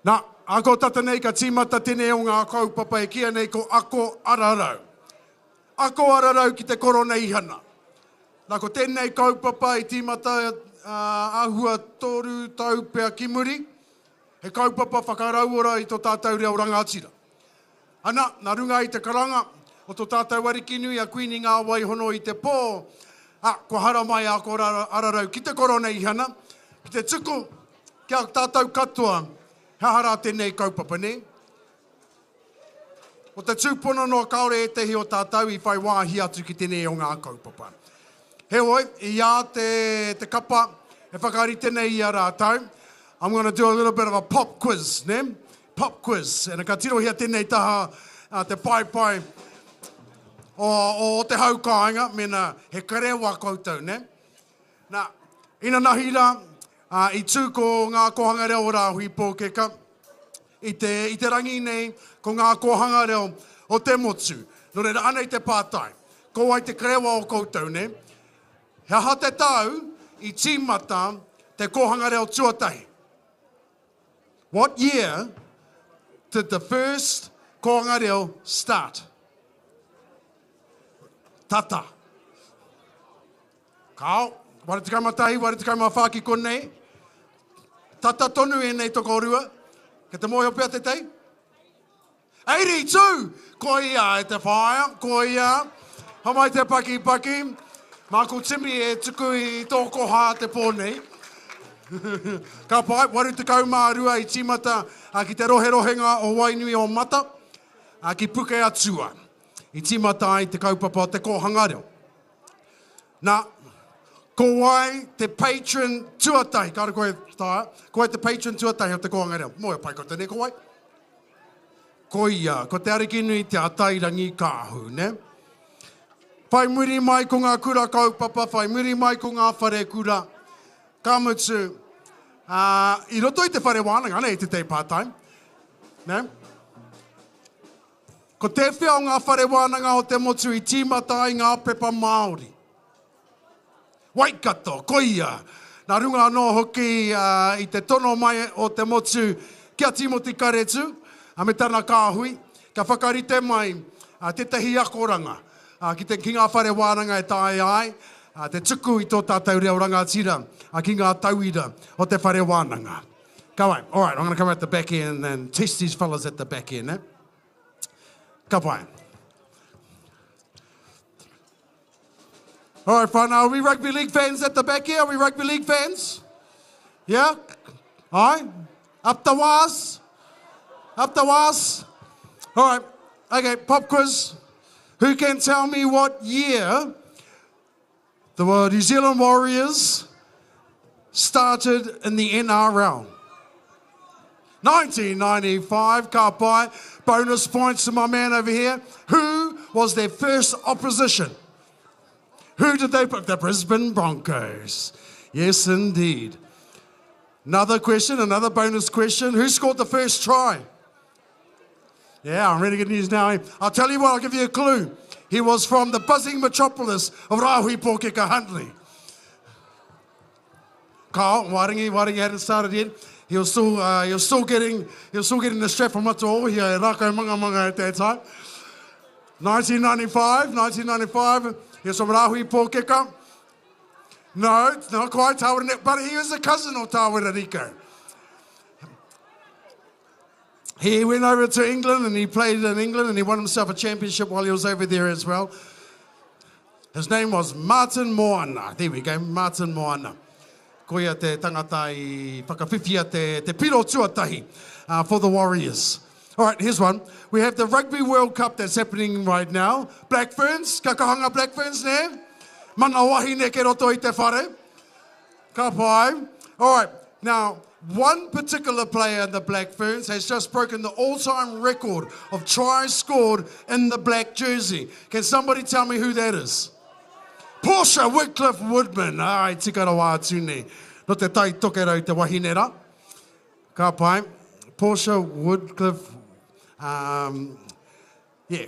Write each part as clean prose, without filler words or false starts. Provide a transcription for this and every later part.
Nā, ā kō tata nei ka tīmata tēnei o ngā kaupapa e kīia nei ko Ako Ararau. Ako Ararau ki te Koroneihana. Nā, ko tēnei kaupapa i tīmata āhua toru tau pea ki muri, he kaupapa whakarauora i tō tātou reo rangatira. Ana, nā runga i te karanga o tō tātou Arikinui a Kuini Ngā Waihono i te pō, ā, kua haramai a Ako Ararau ki te Koroneihana, ki te tuku ki a tātou katoa he aha rā tēnei kaupapa, nē? Ko te tūpono noa kāore ētehi o tātou i whai wāhi atu ki tēnei o ngā kaupapa. Heoi, i a te, te kapa e whakarite nei i a rātou, I'm going to do a little bit of a pop quiz, nē? Pop quiz. And ka tirohia tēnei taha uh, te paepae o, o, o te hau kāinga, mēnā he karewa koutou, nē? Nā, inanahi rā, uh, i tū ko ngā kōhanga reo o Rāhui Pōkeka, i te, i te rangi nei, ko ngā kōhanga reo o te motu. Nō reira, anei te pātai. Ko wai te karewa o koutou, nē? He aha te tau i tīmata te kōhanga reo tuatahi? What year did the first kōhanga reo start? Tata. Kao, 81, 84 ki konei. Tata tonu ēnei tokorua. Kei te mōhio pea te tei? 82! Koia e te whaea, koia. Hamai te pakipaki. Mā ko Timi e tuku i tō koha te pō nei. Ka pai, 82 i tīmata ki te roherohenga o Wainui o Mata, ki Pukeatua. I tīmata ai te kaupapa o te kōhanga reo. Nā, ko wai te patron tuatahi? Kāre koe taea. Ko wai te patron tuatahi o te kōhanga reo? Mōhio pai koutou, nē, ko wai? Koia, ko Te Arikinui Te Atairangi Kāhu, nē? Whai muri mai ko ngā kura kaupapa, whai muri mai ko ngā wharekura. Ka mutu, ā, i roto i te whare wānanga, anei tētehi pātai, nē? Ko tēwhea o ngā whare wānanga o te motu i tīmata ai ngā pepa Māori? Waikato, koia! Nā runga anō hoki i te tono mai o te motu ki a Tīmoti Karetu me tana kāhui, kia whakarite mai tētahi akoranga ki te, ki ngā whare wānanga e taea ai te tuku i tō tātou reo rangatira ki ngā tauira o te whare wānanga. Ka pai. All right, I'm going to come at the back end and test these fellas at the back end. Eh? Ka pai. All right, fine. Are we rugby league fans at the back here? Are we rugby league fans? Yeah? All right. Up the wires? Up the wires? All right. Okay, pop quiz. Who can tell me what year the New Zealand Warriors started in the NRL? 1995, ka pai. Bonus points to my man over here. Who was their first opposition? Who did they put? The Brisbane Broncos. Yes, indeed. Another question, another bonus question. Who scored the first try? Yeah, I'm really good news now. I'll tell you what, I'll give you a clue. He was from the buzzing metropolis of Rahui Pōkeka Huntly. Carl, Waringi, Waringi hadn't started yet. He was still, uh, he was still getting, he was still getting the strap from Mataohia e Rākau Mangamanga at that time. 1995, 1995, he was from Rahui Pōkeka. No, not quite Tawera, but he was a cousin of Tawera Rico. He went over to England and he played in England and he won himself a championship while he was over there as well. His name was Martin Moana. There we go, Martin Moana. Koia te tangata i whakawhiwhia te, te piro tuatahi uh, for the Warriors. All right, here's one. We have the Rugby World Cup that's happening right now. Black Ferns, ka kahanga Black Ferns nē? Mana wahine ke roto i te whare. Ka pai. All right, now, one particular player in the Black Ferns has just broken the all-time record of tries scored in the black jersey. Can somebody tell me who that is? Portia Wycliffe Woodman. Ai, tika rawa atu nei. No te tai tokerau te wahine ra. Ka pai. Portia Woodcliff, um, yeah,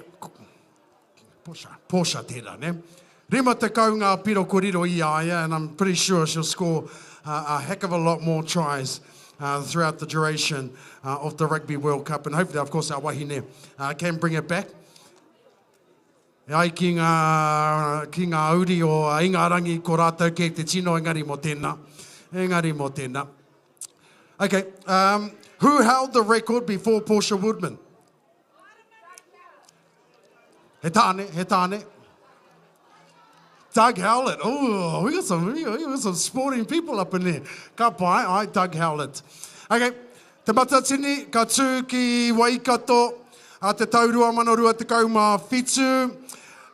Portia, Portia tērā, ne? 50 ngā piro kua riro i a ia, and I'm pretty sure she'll score uh, a heck of a lot more tries. Uh, throughout the duration uh, of the Rugby World Cup. And hopefully, of course, our wahine uh, can bring it back. E ai ki ngā, ki ngā uri o Ingarangi, ko rātou kē te tino engari mō tēnā. Engari mō tēnā. Okay, um, who held the record before Portia Woodman? He tāne, he tāne. Doug Howlett. Oh, we got some, we got some sporting people up in there. Ka pai, ai, Doug Howlett. Okay, Te Matatini ka tū ki Waikato a te tau 2027.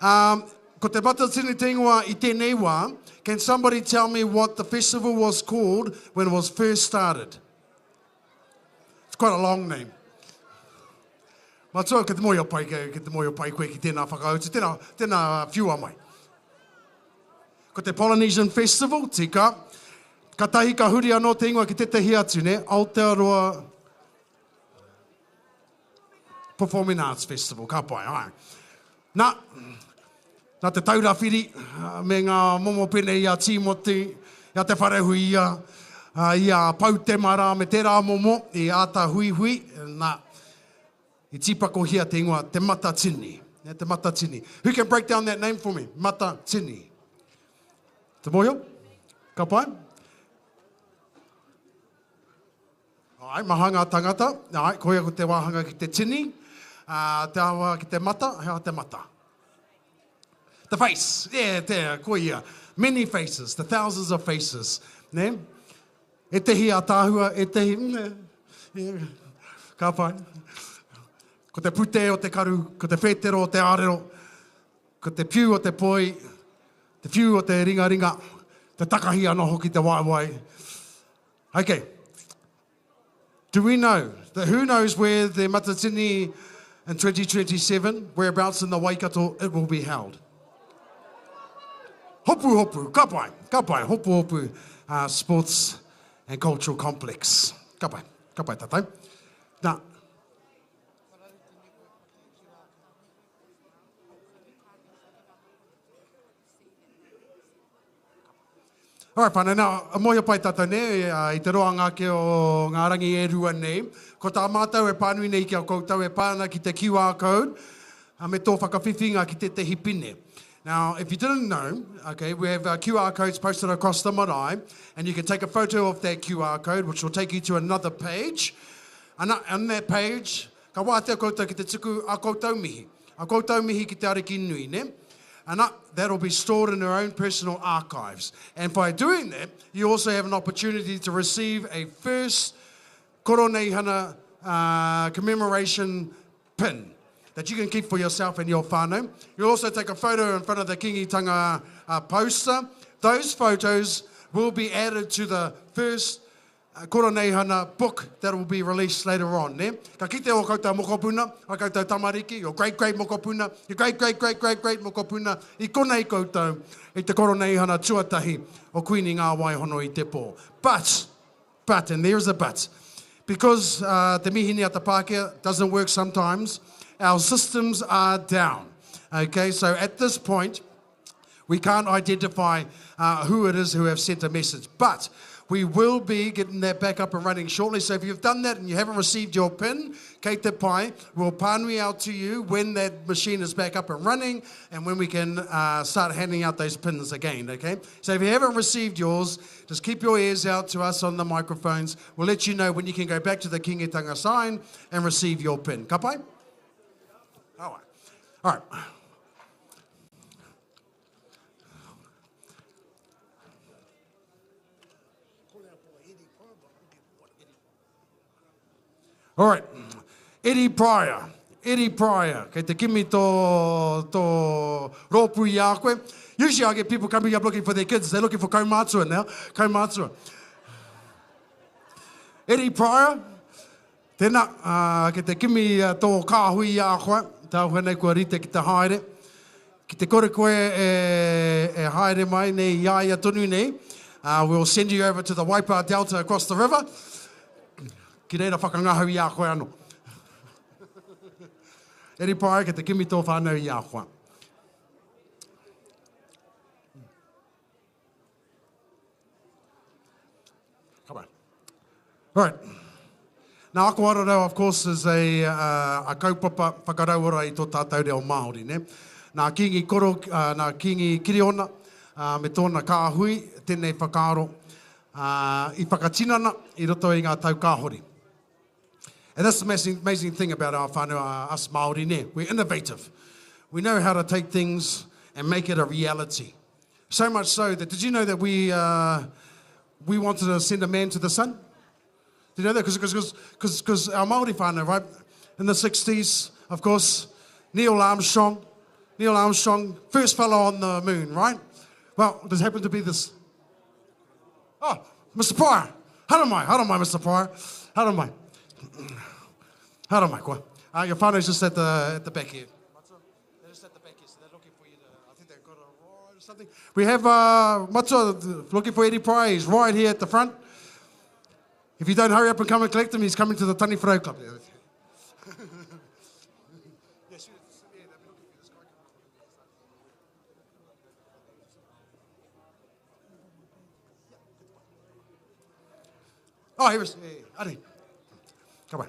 Um, ko Te Matatini te ingoa i tēnei wā. Can somebody tell me what the festival was called when it was first started? It's quite a long name. Matua, ki te mōhio pai, ki te mōhio pai koe ki tēnā whakautu, tēnā, tēnā whiua mai. Ko te Polynesian Festival, tika. Katahi ka huri anō te ingoa ki tētahi atu, ne? Aotearoa Performing Arts Festival, ka pai, ai. Nā, nā Te Taura Whiri me ngā momo pene i a Tīmoti, i a Te Wharehuia, i a Pou Temara me tērā momo i āta huihui, nā, i tīpakohia te ingoa Te Matatini. Te Matatini. Who can break down that name for me? Matatini. Te mōhio? Ka pai? Āe, maha ngā tangata. Āe, koia ko te wāhanga ki te tini, ā, te awa ki te mata, he aha te mata? The face, yeah, te, koia. Many faces, the thousands of faces, ne? Ētehi ātaahua, ētehi, mm, yeah, ka pai. Ko te putē o te karu, ko te whētero o te ārero, ko te piu o te poi, te whiu o te ringaringa, te takahi anō hoki te waewae. Okay. Do we know? The, who knows where the Matatini in 2027, whereabouts in the Waikato it will be held? Hopu Hopu, ka pai, ka pai, Hopu Hopu uh, Sports and Cultural Complex. Ka pai, ka pai tātou. Nā, Alright, whānau, now, mōhio pai tātou nei, i te roanga ake o ngā rangi e rua nei, ko tā mātou e pānui nei ki a koutou e pā ana ki te QR code me tō whakawhiwhinga ki tētehi pine. Now, if you didn't know, okay, we have uh, QR codes posted across the marae, and you can take a photo of that QR code, which will take you to another page. And on that page, ka wātea koutou ki te tuku a koutou mihi. A koutou mihi ki te Ariki nui, ne? And that'll be stored in her own personal archives. And by doing that, you also have an opportunity to receive a first Koroneihana uh, commemoration pin that you can keep for yourself and your whānau. You'll also take a photo in front of the Kingitanga uh, poster. Those photos will be added to the first Koroneihana book that will be released later on, ne? Ka kite o koutou mokopuna, a koutou tamariki, your great great mokopuna, your great great great great great mokopuna, i konei koutou i te Koroneihana tuatahi o Kuini Ngā Waihono i te pō. But, but, and there is a but, because uh, te mihini a te Pākehā doesn't work sometimes, our systems are down. Okay, so at this point, We can't identify uh, who it is who have sent a message, but we will be getting that back up and running shortly. So if you've done that and you haven't received your PIN, kei te pai, we'll pānui out to you when that machine is back up and running and when we can uh, start handing out those pins again, okay? So if you haven't received yours, just keep your ears out to us on the microphones. We'll let you know when you can go back to the Kingitanga sign and receive your pin. Ka pai? All right. All right. All right. Eddie Pryor. Eddie Pryor. Kei te kimi tō, tō rōpū i a koe. Usually I get people coming up looking for their kids. They're looking for kaumātua now. Kaumātua. Eddie Pryor. Tēnā, ā, kei te kimi tō kāhui i a koe, tāu nei kua rite ki te haere. Ki te kore koe e, e haere mai nei i a ia tonu nei, uh, we'll send you over to the Waipa Delta across the river. Ki reira whakangahau i a koe anō. Eri Pryor, kei te kimi tō whānau i a koe. Come on. Right. Nā, Ako Ararau, of course, is a, uh, a kaupapa whakarauora i tō tātou reo Māori, ne? Nā Kīngi Koro, uh, nā Kīngi Kiriona, uh, me tōna kāhui, tēnei whakaaro, uh, i whakatinana i roto i ngā tau kāhori. And that's the amazing, amazing thing about our whānau, uh, us Māori, ne? We're innovative. We know how to take things and make it a reality. So much so that, did you know that we, uh, we wanted to send a man to the sun? Did you know that? Because our Māori whānau, right? In the 60s, of course, Neil Armstrong, Neil Armstrong, first fellow on the moon, right? Well, does happen to be this. Oh, Mr. Pryor. Haramai, haramai, Mr. Pryor. Haramai. Haramai, koa. Uh, your whānau's just at the, at the back here. They're just at the back here, so they're looking for you to, I think they've got a ride or something. We have uh, Matua looking for Eddie Pryor. He's right here at the front. If you don't hurry up and come and collect him, he's coming to the Taniwharau Club. Oh, here is, Adi. Come on.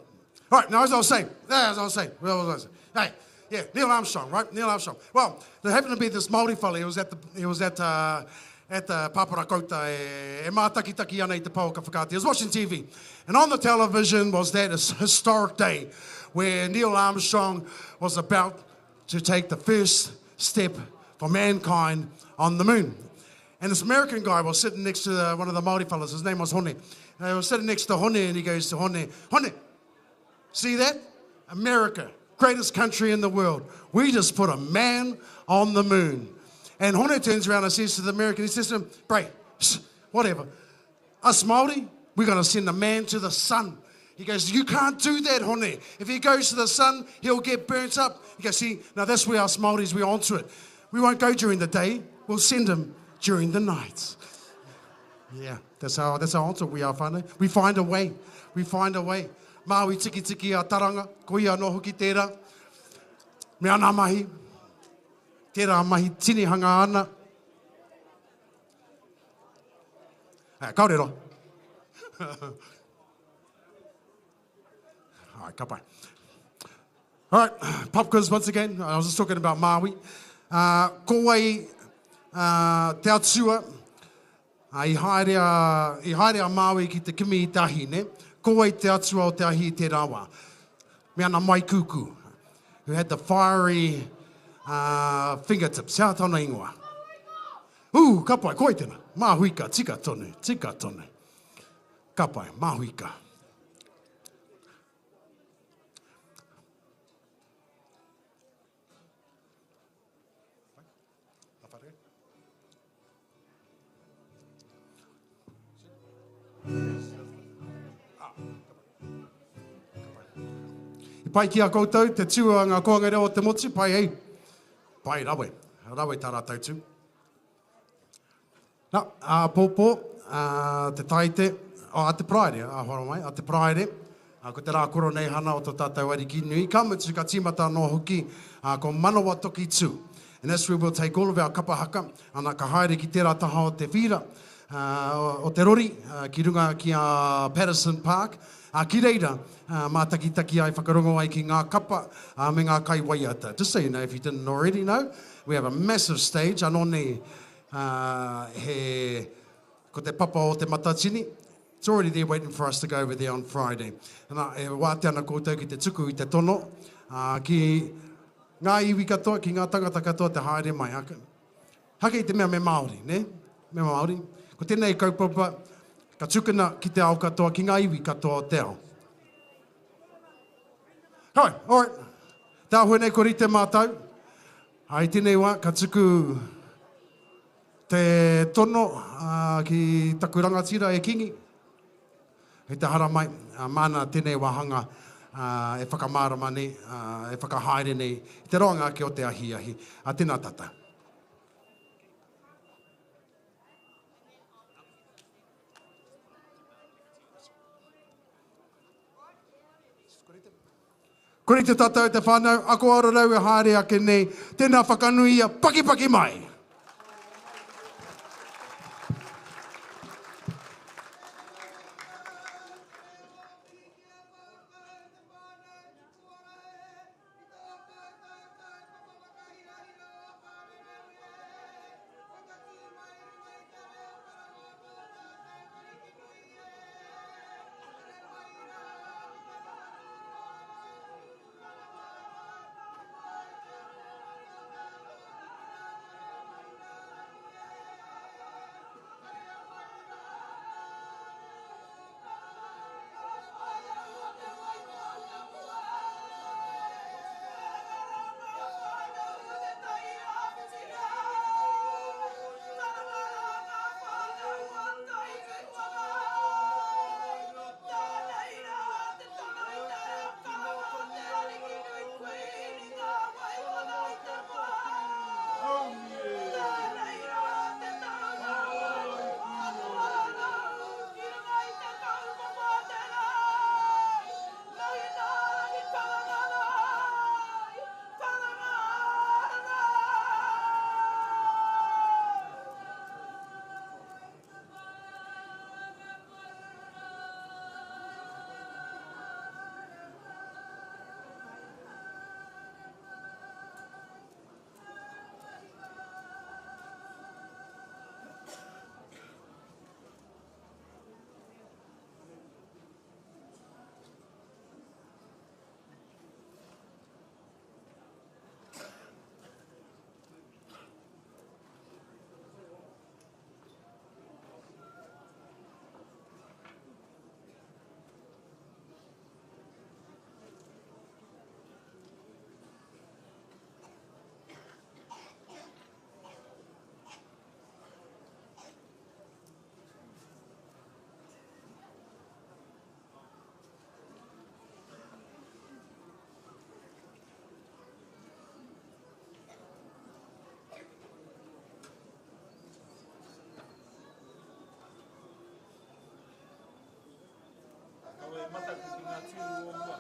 All right, now as I was saying, as I was saying, what was I saying? Hey, yeah, Neil Armstrong, right? Neil Armstrong. Well, there happened to be this Māori fella, he was at the, he was at, uh, at the Paparakouta e, e mātakitaki ana i te pouaka whakaata. He was watching TV. And on the television was that historic day where Neil Armstrong was about to take the first step for mankind on the moon. And this American guy was sitting next to the, one of the Māori fellas. His name was Hone. And he was sitting next to Hone, and he goes to Hone, Hone, see that? America, greatest country in the world. We just put a man on the moon. And Hone turns around and says to the American, he says to him, Bray, whatever. Us Māori, we're going to send a man to the sun. He goes, You can't do that, Hone. If he goes to the sun, he'll get burnt up. He goes, See, now that's where us Māoris, we're onto it. We won't go during the day, we'll send him during the night. Yeah, that's how, that's how onto we are, whānau. We find a way. We find a way. Māui tikitiki a Taranga, ko ia anō hoki tērā. Me ana mahi, tērā mahi tinihanga ana. Eh, kāore roa. All right, ka pai. All right, pop quiz once again. I was just talking about Māui. Uh, ko wai uh, te atua uh, i haere a, i haere a Māui ki te kimi i te ahi, ne? Ko wai te atua o te ahi i tērā wā? Me ana mai kūkū, who had the fiery uh, fingertips. Hea tōna ingoa? Ū, ka pai, ko wai tēnā? Māhuika, tika tonu, tika tonu. Ka pai, Māhuika. I pai ki a koutou te tū a ngā kōhanga reo o te motu, pai ei. Pai rawe, rawe tā rātou tū. Na, āpōpō, ā, te Taite, oh, a te Paraire, ā, hora mai, a te Paraire, ā, ko te rā koroneihana o tō tātou Ariki nui, ka mutu, ka tīmata anō hoki, ā, ko Manawa Toki Tū. And that's where we'll take all of our kapa haka, ana, ka haere ki tērā taha o te whīra, ā, o te rori, ā, ki runga ki a Patterson Park, ā, ki reira, ā, mātakitaki ai, whakarongo ai ki ngā kapa, ā, me ngā kaiwaiata. Just so you know, if you didn't already know, we have a massive stage, anō nei, Ā, he, ko te papa o Te Matatini, it's already there waiting for us to go over there on Friday. Ana, e wātea ana koutou ki te tuku i te tono, ā, ki ngā iwi katoa, ki ngā tangata katoa te haere mai. Haka, haka i te mea me Māori, nē? Me Māori. Ko tēnei kaupapa, ka tukuna ki te ao katoa, ki ngā iwi katoa o te ao. Hoi, alright. Te āhua nei kua rite mātou. Ā, i tēnei wā, ka tuku te tono ki taku rangatira e Kingi, hei te haramai, māna tēnei wāhanga e whakamārama nei, e whakahaere nei i te roanga ake o te ahiahi. Tēnā tātou. Kua rite tātou te whānau, ako ararau e haere ake nei, tēnā whakanuia, pakipaki mai! mataku ki ngā tūru o mua.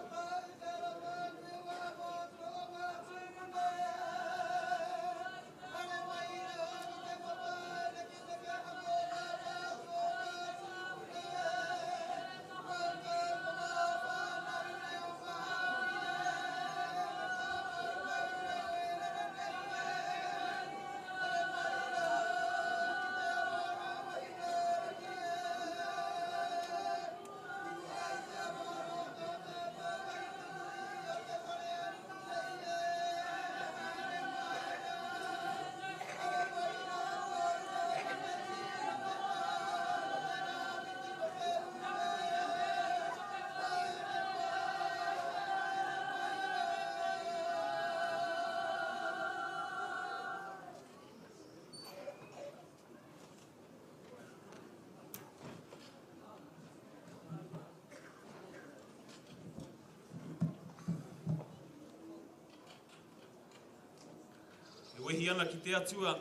E wehi ana ki te Atua,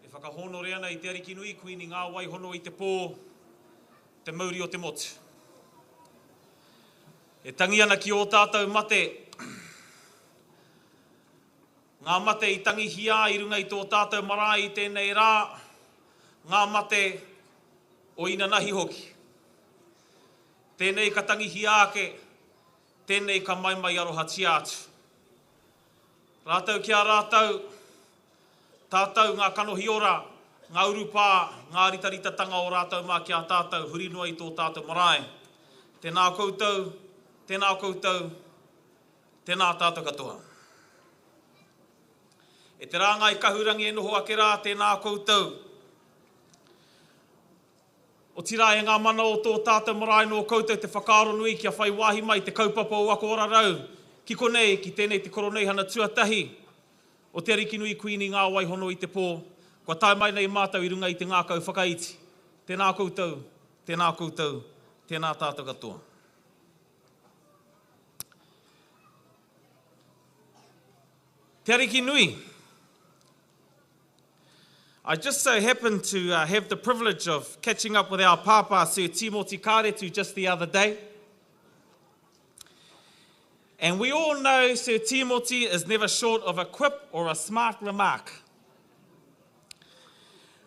e whakahōnore ana i te Arikinui, Kuini Ngā Waihono i te pō, te mauri o te motu. E tangi ana ki ō tātou mate, ngā mate i tangihia i runga i tō tātou marae i tēnei rā, ngā mate o inanahi hoki. Tēnei ka tangihia ake, tēnei ka maimai arohatia atu. Rātou ki a rātou, tātou ngā kanohi ora, ngā urupā, ngā ritaritatanga o rātou mā ki a tātou huri noa i tō tātou marae. Tēnā koutou, tēnā koutou, tēnā tātou katoa. E te rāngai kahurangi e noho ake rā, tēnā koutou. Otirā e ngā mana o tō tātou marae nō koutou te whakaaro nui kia whai wāhi mai te kaupapa o Ako Ora Rau ki konei, ki tēnei te Koroneihana tuatahi o Te Arikinui Kuini Ngā Wai Hono i te Pō, kua tae mai nei mātou i runga i te ngākau whakaiti. Tēnā koutou, tēnā koutou, tēnā tātou katoa. Te Arikinui. I just so happened to uh, have the privilege of catching up with our pāpā, Sir Timoti Kāretu, just the other day. And we all know Sir Timoti is never short of a quip or a smart remark.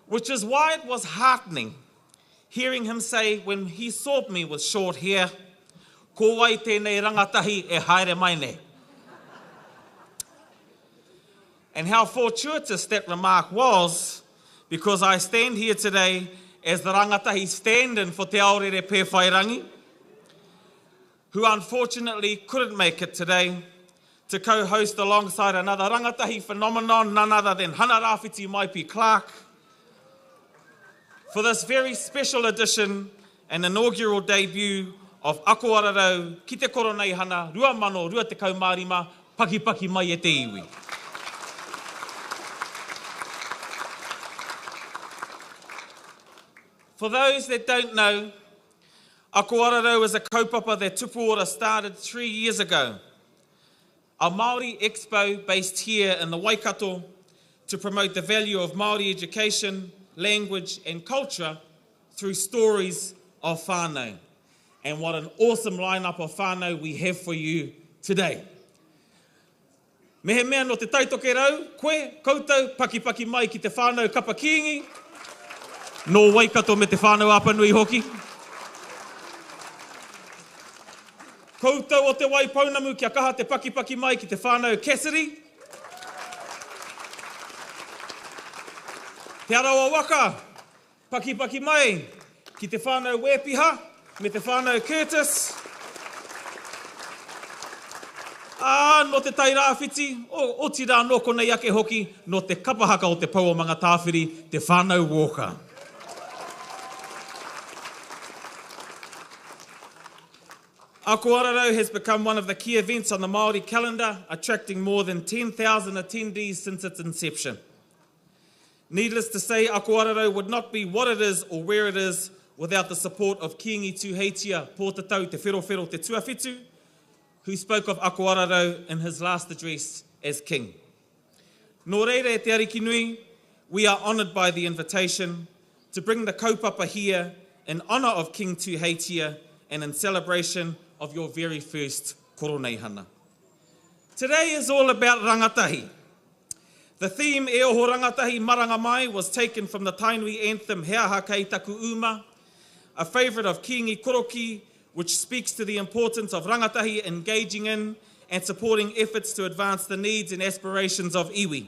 Which is why it was heartening hearing him say when he saw me with short hair, Ko wai tēnei rangatahi e haere mai nei? And how fortuitous that remark was, because I stand here today as the rangatahi stand-in for Te Aorere Pēwhairangi, who unfortunately couldn't make it today to co-host alongside another rangatahi phenomenon, none other than Hana Rāwhiti Maipi Clark, for this very special edition and inaugural debut of Ako Ararau ki te Koroneihana 2025, Pakipaki mai e te iwi. For those that don't know, Ako Ararau is a kaupapa that Tupuora started three years ago. A Māori expo based here in the Waikato to promote the value of Māori education, language and culture through stories of whānau. And what an awesome lineup of whānau we have for you today. Mehemea no te Taitokerau, koe, koutou, pakipaki mai ki te whānau Kapa Kīngi, nō Waikato me te whānau Apanui hoki. Koutou o Te Waipounamu kia kaha te pakipaki mai ki te whānau Cassidy. Te Arawa Waka, Pakipaki mai ki te whānau Wēpiha me te whānau Curtis. Ā, nō Te Tai Rāwhiti, otirā nō konei ake hoki, nō te kapa haka o Te Pou o Mangatāwhiri, te whānau Walker. Ako Ararau has become one of the key events on the Māori calendar, attracting more than 10,000 attendees since its inception. Needless to say, Ako Ararau would not be what it is or where it is without the support of Kīngi Tūheitia Pōtatau Te Wherowhero Te Tuawhitu, who spoke of Ako Ararau in his last address as king. Nō reira e te Arikinui, we are honoured by the invitation to bring the kaupapa here in honour of King Tūheitia and in celebration of your very first koroneihana. Today is all about rangatahi. The theme E Oho Rangatahi Maranga Mai was taken from the Tainui anthem He Aha Kei Taku Uma, a favourite of Kingi Koroki, which speaks to the importance of rangatahi engaging in and supporting efforts to advance the needs and aspirations of iwi.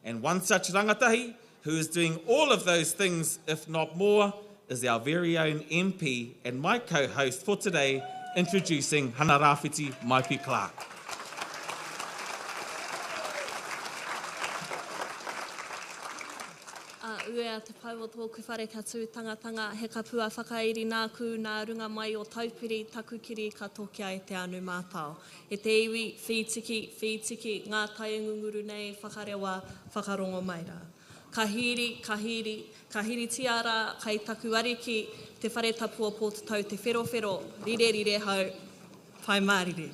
And one such rangatahi who is doing all of those things, if not more, is our very own MP and my co-host for today, introducing Hana Rāwhiti Maipi Clark. A uea te pou o tōku whare ka tū tangatanga, he kapua whakairi nāku nā runga mai o Taupiri, taku kiri ka tokia e te anu mātao. E te iwi, whītiki, whītiki, ngā tai ngunguru nei, whakarewa, whakarongo mai rā. Ka hīri, ka hīri, ka hīritia rā, kai taku ariki, te whare tapu o Pōtatau Te Wherowhero, rire rire hau, pai mārire.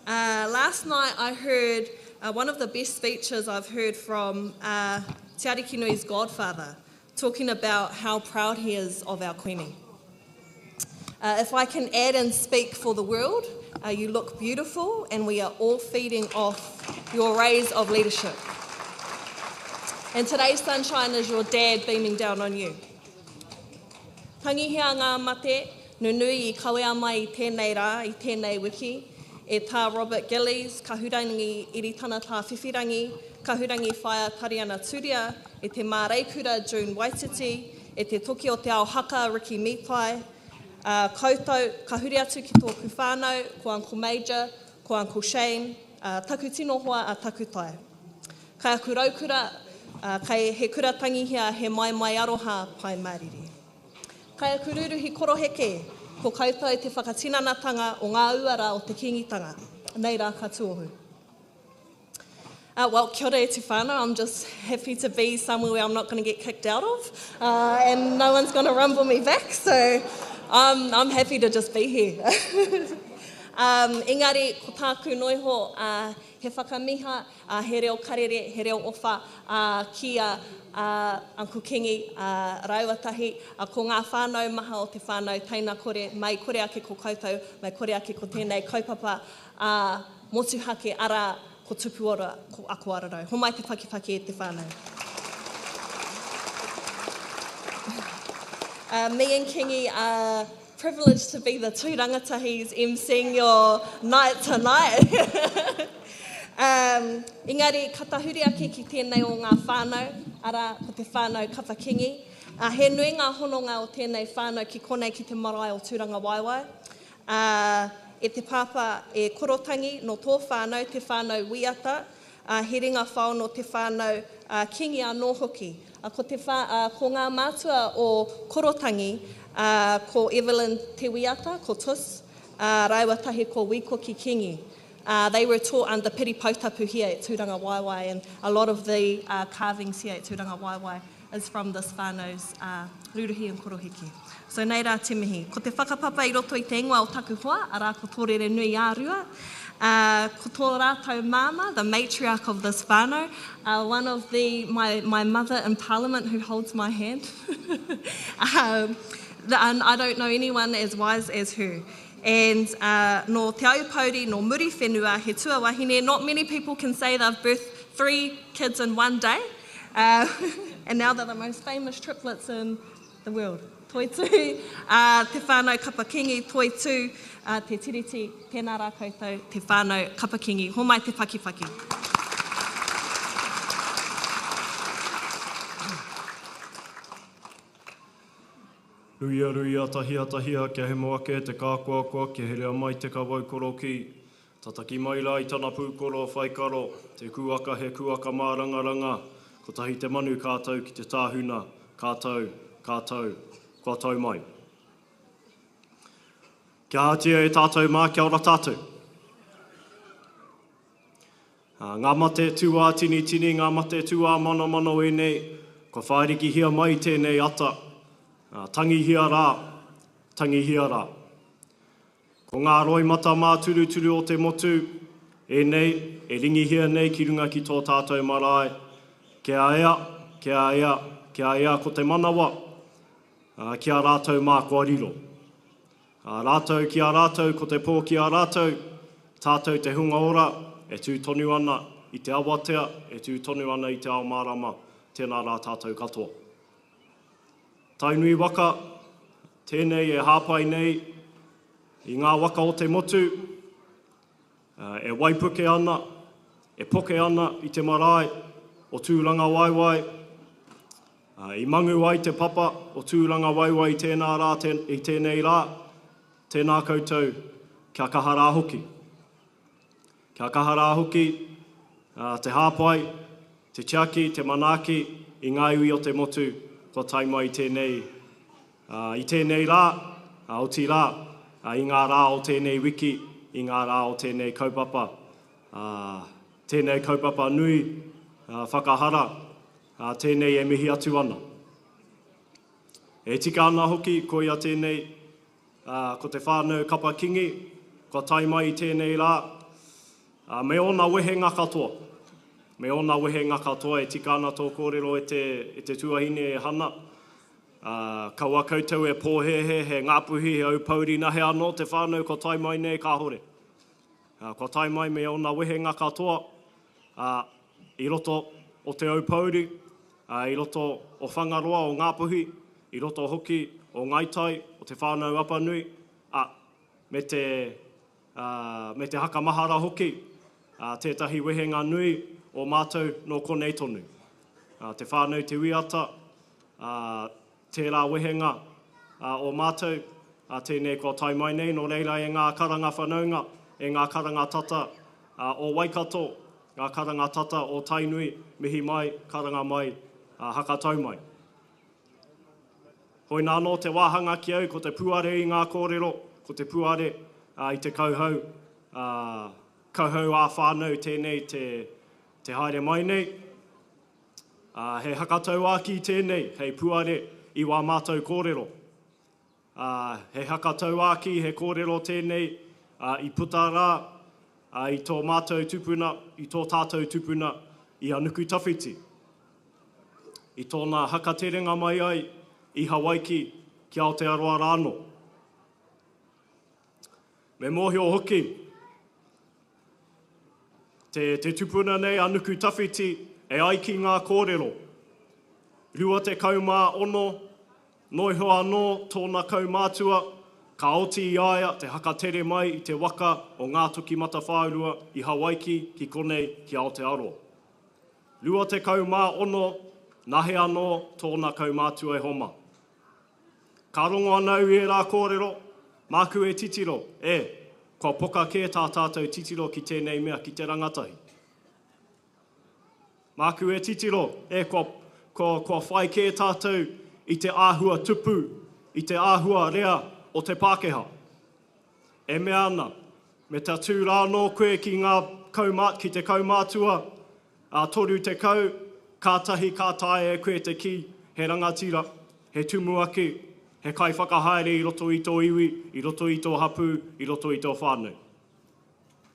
Uh, last night I heard uh, one of the best speeches I've heard from uh, Te Arikinui's godfather, talking about how proud he is of our Queenie. Uh, if I can add and speak for the world, uh, you look beautiful and we are all feeding off your rays of leadership. And today's sunshine is your dad beaming down on you. Tangihia ngā mate, nunui i kawea mai i tēnei rā, i tēnei wiki, e tā Robert Gillies, Kahurangi Iritana Tā Whiwhirangi, Kahurangi Whaea Tariana Turia, e te Māreikura June Waititi, e te Toki o te Ao Haka Ricky Mitai, uh, koutou, ka huri atu ki tōku whānau, ko Uncle Major, ko Uncle Shane, uh, taku tino hoa a taku tai. Kai aku raukura, uh, kai he kura tangihia, he maimai aroha, pai mārire. Kai aku rūruhi koroheke, ko koutou te whakatinanatanga o ngā uara o te Kīngitanga. Nei rā ka tuohu. Uh, well, kia ora e te whānau. I'm just happy to be somewhere where I'm not going to get kicked out of uh, and no one's going to rumble me back, so um, I'm happy to just be here. um, engari, ko tāku noiho, uh, he whakamiha, uh, he reo karere, he reo ofa uh, ki a uh, Uncle Kingi, uh, rāua tahi, uh, ko ngā whānau maha o te whānau, teina kore, mai kore ake ko koutou, mai kore ake ko tēnei kaupapa, uh, motuhake, ara, ko Tupuora, ko Ako Ararau. Homai te pakipaki e te whānau. Uh, me and Kingi are privileged to be the two rangatahis emceeing your night tonight. um, engari, ka tahuri ake ki tēnei o ngā whānau, ara, ko te whānau Kapa Kingi. Uh, he nui ngā hononga o tēnei whānau ki konei ki te marae o Tūranga Waewae. Uh, e te pāpā e Korotangi nō tō whānau, te whānau Wīata, ā, he ringa whao nō te whānau Kingi anō hoki. Ā, ko te whā, ā, ko ngā mātua o Korotangi, ā, ko Evelyn Te Wīata, ko Tus, ā, rāua tahi ko Wīkoki Kingi. Ā, they were taught under Piri Poutapu here at Tūrangawaewae and a lot of the carvings here at Tūrangawaewae is from this whānau's uh, ruruhi and koroheke. So nei rā te mihi. Ko te whakapapa i roto i te ingoa o taku hoa, arā ko Tōrere Nui ā-Rua, uh, ko tō rātou māma, the matriarch of this whānau, uh, one of the, my, my mother in parliament who holds my hand. um, the, and I don't know anyone as wise as her. And uh, nō Te Aupōuri, nō Muriwhenua, he tuawahine, not many people can say they've birthed three kids in one day. Uh, and now they're the most famous triplets in the world. Toitū, uh, te whānau Kapa Kingi, toitū, uh, te tiriti, tēnā rā koutou, te whānau Kapa Kingi. Homai te pakipaki. Ruia, ruia, tahia, tahia, kia hemo ake te kākoakoa, kia herea mai te kawau korokī. Tataki mai rā i tana pūkoro whai karo, te kūaka he kūaka mārangaranga, kotahi te manu ka tau ki te tāhuna, ka tau, ka tau, kua tau mai. Kia ahatia e tātou mā, kia ora tātou. Ngā mate tūātinitini, ngā mate tūāmanomano ēnei, kua whārikihia mai tēnei ata, tangihia rā, tangihia rā. Ko ngā roimata māturuturu o te motu, ēnei e ringihia nei ki runga ki tō tātou marae, kia ea, kia ea, kia ea ko te manawa. Ki a rātou mā kua riro. Ā, rātou ki a rātou, ko te pō ki a rātou, tātou te hunga ora, e tū tonu ana i te awatea, e tū tonu ana i te ao mārama, tēnā rā tātou katoa. Tainui waka, tēnei e hāpai nei i ngā waka o te motu, e waipuke ana, e poke ana i te marae o Tūrangawaewae, I mangu ai te papa o Tūrangawaewae i tēnā rā, i tēnei rā, tēnā koutou, kia kaha rā hoki. Kia kaha rā hoki te hāpai, te tiaki, te manaaki i ngā iwi o te motu kua tae mai i tēnei, i tēnei rā, otirā, i ngā rā o tēnei wiki, i ngā rā o tēnei kaupapa, tēnei kaupapa nui whakahara, tēnei e mihi atu ana. E tika ana hoki, koia tēnei, ko te whānau Kapa Kingi, kua tae mai i tēnei rā, me ōna wehenga katoa. Me ōna wehenga katoa e tika ana tō kōrero e te, e te tuahine e Hana. Ā, kaua koutou e pōhēhē, he Ngāpuhi, he Aupōuri nahe anō te whānau kua tae mai nei, kāhore. Ā, kua tae mai me ōna wehenga katoa, ā, i roto o Te Aupōuri, ā, i roto o Whangaroa, o Ngāpuhi, i roto hoki o Ngāi Tai, o Te Whānau-a-Apanui, ā, me te, ā, me te haka mahara hoki, ā, tētahi wehenga nui o mātou nō konei tonu. Ā, Te Whānau Te Wīata, ā, tērā wehenga o mātou, ā, tēnei kua tae mai nei, nō reira e ngā karanga whanaunga, e ngā karanga tata o Waikato, ngā karanga tata o Tainui, mihi mai, karanga mai, hakatau mai. Hoina anō te wāhanga ki au, ko te puare i ngā kōrero, ko te puare i te kauhau, kauhau ā-whānau tēnei te haere mai nei. Ā, he hakatauākī tēnei hei puare i wā mātou kōrero. Ā, he hakatauākī, he kōrero tēnei, ā, i puta rā, ā, i tō mātou tupuna, i tō tātou tupuna, i a Nukutawhiti. I tōna hakaterenga mai ai i Hawaiki ki Aotearoa rānō. Me mōhio hoki, Te, te tupuna nei a Nukutawhiti e ai ki ngā kōrero. 26 noiho anō tōna kaumātua, ka oti i a ia te hakatere mai i te waka o Ngātokimatawhāurua i Hawaiki ki konei ki Aotearoa. 26 nahe anō tōna kaumātua e homa. Ka rongo ana au i ērā kōrero, māku e titiro, e, kua poka kē tā tātou titiro ki tēnei mea, ki te rangatahi. Māku e titiro, e, kua, kua, kua whai kē tātou i te āhua tupu, i te āhua rea o te Pākehā. E mea ana, me tatū rā anō koe ki ngā kaumā, ki te kaumātua, Ā 30, kātahi ka taea e koe te kī, he rangatira, he tumuaki, he kaiwhakahaere i roto i tō iwi, i roto i tō hapū, i roto i tō whānau.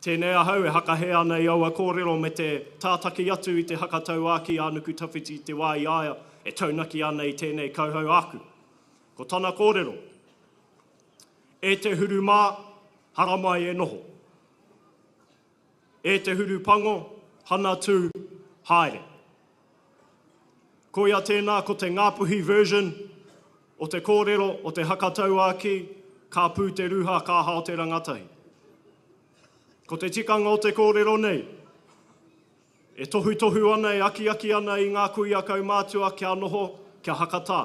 Tēnei ahau e hakahē ana i aua kōrero me te tātaki atu i te haka tauākī a Nukutawhiti i te wā i a ia e taunaki ana i tēnei kauhau āku. Ko tana kōrero, E te huru mā, haramai e noho. E te huru pango, hana tū, haere. Koia tēnā ko te Ngāpuhi version o te kōrero o te haka tauākī, ka pū te ruha, ka hao te rangatahi. Ko te tikanga o te kōrero nei, e tohutohu ana, e akiaki ana i ngā kuia kaumātua kia noho, kia hakatā.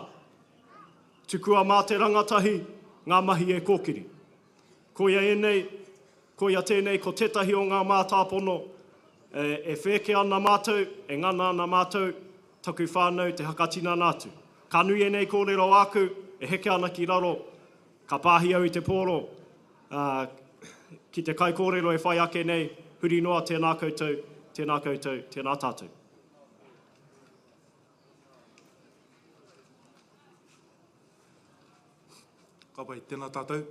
Tukua mā te rangatahi ngā mahi e kōkiri. Koia ēnei, koia tēnei ko tētahi o ngā mātāpono e whēke ana mātou, e ngana ana mātou, taku whānau te hakatinana atu. Ka nui ēnei kōrero āku, e heke ana ki raro, ka pāhi au i te pōro, ā, ki te kaikōrero e whai ake nei, huri noa, tēnā koutou, tēnā koutou, tēnā tātou. Ka pai, tēnā tātou.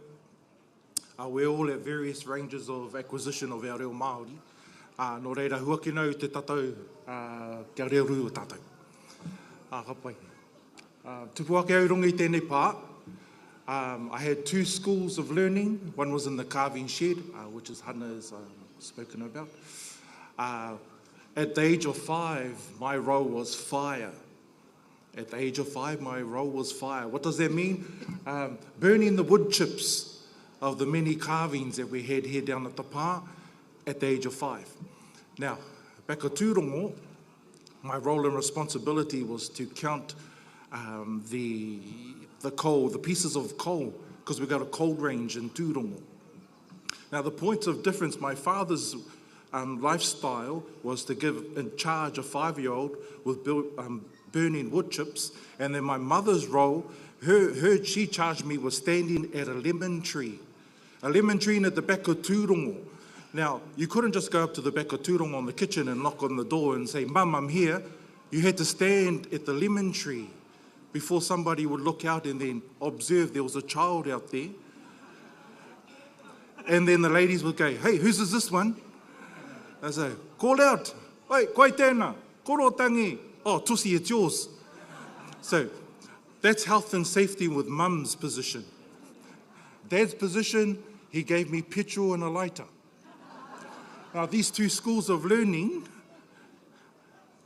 Uh, we're all at various ranges of acquisition of our reo Māori. Uh, nō reira, huakina au te tatau uh, kia reo rua tātou. Uh, ka pai. Uh, tupu ake au runga i tēnei pā. Um, I had two schools of learning. One was in the carving shed, uh, which is Hannah's um, spoken about. Uh, at the age of five, my role was fire. At the age of five, my role was fire. What does that mean? Um, burning the wood chips of the many carvings that we had here down at the pā at the age of five. Now, back at Tūrongo, my role and responsibility was to count um, the, the coal, the pieces of coal, because we got a coal range in Tūrongo. Now, the point of difference, my father's um, lifestyle was to give in charge a five-year-old with build, um, burning wood chips, and then my mother's role, her, her, she charged me with standing at a lemon tree, a lemon tree at the back of Tūrongo. Now, you couldn't just go up to the back of Tūrongo in the kitchen and knock on the door and say, Mum, I'm here. You had to stand at the lemon tree before somebody would look out and then observe there was a child out there. And then the ladies would go, hey, whose is this one? I say, call out. Wait, koe tēnā. Koro tangi. Oh, Tusi, it's yours. So that's health and safety with mum's position. Dad's position, he gave me petrol and a lighter. Now, these two schools of learning,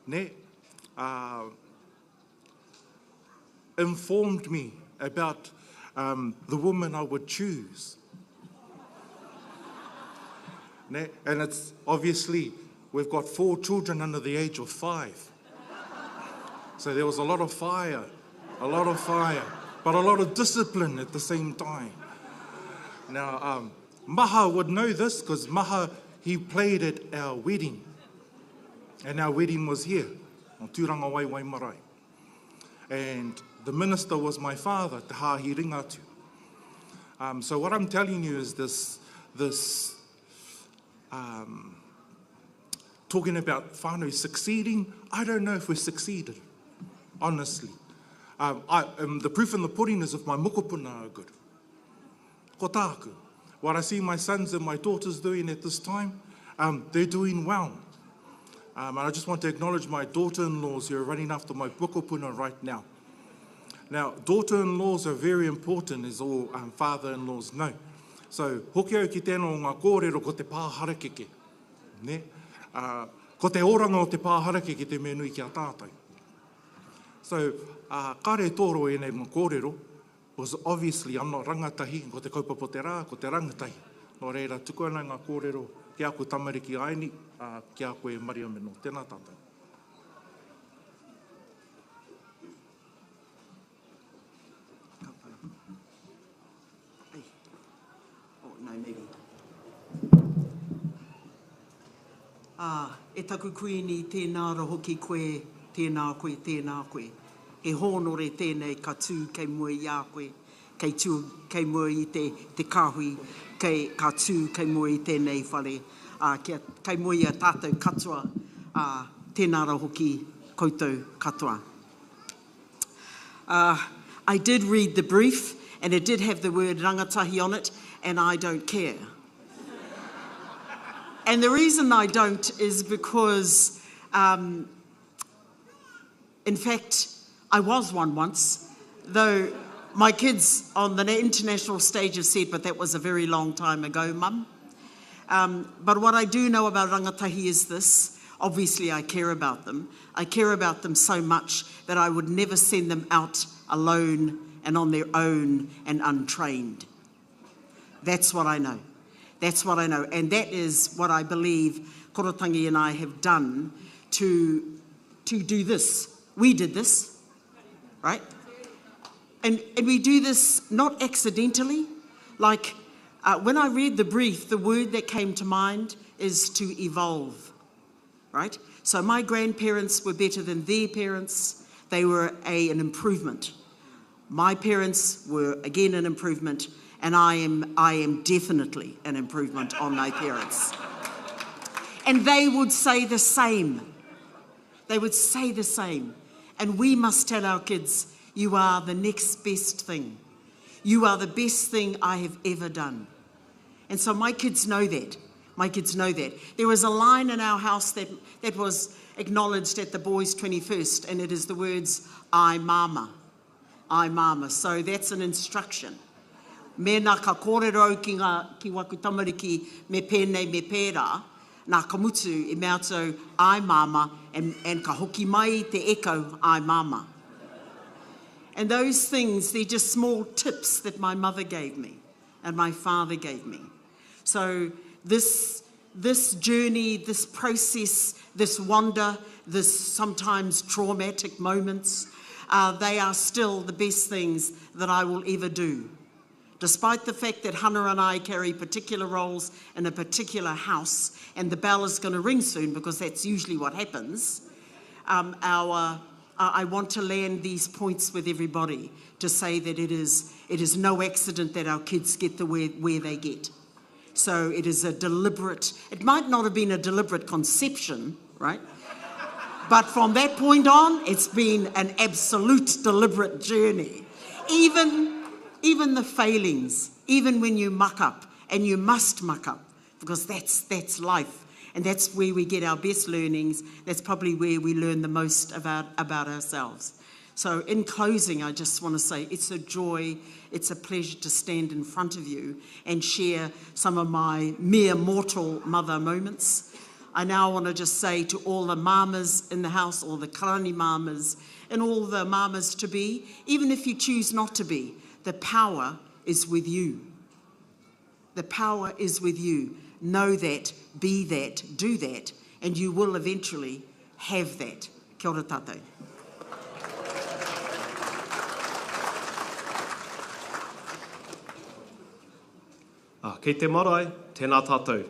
ne, uh, informed me about um, the woman I would choose. Ne? And it's obviously, we've got four children under the age of five. So there was a lot of fire, a lot of fire, but a lot of discipline at the same time. Now, um, Maha would know this because Maha, he played at our wedding. And our wedding was here on Tūranga Waiwai Marae. And the minister was my father, Te Hahi Ringatu. Um, so what I'm telling you is this, this um, talking about whānau succeeding, I don't know if we succeeded, honestly. Um, I, um, the proof in the pudding is if my mokopuna are good. Ko tāku. What I see my sons and my daughters doing at this time, um, they're doing well. Um, and I just want to acknowledge my daughter-in-laws who are running after my mokopuna right now. Now, daughter-in-laws are very important, as all um, father-in-laws know. So, hoki au ki tēnā o ngā kōrero ko te pā harakeke. Ne? Uh, ko te oranga o te pā harakeke te mea nui ki a tātou. So, uh, kāre tōro ēnei ngā kōrero, because obviously I'm not rangatahi, ko te kaupapa o te rā, ko te rangatahi. Nō reira, tuku ana ngā kōrero ki aku tamariki aini, uh, ki a koe Maria Meno. Tēnā tātou. Ka pai. Ei. Oh, no, maybe. Ā, e taku Kuini, tēnā ra hoki koe, tēnā koe, tēnā koe. He hōnore tēnei ka tū kei mua i a koe, kei tū kei mua i te, te kāhui, kei, ka tū kei mua i tēnei whare, ā, kia, kei mua i a tātou katoa, ā, tēnā ra hoki koutou katoa. Uh, I did read the brief, and it did have the word rangatahi on it, and I don't care. And the reason I don't is because, um, in fact, I was one once, though my kids on the international stage have said, but that was a very long time ago, mum. Um, but what I do know about rangatahi is this. Obviously, I care about them. I care about them so much that I would never send them out alone and on their own and untrained. That's what I know. That's what I know. And that is what I believe Korotangi and I have done to, to do this. We did this, right? And, and we do this not accidentally. Like uh, when I read the brief, the word that came to mind is to evolve, right? So my grandparents were better than their parents. They were a, an improvement. My parents were, again, an improvement, and I am, I am definitely an improvement on my parents. And they would say the same. They would say the same. And we must tell our kids, you are the next best thing. You are the best thing I have ever done. And so my kids know that. My kids know that. There was a line in our house that, that was acknowledged at the boys' 21st, and it is the words, I mama. Ai māma. So that's an instruction. Mēnā ka kōrero au ki ngā, ki waku tamariki me pēnei me pērā, nā ka mutu i mea atu au, ai māma, and, and ka hoki mai te echo, ai māma. And those things, they're just small tips that my mother gave me and my father gave me. So this, this journey, this process, this wonder, this sometimes traumatic moments, uh, they are still the best things that I will ever do. Despite the fact that Hannah and I carry particular roles in a particular house, and the bell is going to ring soon because that's usually what happens, um, our, uh, I want to land these points with everybody to say that it is, it is no accident that our kids get the where, where they get. So it is a deliberate, it might not have been a deliberate conception, right? But from that point on, it's been an absolute deliberate journey. Even, even the failings, even when you muck up, and you must muck up, because that's, that's life. And that's where we get our best learnings. That's probably where we learn the most about, about ourselves. So, in closing, I just want to say it's a joy, it's a pleasure to stand in front of you and share some of my mere mortal mother moments. I now want to just say to all the mamas in the house, all the karani mamas, and all the mamas to be, even if you choose not to be, the power is with you. The power is with you. Know that, be that, do that, and you will eventually have that. Kia ora tātou. Ah, kei te marae, tēnā tātou.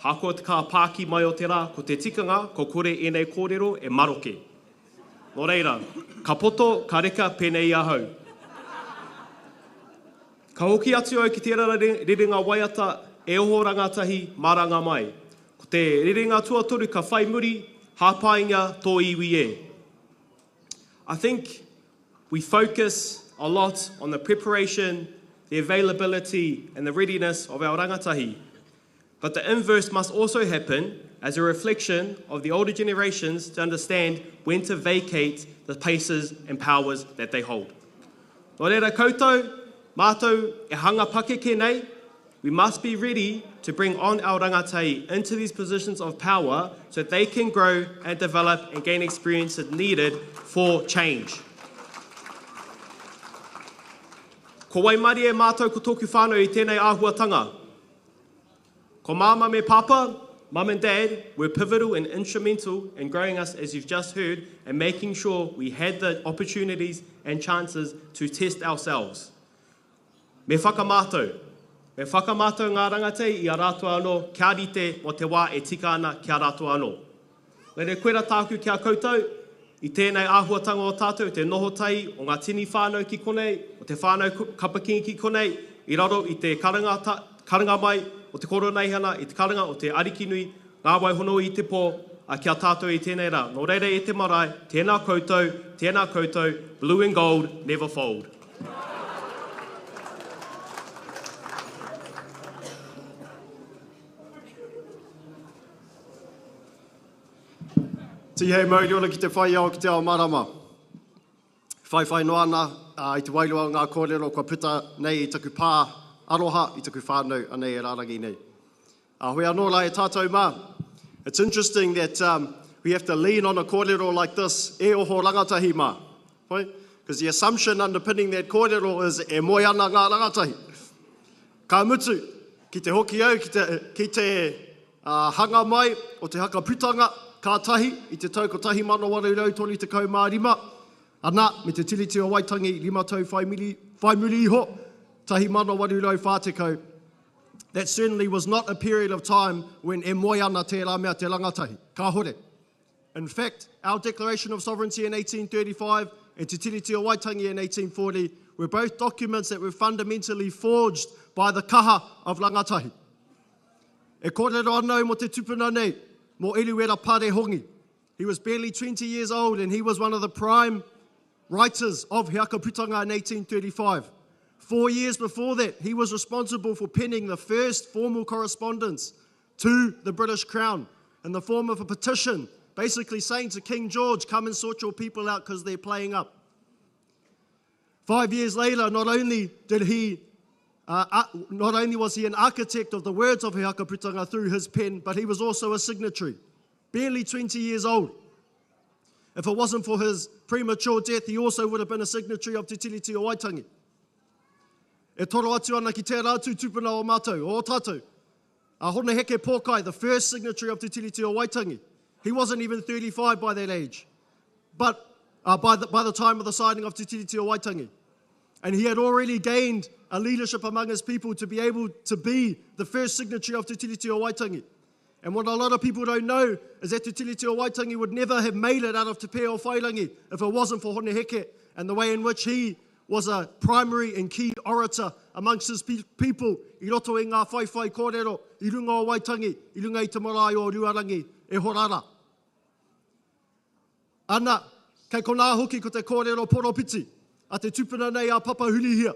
Hakoa te kā pāki mai o te rā, ko te tikanga, ko kore ēnei kōrero e maroke. Nō reira, ka poto, ka reka pēnei i ahau. Ka hoki atu au ki tērā rerenga waiata, E oho rangatahi, maranga mai. Ko te rerenga tuatoru ka whai muri, Hāpainga tō iwi e. I think we focus a lot on the preparation, the availability and the readiness of our rangatahi. But the inverse must also happen as a reflection of the older generations to understand when to vacate the places and powers that they hold. Nō reira koutou, mātou e hanga pakeke nei, we must be ready to bring on our rangatahi into these positions of power so that they can grow and develop and gain experiences needed for change. Ko waimarie mātou ko tōku whānau i tēnei āhuatanga. Ko māma me pāpā, mum and dad, were pivotal and instrumental in growing us, as you've just heard, and making sure we had the opportunities and chances to test ourselves. Me whakamātau. Me whakamātau ngā rangatei i a rātou anō kia rite mō te wā e tika ana ki a rātou anō. Reira koira tāku ki a koutou, i tēnei āhuatanga o tātou, te noho tahi o ngā tini whānau ki konei, o te whānau Kapa Kingi ki konei, i raro i te karanga, karanga mai o te Koroneihana, i te karanga o te Arikinui, ngā waihono i te pō, ā, ki a tātou i tēnei rā. Nō reira e te marae, tēnā koutou, tēnā koutou, blue and gold, never fold. Tihei mauri ora ki te whai ao ki te ao marama. Whaiwhai noa ana i te wairua o ngā kōrero kua puta nei i taku pā aroha, i taku whānau anei e rārangi nei. Hoi anō rā e tātou mā. It's interesting that um, we have to lean on a kōrero like this, e oho rangatahi mā. Because the assumption underpinning that kōrero is e moe ana ngā rangatahi. Ka mutu, ki te hoki au, ki te, ki te uh, hanga mai o te haka putanga, ka tahi, i te tau 1835, ana, me te Tiriti o Waitangi, rima tau whai muri, whai muri iho, 1840. That certainly was not a period of time when e moe ana tērā mea te rangatahi. Kāhore. In fact, our Declaration of Sovereignty in 1835 and Te Tiriti o Waitangi in 1840 were both documents that were fundamentally forged by the kaha of rangatahi. E kōrero ana au mō te tupuna nei, mō Eruera Pare Hongi. He was barely 20 years old and he was one of the prime writers of He Aka Putanga in 1835. Four years before that, he was responsible for penning the first formal correspondence to the British Crown in the form of a petition, basically saying to King George, come and sort your people out because they're playing up. Five years later, not only did he uh, uh, not only was he an architect of the words of He Hakaputanga through his pen, but he was also a signatory, barely 20 years old. If it wasn't for his premature death, he also would have been a signatory of Te Tiriti o Waitangi. E toro atu ana ki tērā atu tupuna o mātou, o tātou. A Hone Heke Pōkai, the first signatory of Te Tiriti o Waitangi. He wasn't even 35 by that age, but uh, by, the, by the time of the signing of Te Tiriti o Waitangi. And he had already gained a leadership among his people to be able to be the first signatory of Te Tiriti o Waitangi. And what a lot of people don't know is that Te Tiriti o Waitangi would never have made it out of Te Pēōwhairangi if it wasn't for Hone Heke and the way in which he was a primary and key orator amongst his people i roto i ngā whaiwhai kōrero i runga o Waitangi, i runga i te marae o Ruarangi e horara. Ana, kei konā hoki ko te kōrero poropiti a te tupuna nei a Papahurihia.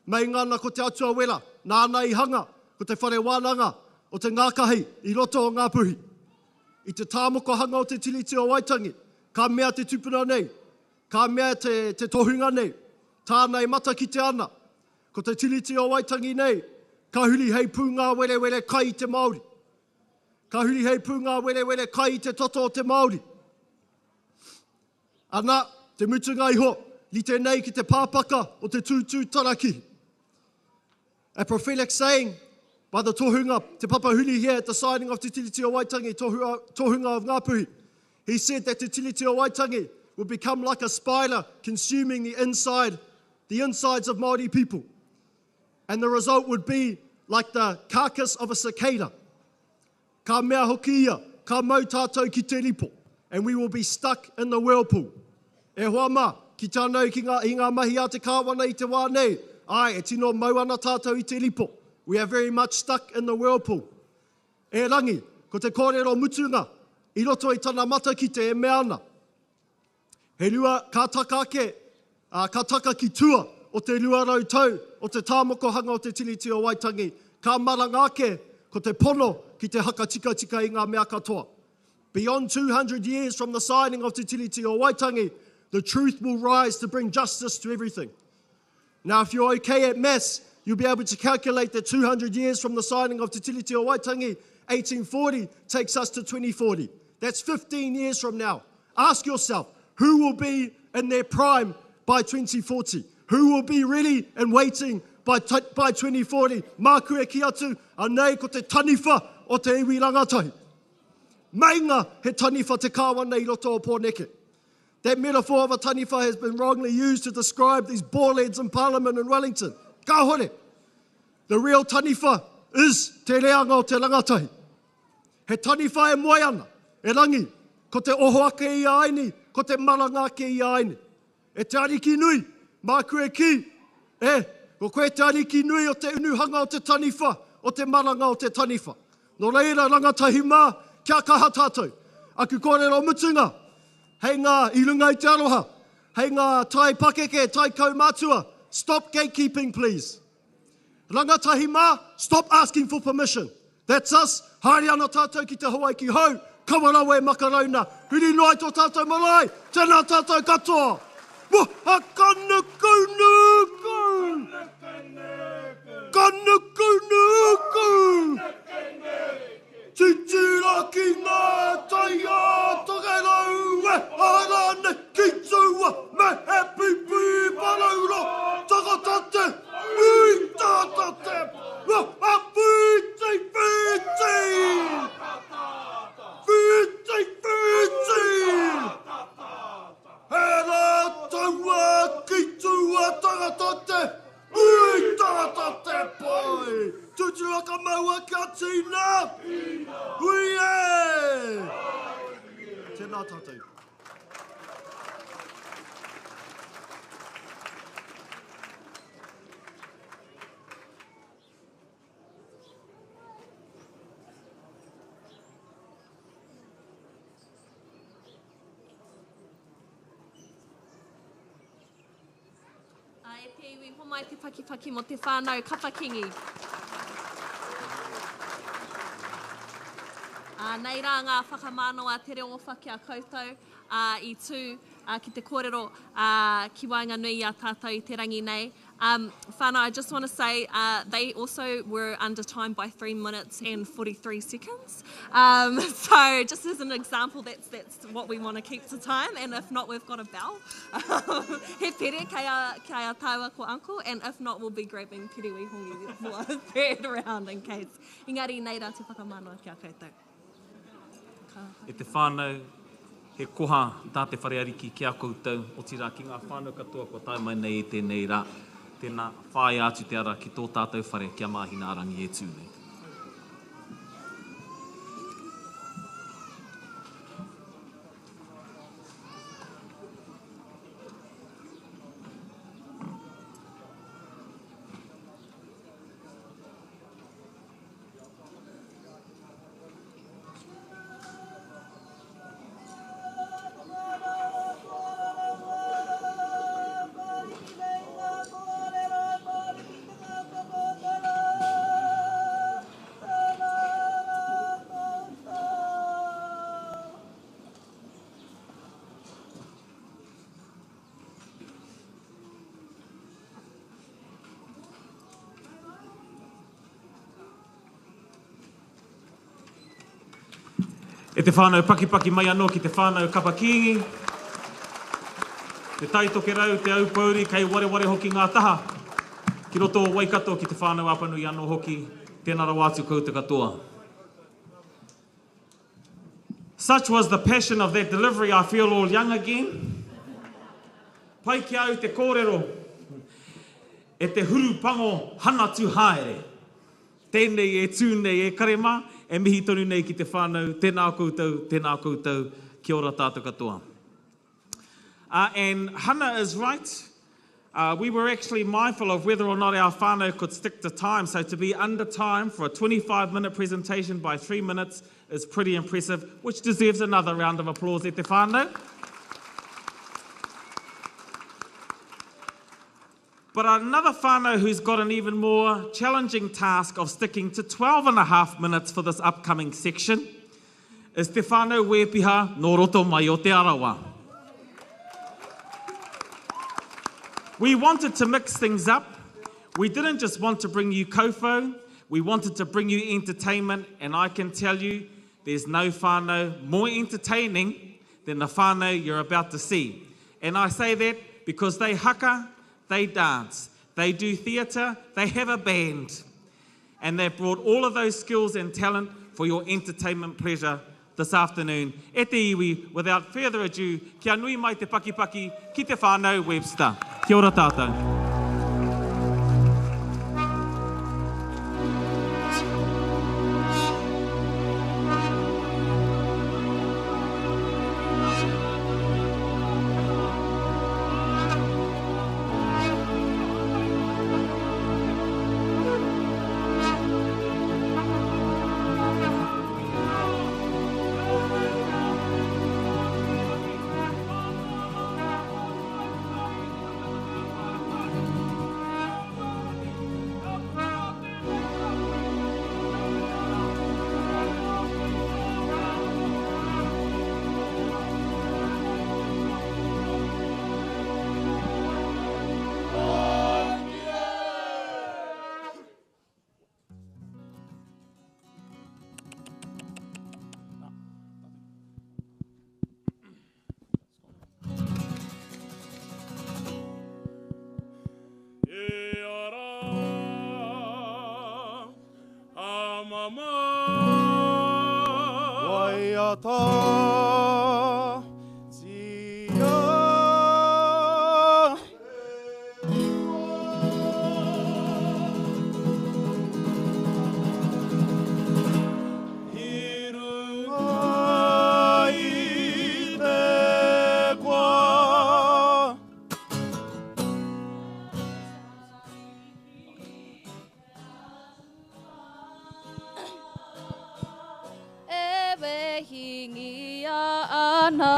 Meinga ana ko te atua wera, nāna i hanga, ko te whare wānanga o te ngākahi i roto o Ngāpuhi. I te tāmokohanga o te Tiriti o Waitangi, ka mea te tupuna nei, ka mea te, te tohunga nei, tāna e matakite ana, ko te Tiriti o Waitangi nei, ka huri hei pūngāwerewere kai i te Māori. Ka huri hei pūngāwerewere kai i te toto o te Māori. Ana, te mutunga iho, rite nei ki te pāpaka o te tūtū tarakihi. A prophetic saying by the tohunga, Te Papa Hurihia at the signing of Te Tiriti o Waitangi, tohua, tohunga of Ngāpuhi. He said that Te Tiriti o Waitangi would become like a spider consuming the inside, the insides of Māori people. And the result would be like the carcass of a cicada. Ka mea hoki ia, ka mau tātou ki te ripo, and we will be stuck in the whirlpool. E hoa mā, ki tānau ki ngā, i ngā mahi a te kāwana i te wā nei, āe, e tino mau ana tātou i te ripo. We are very much stuck in the whirlpool. E Rangi, ko te kōrero mutunga i roto i tana matakite e mea ana, He rua ka taka ake, ā, ka taka ki tua o te 200 tau o te tāmokohanga o te Tiriti o Waitangi, ka maranga ake ko te pono ki te hakatikatika i ngā mea katoa. Beyond 200 years from the signing of Te Tiriti o Waitangi, the truth will rise to bring justice to everything. Now, if you're okay at maths, you'll be able to calculate that 200 years from the signing of Te Tiriti o Waitangi, 1840, takes us to 2040. That's 15 years from now. Ask yourself, who will be in their prime by 2040? Who will be ready and waiting by, by 2040? Māku e ki atu, anei ko te taniwha o te iwi rangatahi. Meinga he taniwha te kāwana i roto o Pōneke. That metaphor of a taniwha has been wrongly used to describe these ballheads in Parliament in Wellington. Kāhore! The real taniwha is te reanga o te rangatahi. He taniwha e moe ana, e Rangi, ko te oho ake i a Aini, ko te maranga ake i a Aini. E te Ariki nui, māku e kī, e, ko koe te Ariki nui o te unuhanga o te taniwha, o te maranga o te taniwha. Nō reira, rangatahi mā, kia kaha tātou. Aku kōrero mutunga, hei ngā i runga i te aroha, hei ngā tai pakeke, tai kaumātua, stop gatekeeping please. Rangatahi mā, stop asking for permission. That's us, haere ana tātou ki te Hawaiki hou, kaua rawa e makarauna, huri noa i tō tātou marae, tēnā tātou katoa! Waha ka nuku nuku! Ka nuku nuku! Titira ki ngā tai a Tokerau e hara nei ki tua me he pipi paraura tangata te ui tangata te waha whiti whiti whiti whiti he rā taua ki tua tangata te Ui tangata te pai! Tuturu ka maua kia tina! Hui e! Tēnā tātou. Ā, e te iwi, homai te pakipaki mō te whānau Kapa Kingi. Ā, nei rā ngā whakamānawa te reo owha ki a koutou, ā, i tū. ki te kōrero ki waenganui i a tātou i te rangi nei. Um, whānau, I just want to say uh, they also were under time by 3 minutes and 43 seconds. Um, so just as an example, that's, that's what we want to keep to time, and if not, we've got a bell. He pere kei a, kei a tāua ko uncle, and if not, we'll be grabbing Piri Wihongi for a third round in case. Engari, nei rā te whakamānawa ki a koutou. E te whānau, he koha tā te Whare Ariki ki a koutou, otirā ki ngā whānau katoa kua tae mai nei i tēnei rā. Tēnā, whāia atu te ara ki tō tātou whare kia Māhinaarangi e tū nei. E te whānau pakipaki mai anō ki te whānau Kapa Kīngi, te Tai Tokerau, te Aupōuri, kei wareware hoki ngā taha ki roto o Waikato ki te whānau Apanui anō hoki, tēnā rawa atu koutou katoa. Such was the passion of that delivery, I feel all young again. Pai ki a au te kōrero, e te huru pango hanatu haere. Tēnei e tū nei e kare mā, e mihi tonu nei ki te whānau, tēnā koutou, tēnā koutou, kia ora tātou katoa. Uh, and Hannah is right. Uh, we were actually mindful of whether or not our whānau could stick to time, so to be under time for a 25-minute presentation by three minutes is pretty impressive, which deserves another round of applause e te whānau. But another whānau who's got an even more challenging task of sticking to 12 and a half minutes for this upcoming section is Te Whānau Wēpiha nō roto mai o Te Arawa. We wanted to mix things up. We didn't just want to bring you kofo, we wanted to bring you entertainment, and I can tell you there's no whānau more entertaining than the whānau you're about to see. And I say that because they haka, they dance, they do theatre, they have a band. And they've brought all of those skills and talent for your entertainment pleasure this afternoon. E te iwi, without further ado, kia nui mai te pakipaki ki te whānau Webster. Kia ora tātou. Waiata tia. I runga i te koa. E wehingia ana.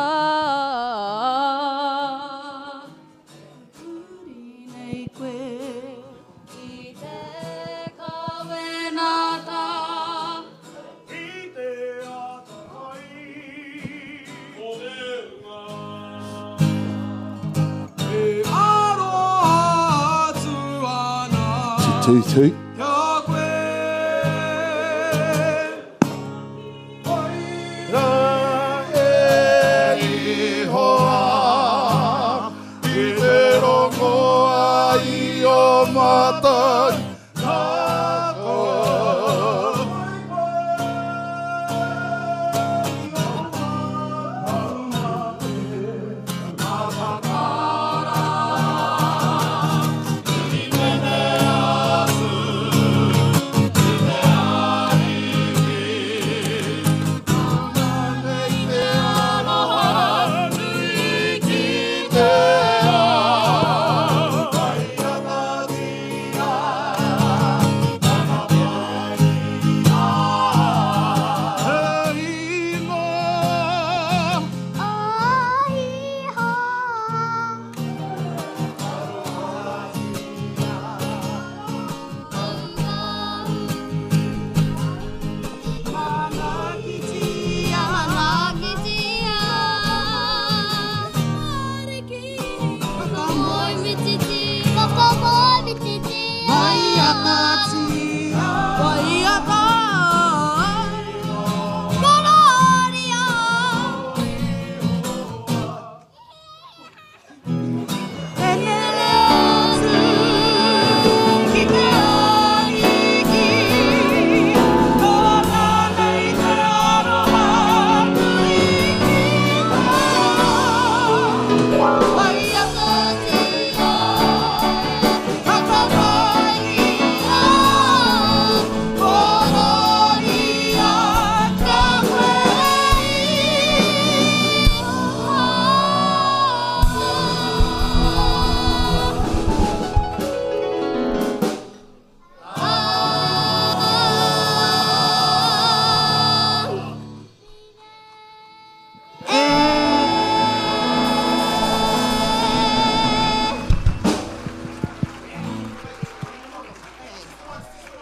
Huri nei koe ki te kawenata. I te ata ai o te unga. 2, 2.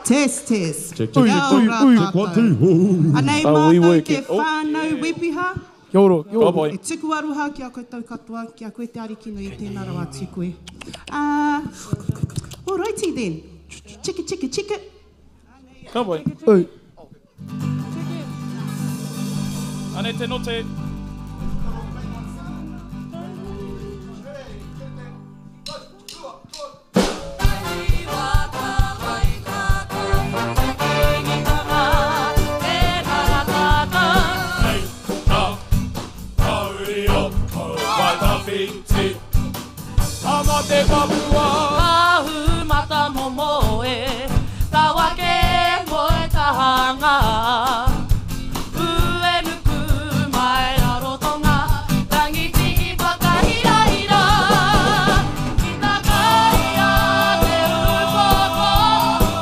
Test, test. Check, check, Kia check, ora check, check, one, tātou. two. Anei Are we mātou te working? Oh. whānau wepiha. Kia ora, kia ora. E tuku aroha ki a koutou katoa, ki a koe te ariki nui, tēnā rawa atu koe. Alrighty then. Chicka, chicka, chicka. Ka pai. Ui. Anei te note. Te papua Kahu mata momo e Tawake moe tahanga Ue nuku mai rarotonga Rangitihi whakahirahira Ki takaia te upoko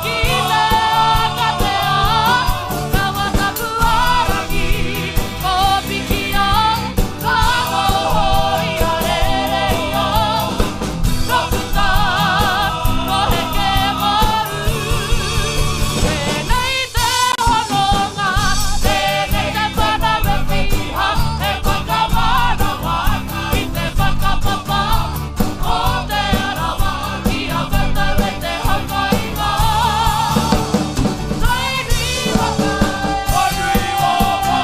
Ki te akatea Kawatapu arangi Ko pikia Ka noho i a rere ia Ka puta, ko heke maru. Tēnei te hononga, tēnei te whānau e piha, e whakamanawa i te whakapapa o te arawa ki a koutou e te haukainga. Tainui waka, tainui waka,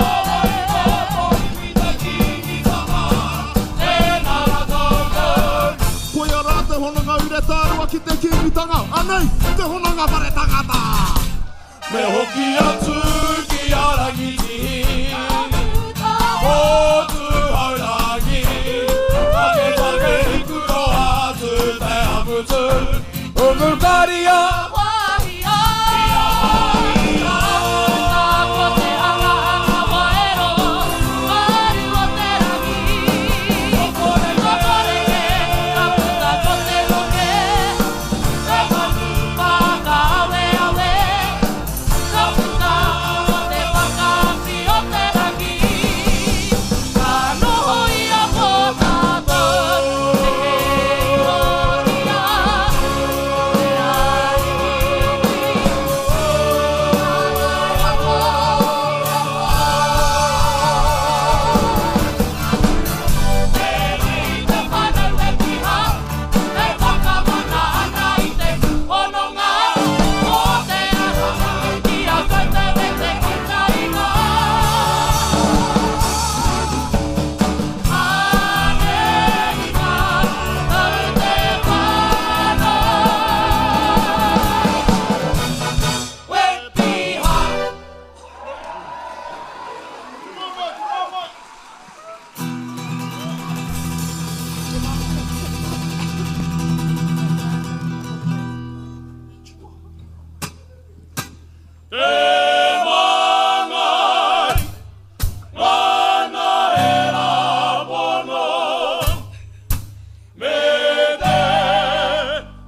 tēnā rā koutou. Koia rā te hononga ure tārua ki te kīngitanga. Anei, te hononga whare tangata. Me hoki atu ki a Rangitihi O Tūhourangi Take take hikuro atu te hamutu Umukaria Wahia, ko te anga anga waero, maru o te rangi. Ko koreke, ka puta ko te roke, te manu whakaawe awe. Ka puta ko te whakaati o te rangi. Ka noho i a pōtātou, te hei roria, te ariki. Te māngai, ngana e rāpono, me te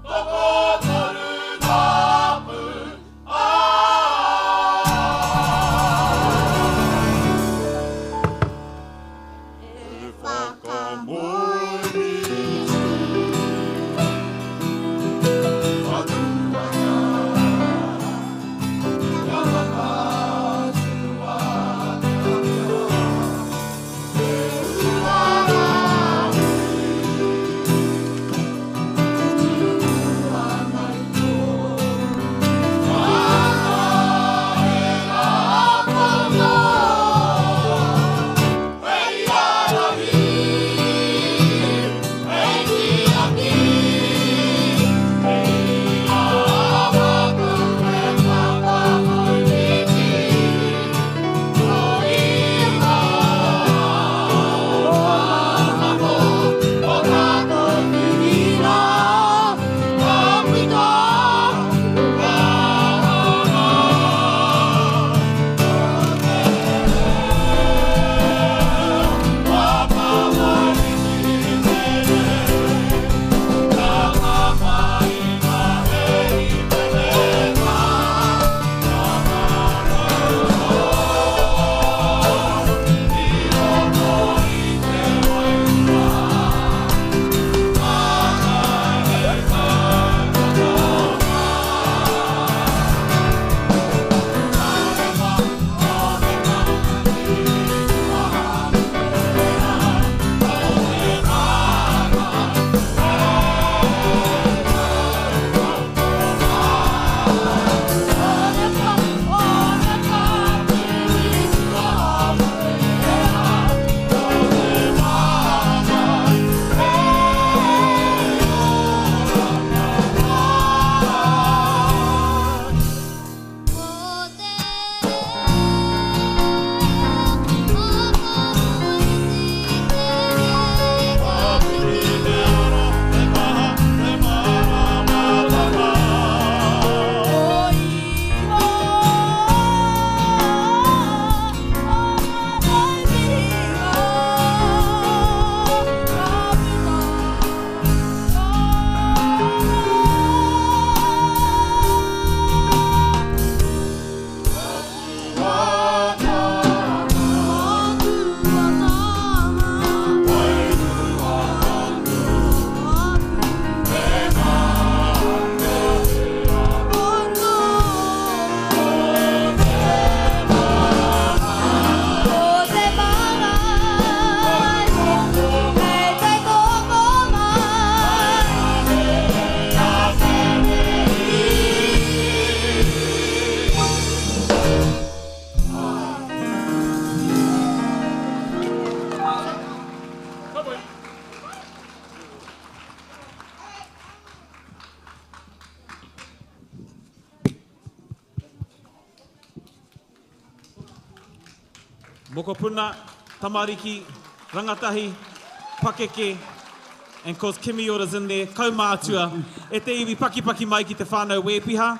tokotoru tapu ā. E whakamoemiti. Mokopuna, tamariki, rangatahi, pakeke, and cause Kimi Ora's in there, kaumātua, e te iwi pakipaki mai ki te whānau Wēpiha.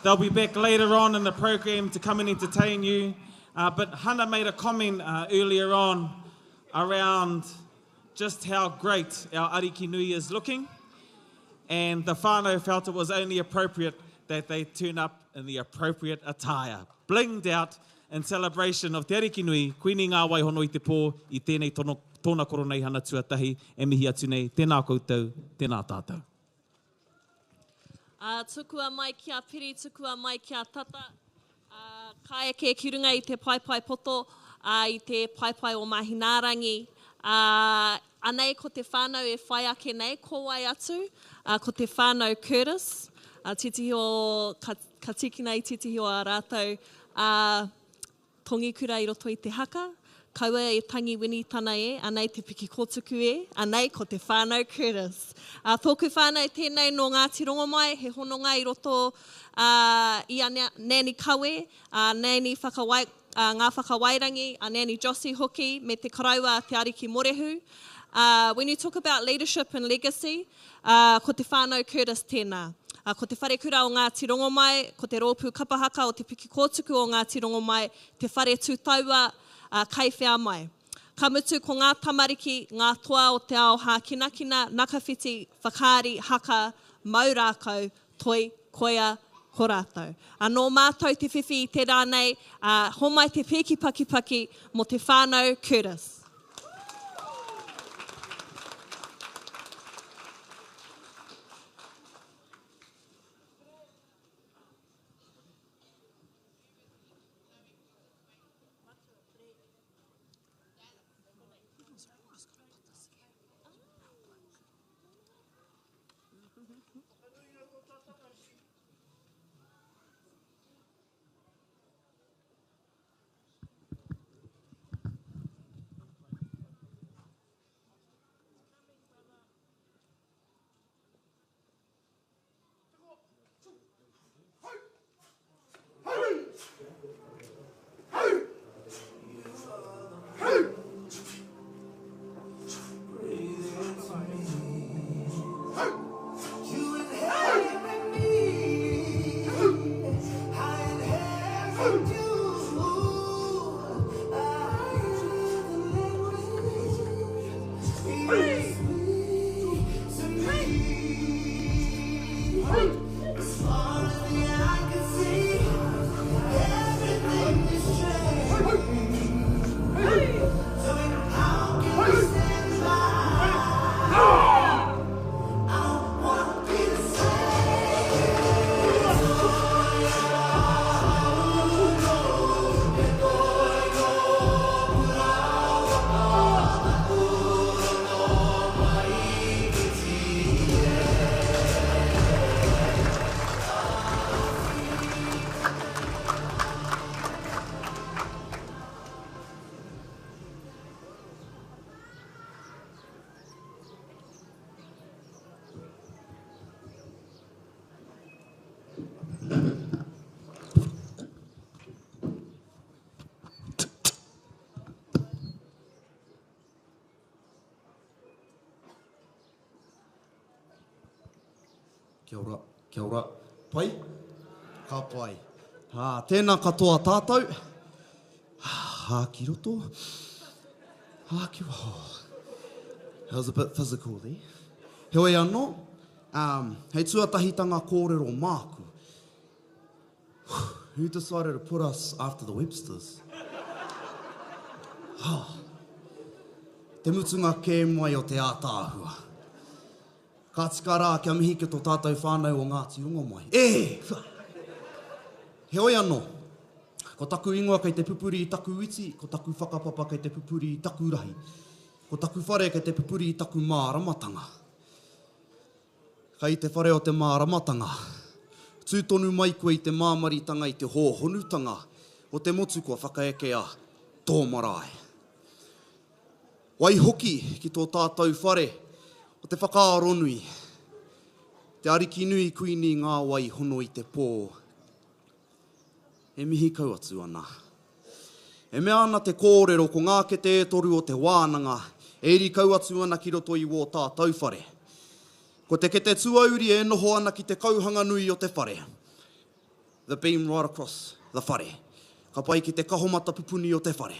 They'll be back later on in the program to come and entertain you. Uh, but Hannah made a comment uh, earlier on around just how great our Ariki Nui is looking. And the whānau felt it was only appropriate that they turn up in the appropriate attire, blinged out in celebration of Te Ariki Nui, Kuini Ngā Waihono i te pō, i tēnei tono, tōna koroneihana tuatahi, e mihi atu nei, tēnā koutou, tēnā tātou. Ā, tukua mai kia piri, tukua mai kia tata, ā, ka eke ki runga i te paepae poto, ā, i te paepae o Mahinārangi, ā, anei ko te whānau e whai ake nei, ko wai atu, ā, ko te whānau Curtis, ā, tētehi o, ka, ka tīkina i tētehi o ā rātou, ā, Tongikura i roto i te haka, kaua e tangi Winitana e, anei te piki kotuku e, anei ko te whānau Curtis. Ā, tōku whānau tēnei nō Ngāti Rongomai, he hononga i roto ā, i a Nanny Kawe, ā, Nanny Whakawai, ā, Ngā Whakawairangi, a Nanny Jossie hoki, me te koroua a Te Ariki Morehu. Uh, when you talk about leadership and legacy, uh, ko te whānau Curtis tēnā. Uh, ko te wharekura o Ngāti Rongomai, ko te rōpū kapahaka o Te Piki Kōtuku o Ngāti Rongomai, te whare tūtaua, uh, kai whea mai. Ka mutu ko ngā tamariki, ngā toa o te ao hākinakina, nakawhiti, whakaari, haka, mau rākau, toi, koia, ko rātou. Ā, nō mātou te whiwhi i te rā nei, ā, homai te pīki pakipaki mō te whānau Curtis. Kia ora, kia ora. Pai? Ka pai. Ā, tēnā katoa tātou. Hā ki roto, hā ki waho. That was a bit physical there. Heoi anō, um, hei tuatahitanga kōrero māku. Who decided to put us after the Websters? Te mutunga kē mai o te ātaahua. Ka tika rā kia mihi ki tō tātou whānau o Ngāti Rongomai. E! Heoi anō, ko taku ingoa kei te pupuri i taku iti, ko taku whakapapa kei te pupuri i taku rahi, ko taku whare kei te pupuri i taku māramatanga. Kai te whare o te māramatanga. Tū tonu mai koe i te māmaritanga i te hōhonutanga o te motu kua whakaekea tō marae. Waihoki ki tō tātou whare o te whakaaronui, te Arikinui Kuini ngā wai hono i te pō e mihi kau atu ana. E mea ana te kōrero ko ngā kete e toru o te wānanga e iri kau atu ana ki roto i wō tātou whare. Ko te kete tuauri e noho ana ki te kauhanganui o te whare, the beam right across the whare, ka pai ki te kahomata pupuni o te whare.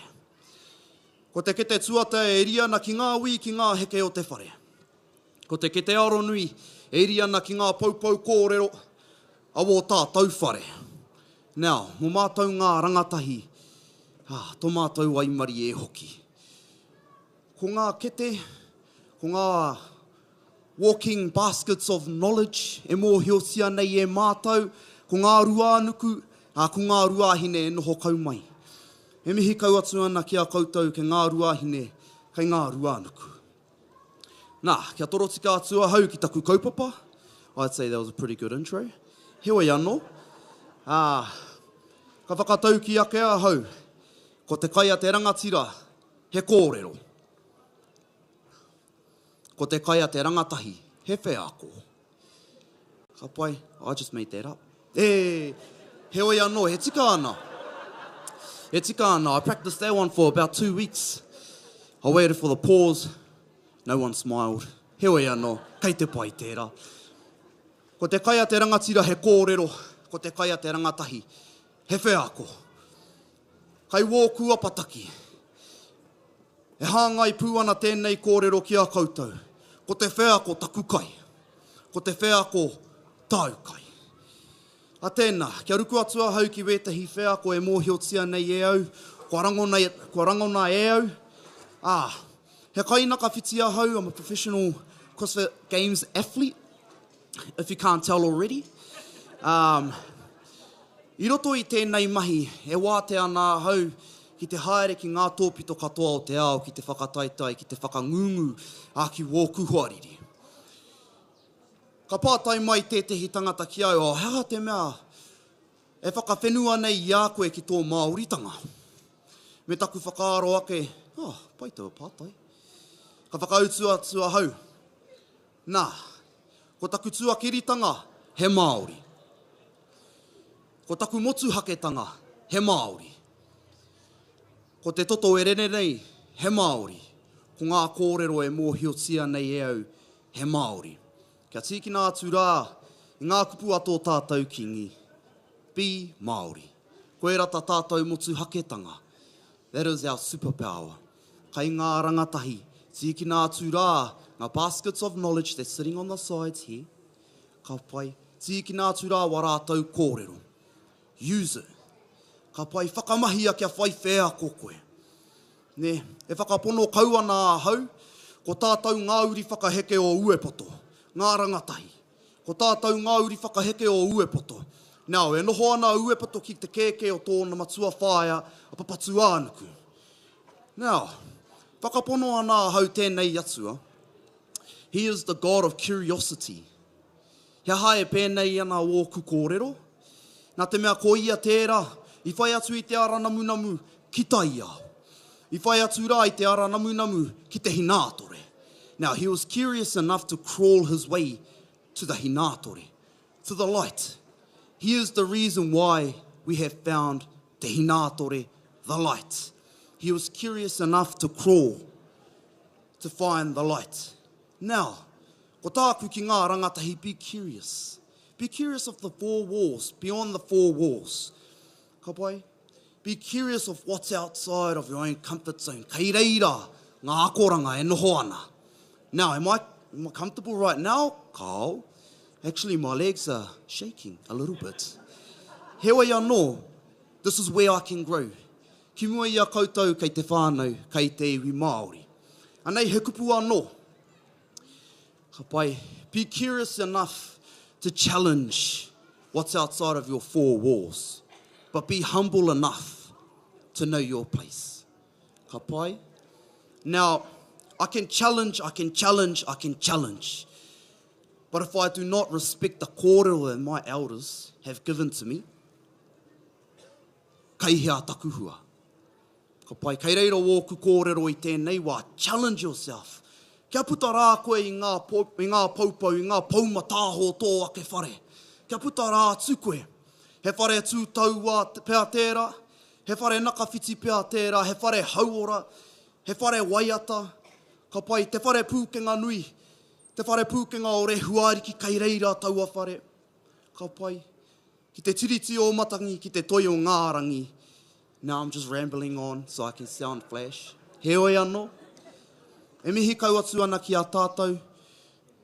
Ko te kete tuata e iri ana ki ngā wī ki ngā heke o te whare. Ko te kete aronui e iri ana ki ngā poupou kōrero a wō tātou whare. Now, mō mātou ngā rangatahi, ah, tō mātou waimarie hoki. Ko ngā kete, ko ngā walking baskets of knowledge e mōhiotia nei e mātou, ko ngā ruānuku, ā, ko ngā ruāhine e noho kau mai. E mihi kau atu ana ki a koutou kei ngā ruāhine, kei ngā ruānuku. Nā, kia torotika atu ahau ki taku kaupapa, I'd say that was a pretty good intro. Heoi anō, ā, ka whakataukī ake ahau, ko te kai a te rangatira, he kōrero. Ko te kai a te rangatahi, he wheako. Ka pai, I just made that up. E, heoi anō, he tika ana. He tika ana, I practiced that one for about two weeks. I waited for the pause. No one smiled. Heoi anō, kei te pai tērā. Ko te kai a te rangatira he kōrero, ko te kai a te rangatahi he wheako. Kai wōku apataki. E hāngai pū ana tēnei kōrero ki a koutou. Ko te wheako taku kai. Ko te wheako tāu kai. A tēnā, kia ruku atu ahau ki wētahi wheako e mōhiotia nei e au, kua rangona, kua rangona e au, ā, he kainakawhiti ahau, I'm a professional CrossFit Games athlete, if you can't tell already. Um, I roto i tēnei mahi, e wātea ana ahau ki te haere ki ngā tōpito katoa o te ao ki te whakataetae, ki te whakangungu, ā, ki wōku hoariri. Ka pātai mai tētehi tangata ki au, oh, he aha te mea e whakawhenua nei i a koe ki tō Māoritanga? Me taku whakaaro ake, oh, pai taua pātai. Ka whakautu atu ahau, nā, ko taku tuakiritanga he Māori. Ko taku motuhaketanga he Māori. Ko te toto e rere nei he Māori. Ko ngā kōrero e mōhiotia nei e au he Māori. Kia tīkina atu rā i ngā kupu a tō tātou Kīngi, Be Māori. Koira ta tātou motuhaketanga. That is our superpower. Kai ngā rangatahi, tīkina atu rā ngā baskets of knowledge that's sitting on the sides here. Ka pai, tīkina atu rā wā rātou kōrero. Use it. Ka pai, whakamahia kia whai wheako koe. Nē, e whakapono kau ana ahau, ko tātou ngā uri whakaheke o Uepoto, ngā rangatahi. Ko tātou ngā uri whakaheke o Uepoto. Now, e noho ana a Uepoto ki te kēkē o tōna matua whaea, a Papatūānuku. Now, whakapono ana ahau tēnei atua, he is the God of curiosity. He aha e pēnei ana ōku kōrero? Nā te mea ko ia tērā i whai atu i te ara namunamu ki taiao. I whai atu rā i te ara namunamu ki te hinātore. Now, he was curious enough to crawl his way to the hinātore, to the light. He is the reason why we have found te hinātore, the light. He was curious enough to crawl to find the light. Now, ko tāku ki ngā rangatahi, be curious. Be curious of the four walls, beyond the four walls. Ka pai? Be curious of what's outside of your own comfort zone. Kei reira ngā akoranga e noho ana. Now, am I, am I comfortable right now? Kao. Actually, my legs are shaking a little bit. Heoi anō, this is where I can grow. Ki mua i a koutou kei te whānau, kei te iwi Māori. Anei he kupu anō. Ka pai. Be curious enough to challenge what's outside of your four walls, but be humble enough to know your place. Ka pai. Now, I can challenge, I can challenge, I can challenge. But if I do not respect the kōrero that my elders have given to me, Kei hea taku hua? Ka pai, kei reira wōku kōrero i tēnei wā, challenge yourself. Kia puta rā koe i ngā, i ngā poupou, i ngā poumatāho o tō ake whare. Kia puta rā atu koe. He whare tū tauā pea tērā, he whare nakawhiti pea tērā, he whare hauora, he whare waiata. Ka pai, te whare pūkenga nui, te whare pūkenga o Rehuariki kei reira taua whare. Ka pai. Ki te tiriti o Matangi, ki te toi o Ngārangi. Now I'm just rambling on so I can sound flash. Heoi anō, e mihi kau atu ana ki a tātou,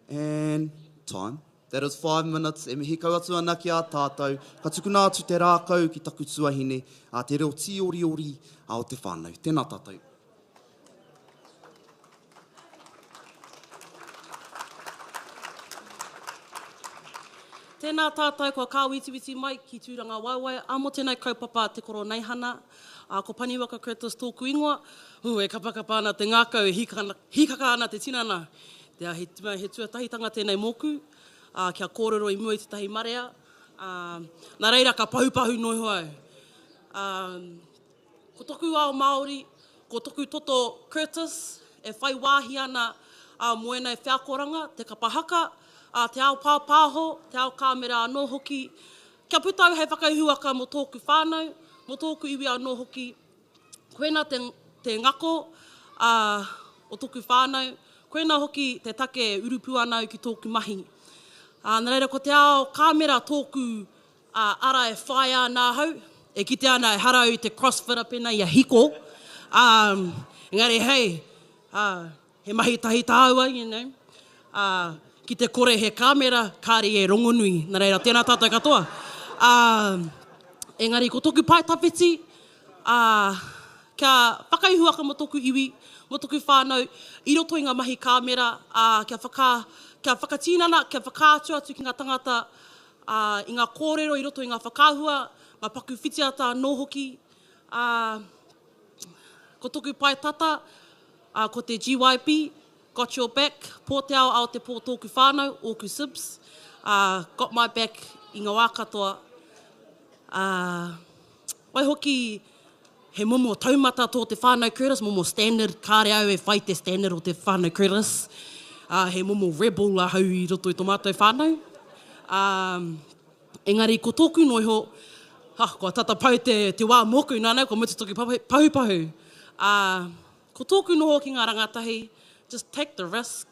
and time. That is five minutes, e mihi kau atu ana ki a tātou. Ka tukuna atu te rākau ki taku tuahine, a te reo tīoriori a o te whānau. Tēnā tātou. Tēnā tātou kua kāwitiwiti mai ki Tūrangawaewae, ā mō tēnei kaupapa Te Koroneihana, ā, ko Paniwaka Curtis tōku ingoa. Ū, e kapakapa ana te ngākau, e hīkaka ana te tinana. Te he, he tuatahitanga tēnei mōku, ā, kia kōrero i mua i tētahi marea, ā, nā reira ka pahupahu noa iho au. Ā, Ko toku ao Māori, ko toku toto Curtis, e whai wāhi ana ā mō ēnei wheakoranga, te kapa haka, ā, te ao pāpāho, te ao kāmera anō hoki. Kia puta au hei whakaihuwaka mō tōku whānau, mō tōku iwi anō hoki. Koina te, te ngako, ā, o toku whānau, Koinā hoki te take e urupū ana au ki tōku mahi. Ā, nā reira ko te ao kāmera tōku ara e whāia ana ahau, e kite ana ehara au i te crossfitter pēnā i a Hiko, ā, engari hei, ā, he mahi tahi tāua, you know, ā, ki te kore he kāmera, kāre e rongonui, nā reira tēnā tātou katoa. Ā, engari ko tōku pae tawhiti, ā, kia whakaihuwaka mō tōku iwi, mō tōku whānau i roto i ngā mahi kāmera, ā, kia whaka, kia whakatinana, kia whakaatu atu ki ngā tangata, ā, i ngā kōrero i roto i ngā whakaahua, ngā paku whitiata anō hoki, ā, ko tōku pae tata, ā, ko te GYB, Got Your Back, Pō te ao, ao te pō tōku whānau, ōku sibs, ā, got my back i ngā wā katoa, ā, waihoki he momo taumata tō te whānau Curtis, momo standard, kāre au e whai te standard o te whānau Curtis, ā, he momo rebel ahau i roto i tō mātou whānau, ā, engari ko tōku noa iho, ha, kua tata pau te, te wā mōku, nānau, kua mutu tōku pahupahu, ā, Ko tōku noho ki ngā rangatahi, just take the risk,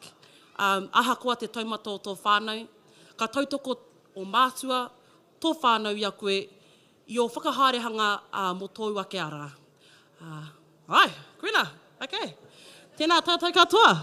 um, ahakoa te taumata o tō whānau, ka tautoko ō mātua, tō whānau i a koe, i ō whakahaerehanga ā, mō tōu ake ara. Ā, āe, koina, okay. Tēnā tātou katoa.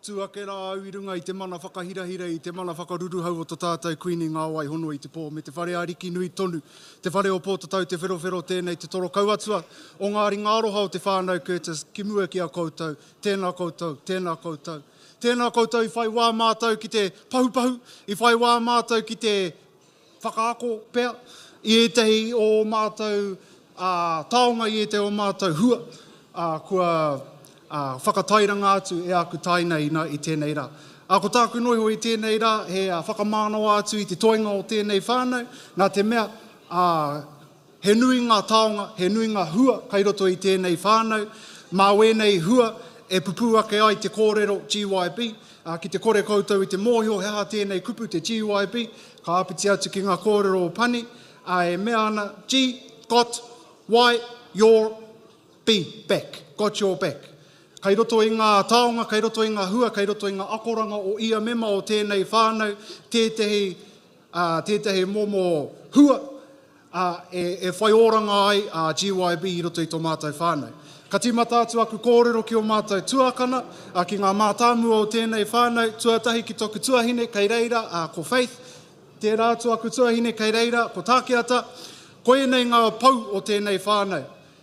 Tū ake rā au i runga i te mana whakahirahira, i te mana whakaruruhau o to tātou Kuini Ngā Wai Hono i te Pō me te Whare Ariki nui tonu, te whare o Pōtatau Te Wherowhero tēnei te toro kauatua o ngā ringa aroha o te whānau Curtis ki mua ki a koutou, tēnā koutou, tēnā koutou. Tēnā koutou i whai wā mātou ki te pahupahu, i whai wā mātou ki te whakaako pea i ētahi o ō mātou taonga, i ētahi o ō mātou hua kua whakatairanga atu e āku tāina i tēnei rā. Ko tāku noa iho i tēnei rā he whakamānawa atu i te toenga o tēnei whānau, nā te mea he nui ngā taonga, he nui ngā hua kai roto i tēnei whānau, mā wēnei hua e pupū ake ai te kōrero GYB, ki te kore koutou i te mōhio he aha tēnei kupu te GYB, Ka āpiti atu ki ngā kōrero o Pani, ā, e mea ana, G, got, Y, your, B, back, got your back. Kei roto i ngā taonga, kei roto i ngā hua, kei roto i ngā akoranga o ia mema o tēnei whānau tētehi, ā, tētehi momo hua, ā, e, e whai oranga ai a GYB i roto i tō mātou whānau. Ka tīmata atu aku kōrero ki ō mātou tuakana, ā, ki ngā mātāmua o tēnei whānau, tuatahi ki toku tuahine kei reira, ā, ko Faith, tērā atu aku tuahine kei reira, ko Tākiata, koianei ngā pou o tēnei whānau.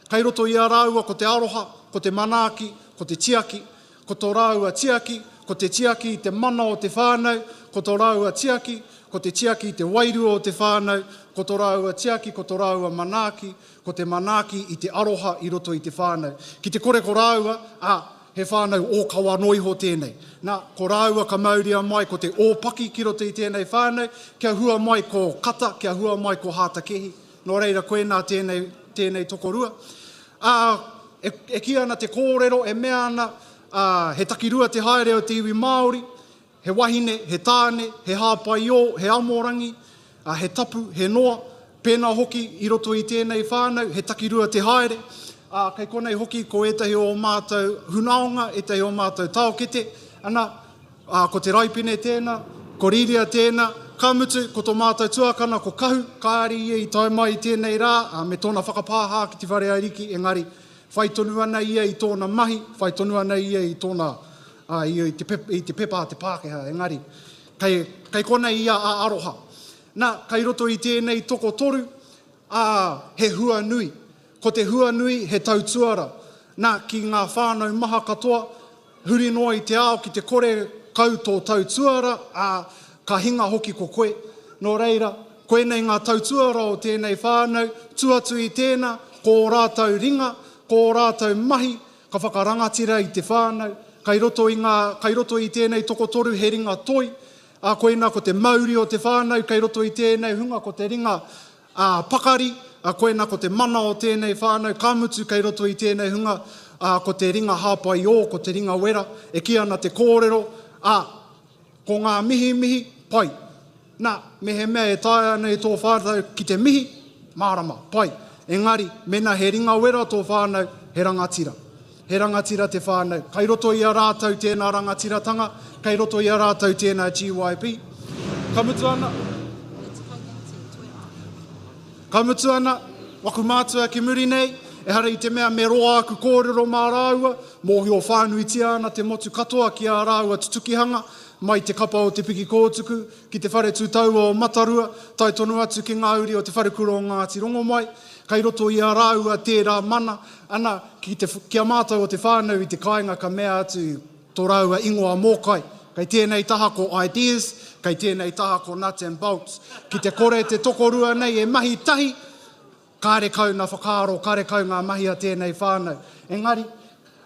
Kei roto i a rāua ko te aroha, ko te manaaki, ko te tiaki, Ko tō rāua tiaki, ko te tiaki i te mana o te whānau, ko tō rāua tiaki, ko te tiaki i te wairua o te whānau, ko tō rāua tiaki, ko tō rāua manaaki, ko te manaaki i te aroha i roto i te whānau. Ki te kore ko rāua, ā, he whānau ōkawa noa iho tēnei. Nā, ko rāua ka mauria mai ko te ōpaki ki roto i tēnei whānau, kia hua mai ko Kata, kia hua mai ko Hātakehi. Nō reira, koinā tēnei, tēnei tokorua. Ā, e, e kī ana te kōrero, e mea ana, ā, he takirua te haere o te iwi Māori, he wahine, he tāne, he hāpaiō, he amorangi, ā, he tapu, he noa, pēnā hoki i roto i tēnei whānau, he takirua te haere, ā, kei konei hoki ko ētahi o ō mātou hunaonga, ētahi o ō mātou taokete, ana, Ā, ko Te Raipene tēnā, ko Rīria tēnā, ka mutu, ko tō mātou tuakana, ko Kahu, kāre ia i tae mai i tēnei rā, ā, me tōna whakapāhā ki te whare ariki, engari, whai tonu ana ia i tōna mahi, whai tonu ana ia i tōna, ā, i te i te pepa a te Pākehā, engari, kei, kei konei ia a Aroha. Nā, kei roto i tēnei tokotoru, ā, he hua nui. Ko te hua nui, he tautuara. Nā, ki ngā whānau maha katoa, Huri noa i te ao ki te kore kau tō tautuara, ā, ka hinga hoki ko koe. Nō reira, koinei ngā tautuara o tēnei whānau, tu atu i tēnā, ko ō rātou ringa, ko ō rātou mahi, ka whakarangatira i te whānau. Kai roto i ngā, kai roto i tēnei tokotoru he ringa toi, ā, koinā ko te mauri o te whānau kei roto i tēnei hunga ko te ringa Ā, pakari, ā, koina ko te mana o tēnei whānau, ka mutu kei roto i tēnei hunga, ā, ko te ringa hāpai ō, ko te ringa wera, e kī ana te kōrero, ā, ko ngā mihimihi, pai. Nā, mehemea e taea ana e tō whānau ki te mihi, Mārama, pai. Engari, mēnā he ringa wera tō whānau, he rangatira. He rangatira te whānau. Kei roto i a rātou tēnā rangatiratanga, kei roto i a rātou tēnā GYB. Ka mutu ana. Ka mutu ana, waku mātua ki muri nei, ehara i te mea me roa aku kōrero mā rāua, mōhio whānuitia ana te motu katoa ki ā rāua tutukihanga, mai te kapa o Te Piki Kōtuku, ki te whare tūtaua o Matarua, tae tonu atu ki ngā uri o Te Wharekura o Ngāti Rongomai, kei roto i a rāua tērā mana, ana, ki te, ki a mātou o te whānau i te kāinga ka mea atu tō rāua ingoa mōkai, kei tēnei taha ko ideas, kei tēnei taha ko nuts and bolts. Ki te kore te tokorua nei e mahi tahi, Karekau na whakaaro, karekau ngā mahi a tēnei whānau. Engari,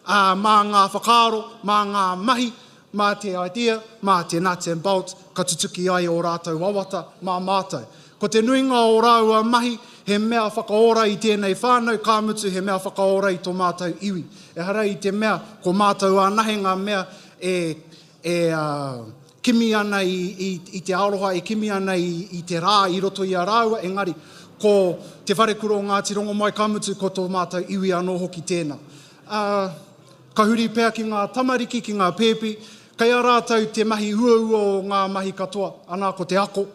ā, mā ngā whakaaro, mā ngā mahi, mā te idea, mā te nuts and bolts, ka tutuki ai ō rātou wawata mā mātou. Ko te nuinga o rāua mahi, he mea whakaora i tēnei whānau, ka mutu he mea whakaora i tō mātou iwi. Ehara i te mea ko mātou anahe ngā mea e, e, ā, kimi ana i, i, i te aroha, e kimi ana i, i te rā i roto i a rāua, engari, ko Te Wharekura o Ngāti Rongomai ka mutu ko tō mātou iwi anō hoki tēnā. Ā, ka huri pea ki ngā tamariki, ki ngā pēpi, kei a rātou te mahi uaua o ngā mahi katoa, anā ko te ako.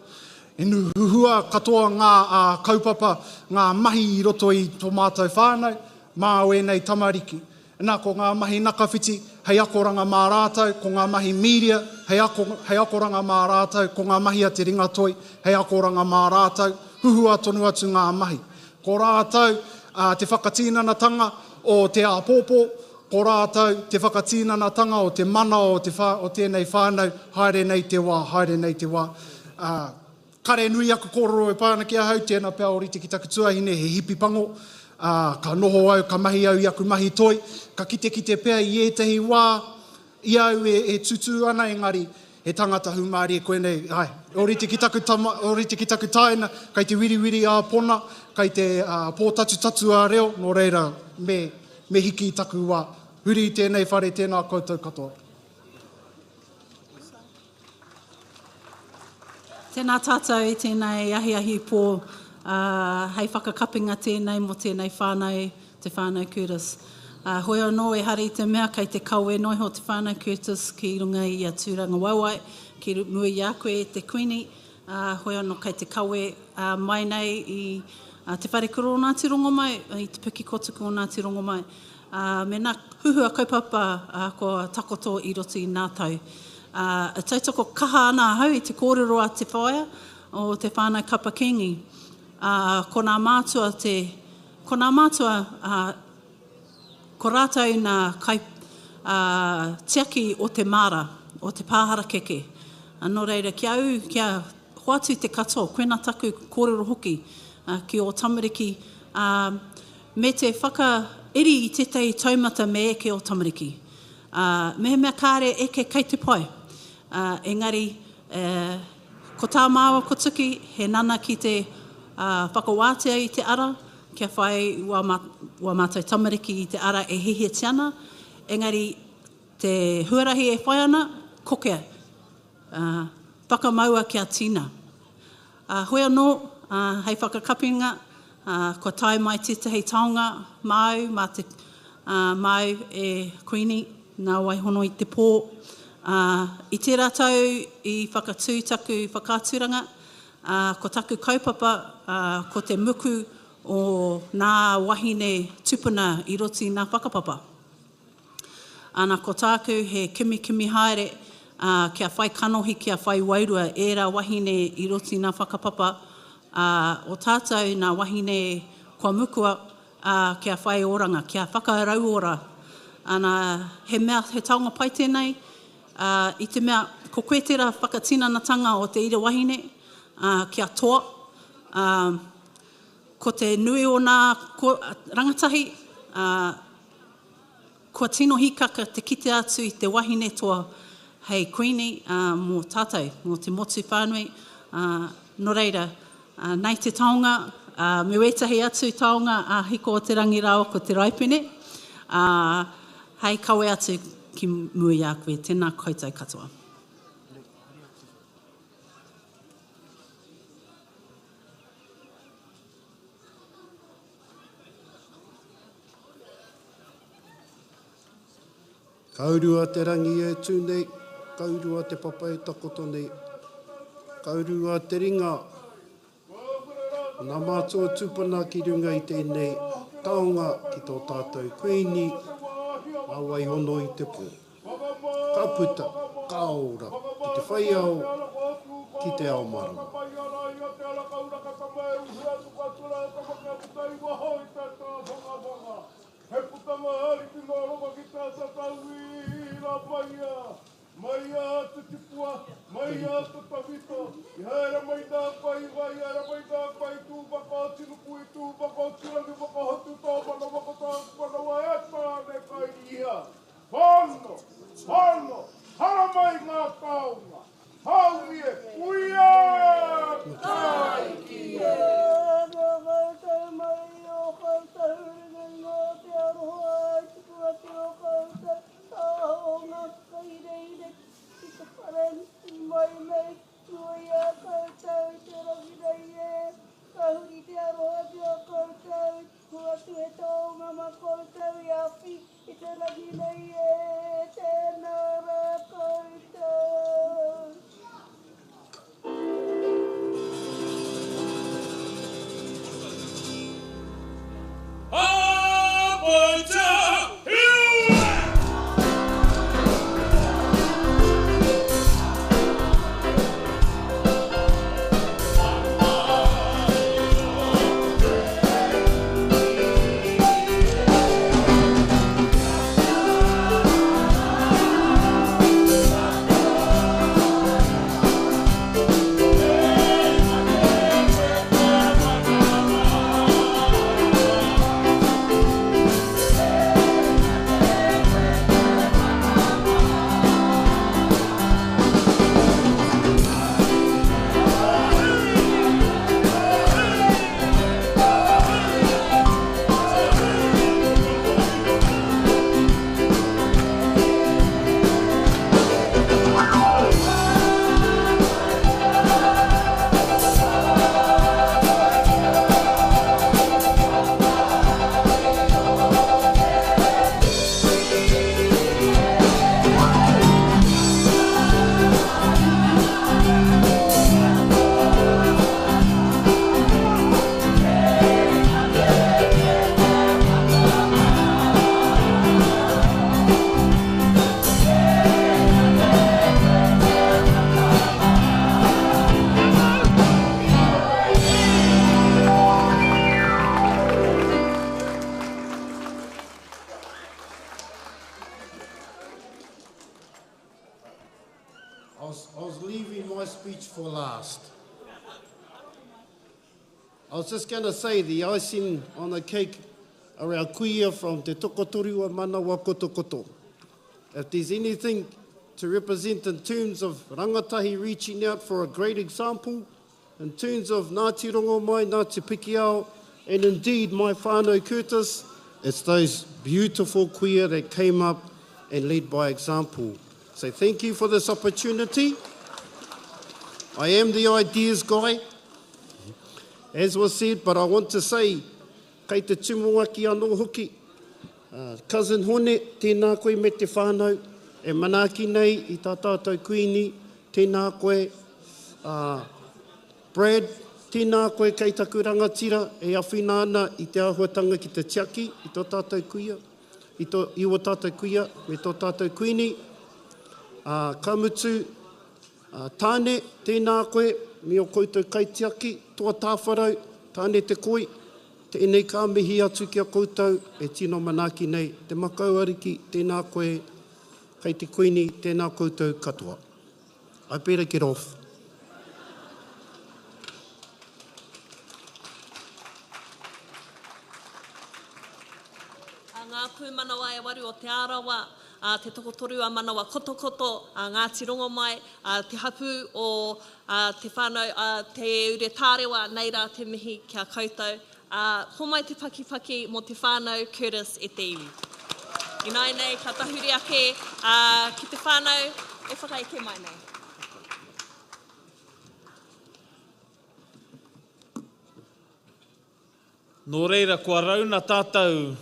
E huhua katoa ngā ā, kaupapa, ngā mahi i roto i tō mātou whānau, mā wēnei tamariki. Nā, ko ngā mahi nakawhiti hei akoranga mā rātou, ko ngā mahi mīria hei ako, hei akoranga mā rātou, ko ngā mahi a te ringatoi hei akoranga mā rātou, huhua tonu atu ngā mahi. Ko rātou ā, te whakatinanatanga o te āpōpō, ko rātou te whakatinanatanga o te mana o te whā, o tēnei whānau, haere nei te wā, haere nei te wā. Ā, Kare nui aku kōrero e pā ana ki ahau, tēnā pea ōrite ki taku tuahine, he hipi pango, ā, ka noho au, ka mahi au i aku mahi toi, ka kitekite pea i ētahi wā i a au e, e tutū ana, engari, he tangata hūmārie koinei, āe, ōrite ki taku tama, ōrite ki taku tāina, kei te wiriwiri ā-pona, kei te ā, pōtatutatu ā-reo, nō reira, me, me hiki i taku wā. Huri i tēnei whare, tēnā koutou katoa. Tēnā tātou i tēnei ahiahi pō, ā, hei whakakapinga tēnei mō tēnei whānau, te whānau Curtis. Ā, hoi anō, ehara i te mea kei te kawe noa iho te whānau Curtis ki runga i a Tūrangawaewae, ki mua i a koe e te Kuini, ā, hoi anō kei te kawe mai nei i Te Wharekura o Ngāti Rongomai, i Te Piki Kotuku o Ngāti Rongomai. Ā, me nā huhua kaupapa kua takoto i roto i nā tau. Ā, e tautoko kaha ana ahau i te kōrero a te whaea o te whānau Kapa Kīngi. Ā, ko nā mātua te, ko nā mātua, ā, ko rātou nā kai, ā, tiaki o te māra, o te pā harakeke. Ā, nō reira, kia ū, kia hoatu te katoa, koinā taku kōrero hoki, ā, ki ō tamariki, ā, Me te whakairi i tētahi taumata me eke ō tamariki. Ā, mehemea kāre eke kei te pai. Ā, engari, e, ko tā māua ko Tuki, he nana ki te, ā, whakawātea i te ara, kia whai wā mā, wā mātou tamariki i te ara e hihiatia ana, engari te huarahi e whai ana, kokea, ā, whakamaua kia tina. Ā, hoi anō, ā, hei whakakapinga, ā, kua tae mai tētahi taonga māu, mā te, ā, māu e Kuini, nā Waihono i te pō. Ā, i tērā tau i whakatū taku whakaaturanga, ā, ko taku kaupapa, ā, ko te muku o nā wahine tupuna i roto i nā whakapapa. Ana, ko tāku he kimikimi haere, ā, kia whai kanohi, kia whai wairua ērā wahine i roto i ngā whakapapa, ā, o tātou nā wahine kua mukua, ā, kia whai oranga, kia whakarauora. Ana, he mea, he taonga pai tēnei, ā, i te mea, ko koe tērā whakatinanatanga o te ira wahine, ā, kia toa, ā, ko te nui o nā rangatahi, ā, Kua tino hīkaka te kite atu i te wahine toa hei Kuini mō tātou, mō te motu whānui, nō reira, nei te taonga, me wētahi atu taonga a Hiko o te Rangi rāua ko Te Raipene, hei kawe atu ki mua i a koe. Tēnā koutou katoa. Ka urua te rangi e tū nei, ka urua te papa e takoto nei, ka urua te ringa o ngā mātua tūpuna ki runga i tēnei taonga ki tō tātou Kuini a Waihono i te pō. Ka puta, ka ora ki te whai ao, ki te ao marama. He putanga ariki nō roto ki tā Tatauira Maia, Maia te tipua, Maia te tawhito, i haere mai nā koe i wai, haere mai nā koe i tū whakaotinuku, i tū whakaotirangi, whakahotu tō manawa ko tāku manawa e Tāne kai ia. Hono, hono, haramai ngā taonga, haumi e kuia tāiki e. Nō koutou mai i ō koutou ringa i ngā te aroha i tuku atu o koutou taonga kaireire ki te whare mai nei Nui a koutou i te rangi nei e, ka huri te aroha ki a koutou, ko atu he taonga ma koutou i awhi i te rangi nei e, tēnā rā koutou. I was, I was leaving my speech for last. I was just going to say the icing on the cake around kuia from Te Tokotoru o Manawa Kotokoto. If there's anything to represent in terms of rangatahi reaching out for a great example, in terms of Ngāti Rongomai, Ngāti Pikiao, and indeed my whānau Curtis, it's those beautiful kuia that came up and led by example. So thank you for this opportunity. I am the ideas guy, as was said, but I want to say, kei te tumuaki anō hoki. Uh, cousin Hone, tēnā koe me te whānau, e manaaki nei i tā tātou kuini, tēnā koe. Uh, Brad, tēnā koe kei taku rangatira e awhina ana i te āhuatanga ki te tiaki i tō tātou kuia, i, tō, i o tātou kuia me tō tātou kuini. Uh, ka mutu, uh, Tāne, tēnā koe me o koutou kaitiaki, toa tāwharau, Tāne te koi, tēnei ka mihi atu ki a koutou e tino manaaki nei, te makau ariki, tēnā koe, kei te kuini, tēnā koutou katoa. I better get off. A ngā pūmanawa e waru o Te Arawa, a Te Tokotoru a Manawa Kotokoto, a Ngāti Rongomai, a te hapū o a te whānau a Te Ure Tārewa, nei rā te mihi ki a koutou. Ā, homai te pakipaki mō te whānau Curtis e te iwi. Ināianei ka tahuri ake ā, ki te whānau e whakaeke mai nei. Nō reira, kua rauna tātou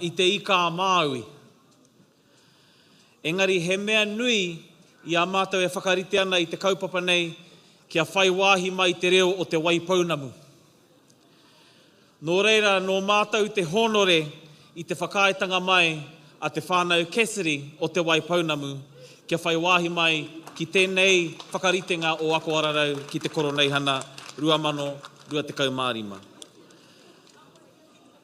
i te Ika a Māui. Engari he mea nui i a mātou e whakarite ana i te kaupapa nei kia whai wāhi mai te reo o Te Waipounamu. Nō reira, nō mātou te hōnore i te whakaaetanga mai a te whānau Cassidy o Te Waipounamu kia whai wāhi mai ki tēnei whakaritenga o Ako Ararau ki te Koroneihana 2025.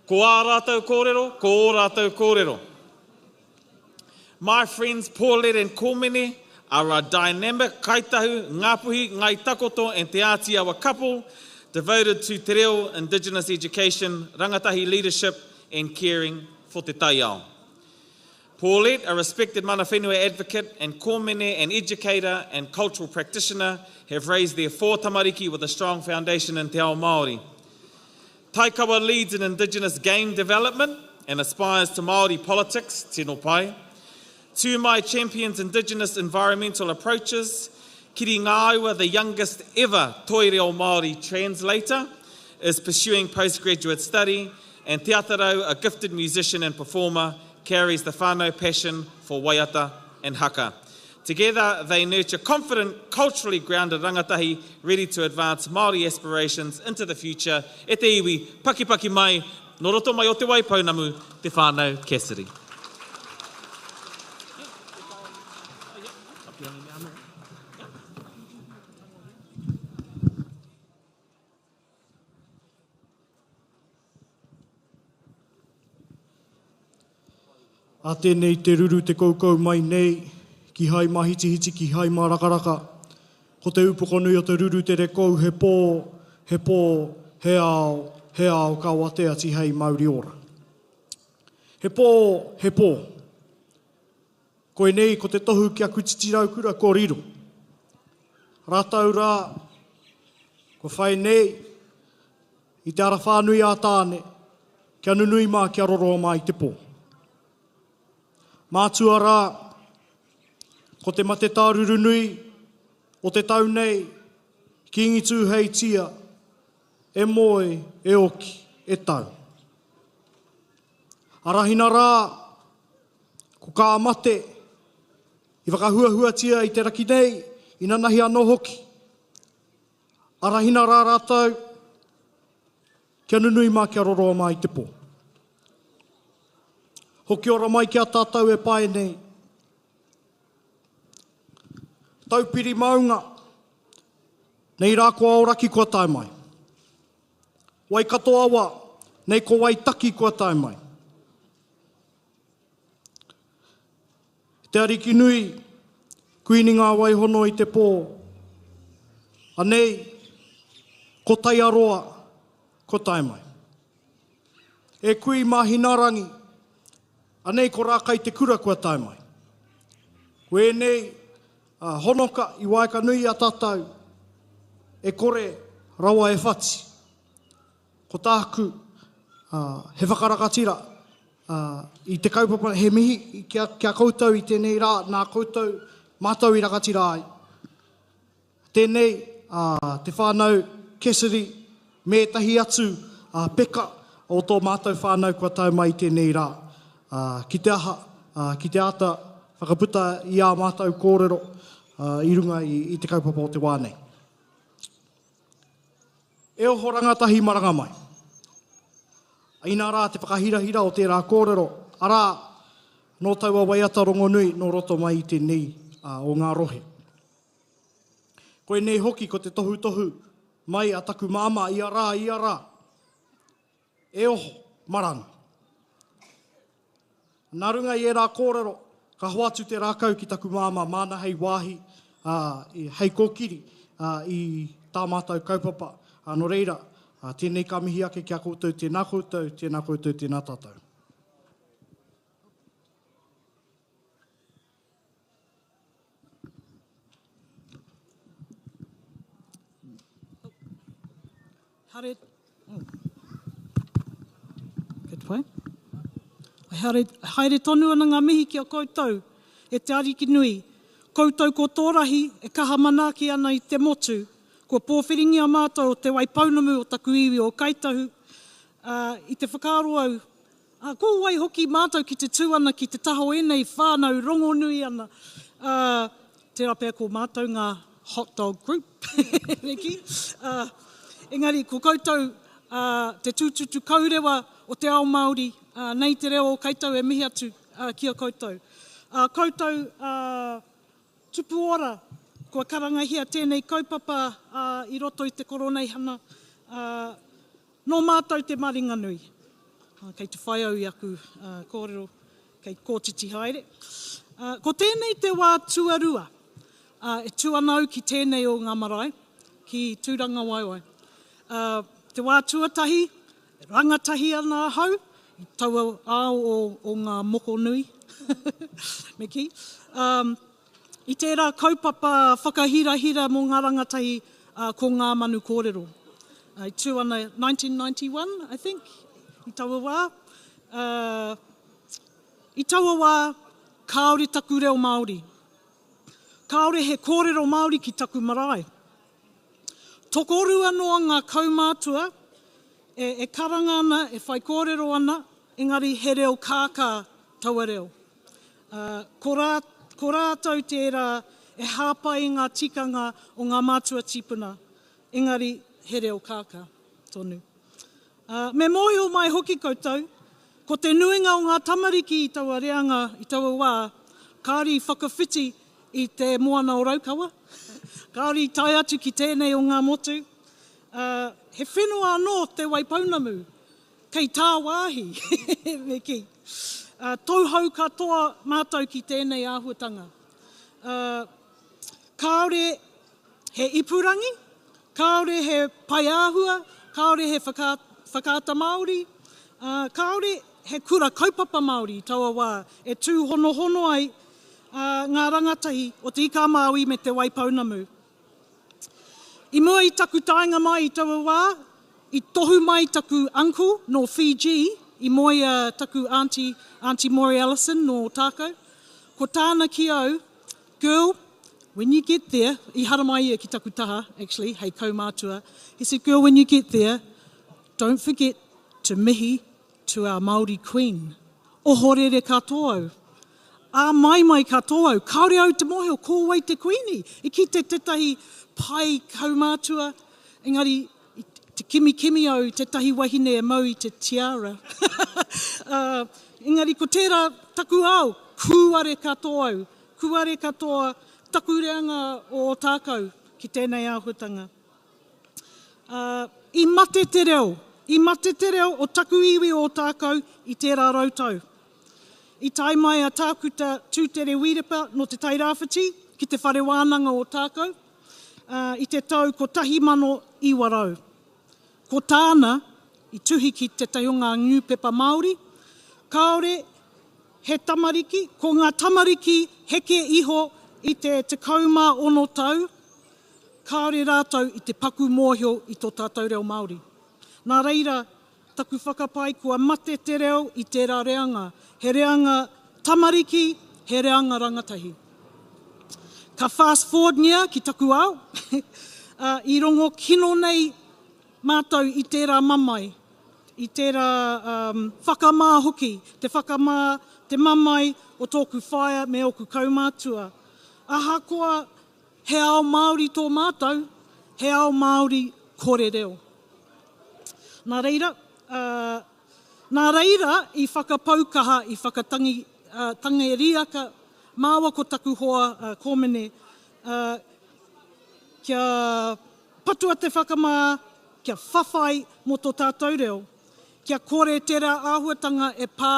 Ko ā rātou kōrero, ko ō rātou kōrero. My friends Paulette and Komene are a dynamic Kaitahu, Ngāpuhi, Ngai Takoto and Te Āti Awa couple devoted to te reo, indigenous education, rangatahi leadership and caring for te taiao. Paulette, a respected mana whenua advocate, and Komene, an educator and cultural practitioner, have raised their four tamariki with a strong foundation in te ao Māori. Taikawa leads in indigenous game development and aspires to Māori politics, tino pai. Tūmai champions indigenous environmental approaches. Kiri Ngāua, the youngest ever Toi Reo Māori translator, is pursuing postgraduate study. And Te Atarau, a gifted musician and performer, carries the whānau passion for waiata and haka. Together, they nurture confident, culturally grounded rangatahi ready to advance Māori aspirations into the future. E te iwi, pakipaki mai, nō roto mai o Te Waipounamu, te whānau Cassidy. A tēnei te ruru te koukou mai nei, kihai mahitihiti, kihai mārakaraka. Ko te upoko nui o te ruru te rekou he pō, he pō, he ao, he ao ka watea tihei mauri ora. He pō, he pō. Koinei ko te tohu ki aku titiraukura ko riro. Rātou rā, kua whai nei i te ara whānui a Tāne, kia nunui mā, kia roroa mā i te pō. Mātua rā, ko te mate tāruru nui o te tau nei, Kīngi Tūheitia, e moe, e oki, e tau. Arahina rā, ko kā mate i whakahuahuatia i te raki nei, inanahi anō hoki. Arahina rā rātou, kia nunui mā, kia roroa mā i te pō. Hoki ora mai ki a tātou e pae nei. Taupiri maunga, nei rā ko Aoraki kua tae mai. Waikato awa, nei ko Waitaki kua tae mai. Te Ariki nui, Kuini ngā waihono i te pō. Anei, ko Taiaroa, ko tae mai. E kui Mahinarangi, anei ko Rākai te kura kua tae mai. Ko ēnei honoka i waekanui i a tātou, e kore rawa e whati. Ko tāku, he whakarakatira i te kaupapa, he mihi ki a koutou i tēnei rā, nā koutou mātou i rakatira ai. Tēnei te whānau Cassidy me ētahi atu peka o tō mātou whānau kua tae mai i tēnei rā. Ki te aha, ki te āta whakaputa i ā mātou kōrero i runga i te kaupapa o te wā nei. E oho rangatahi maranga mai. Inā rā te whakahirahira o tērā kōrero, arā, nō taua waiata rongonui nō roto mai i tēnei o ngā rohe. Koinei hoki ko te tohutohu mai a taku māmā ia rā, ia rā. E oho, maranga. Nā runga i ērā kōrero, ka hoatu te rākau ki taku māmā, māna hei wāhi, ā, hei kōkiri i tā mātou kaupapa. Ā, nō reira, tēnei ka mihi ake ki a koutou, tēnā koutou, tēnā koutou, tēnā tātou. Haere, oh. Good point. Haere, haere tonu ana ngā mihi ki a koutou, e te Ariki nui. Koutou ko tō rahi e kaha manaaki ana i te motu. Kua pōwhiringia mātou o Te Waipounamu o taku iwi o Kai Tahu, ā, i te whakaaro au, Ā, ko wai hoki mātou ki te tū ana ki te taha o ēnei whānau rongonui ana, ā, tērā pea ko mātou ngā hot dog group, me kī. Ā, engari ko koutou, ā, te tūtutu kaurewa o te ao Māori, ā, nei te reo o koutou e mihi atu, ā, ki a koutou. Ā, koutou, ā, tupu ora, kua karangahia tēnei kaupapa, ā, i roto i te Koroneihana, ā, Nō mātou te maringanui. Kei te whai au i aku kōrero, kei kōtiti haere. Ko tēnei te wā tuarua e tū ana au ki tēnei o ngā marae, ki Tūrangawaewae. Te wā tuatahi, rangatahi ana ahau i taua ao o ngā moko nui, me kī. I tērā kaupapa whakahirahira mō ngā rangatahi ko Ngā Manu Kōrero. I tū ana 1991, I think, i taua wā. I taua wā, kāore taku reo Māori. Kāore he kōrero Māori ki taku marae. Tokorua noa ngā kaumātua e karanga ana, e whaikōrero ana, engari he reo kākā taua reo. Ā, ko rā, ko rātou tērā e hāpai i ngā tikanga o ngā mātua tīpuna, engari he reo kākā tonu. Ā, me mōhio mai hoki koutou, ko te nuinga o ngā tamariki i taua reanga, i taua wā, kāore i whakawhiti i te moana o Raukawa, kāore i tae atu ki tēnei o ngā motu. Ā, he whenua anō Te Waipounamu, Kei tāwāhi, me kī. Tauhou katoa mātou ki tēnei āhuatanga. Kāore he ipurangi, kāore he paeāhua, kāore he whakaata Māori, kāore he kura kaupapa Māori i taua wā e tūhonohono ai ngā rangatahi o Te Ika-a-Māui me Te Waipounamu. I mua i taku taenga mai i taua wā, i tohu mai taku uncle nō Fiji, i moe a taku aunty, Aunty Maury Ellison nō Ōtākou. Ko tāna ki au, Girl, when you get there, i haramai ia ki taku taha, actually, hei kaumātua, he said, Girl, when you get there, don't forget to mihi to our Māori Queen. Ohorere katoa au. Āmaimai katoa au. Kāore au te mōhio ko wai te Kuini. I kite tētahi pae kaumātua, engari i te kimikimi au i tētahi wahine e mau i te tiara. Engari ko tērā taku ao, kūare katoa au. Kūare katoa taku reanga o Ōtākou ki tēnei āhuatanga. Ā, i mate te reo, i mate te reo o taku iwi o Ōtākou i tērā rautau. I tae mai a Tākuta Tūtere Wīrepa nō Te Tairāwhiti ki Te Whare Wānanga o Ōtākou, ā, i te tau 1900. Ko tāna, i tuhi ki tētahi o ngā niupepa Māori, kāore he tamariki, ko ngā tamariki heke iho i te 16 tau, Kāore rātou i te paku mōhio i tō tātou reo Māori. Nā reira, taku whakapae kua mate te reo i tērā reanga, he reanga tamariki, he reanga rangatahi. Ka fast forward-ngia ki taku ao, ā, i rongo kino nei mātou i tērā mamae, i tērā whakamā hoki, te whakamā, te mamae o tōku whaea me ōku kaumātua. Ahakoa He ao Māori tō mātou, he ao Māori kore reo. Nā reira, nā reira i whakapau kaha, i whakatangi, tangi riaka māua ko taku hoa Kōmene, kia patua te whakamā, kia whawhai mō tō tātou reo, kia kore tērā āhuatanga e pā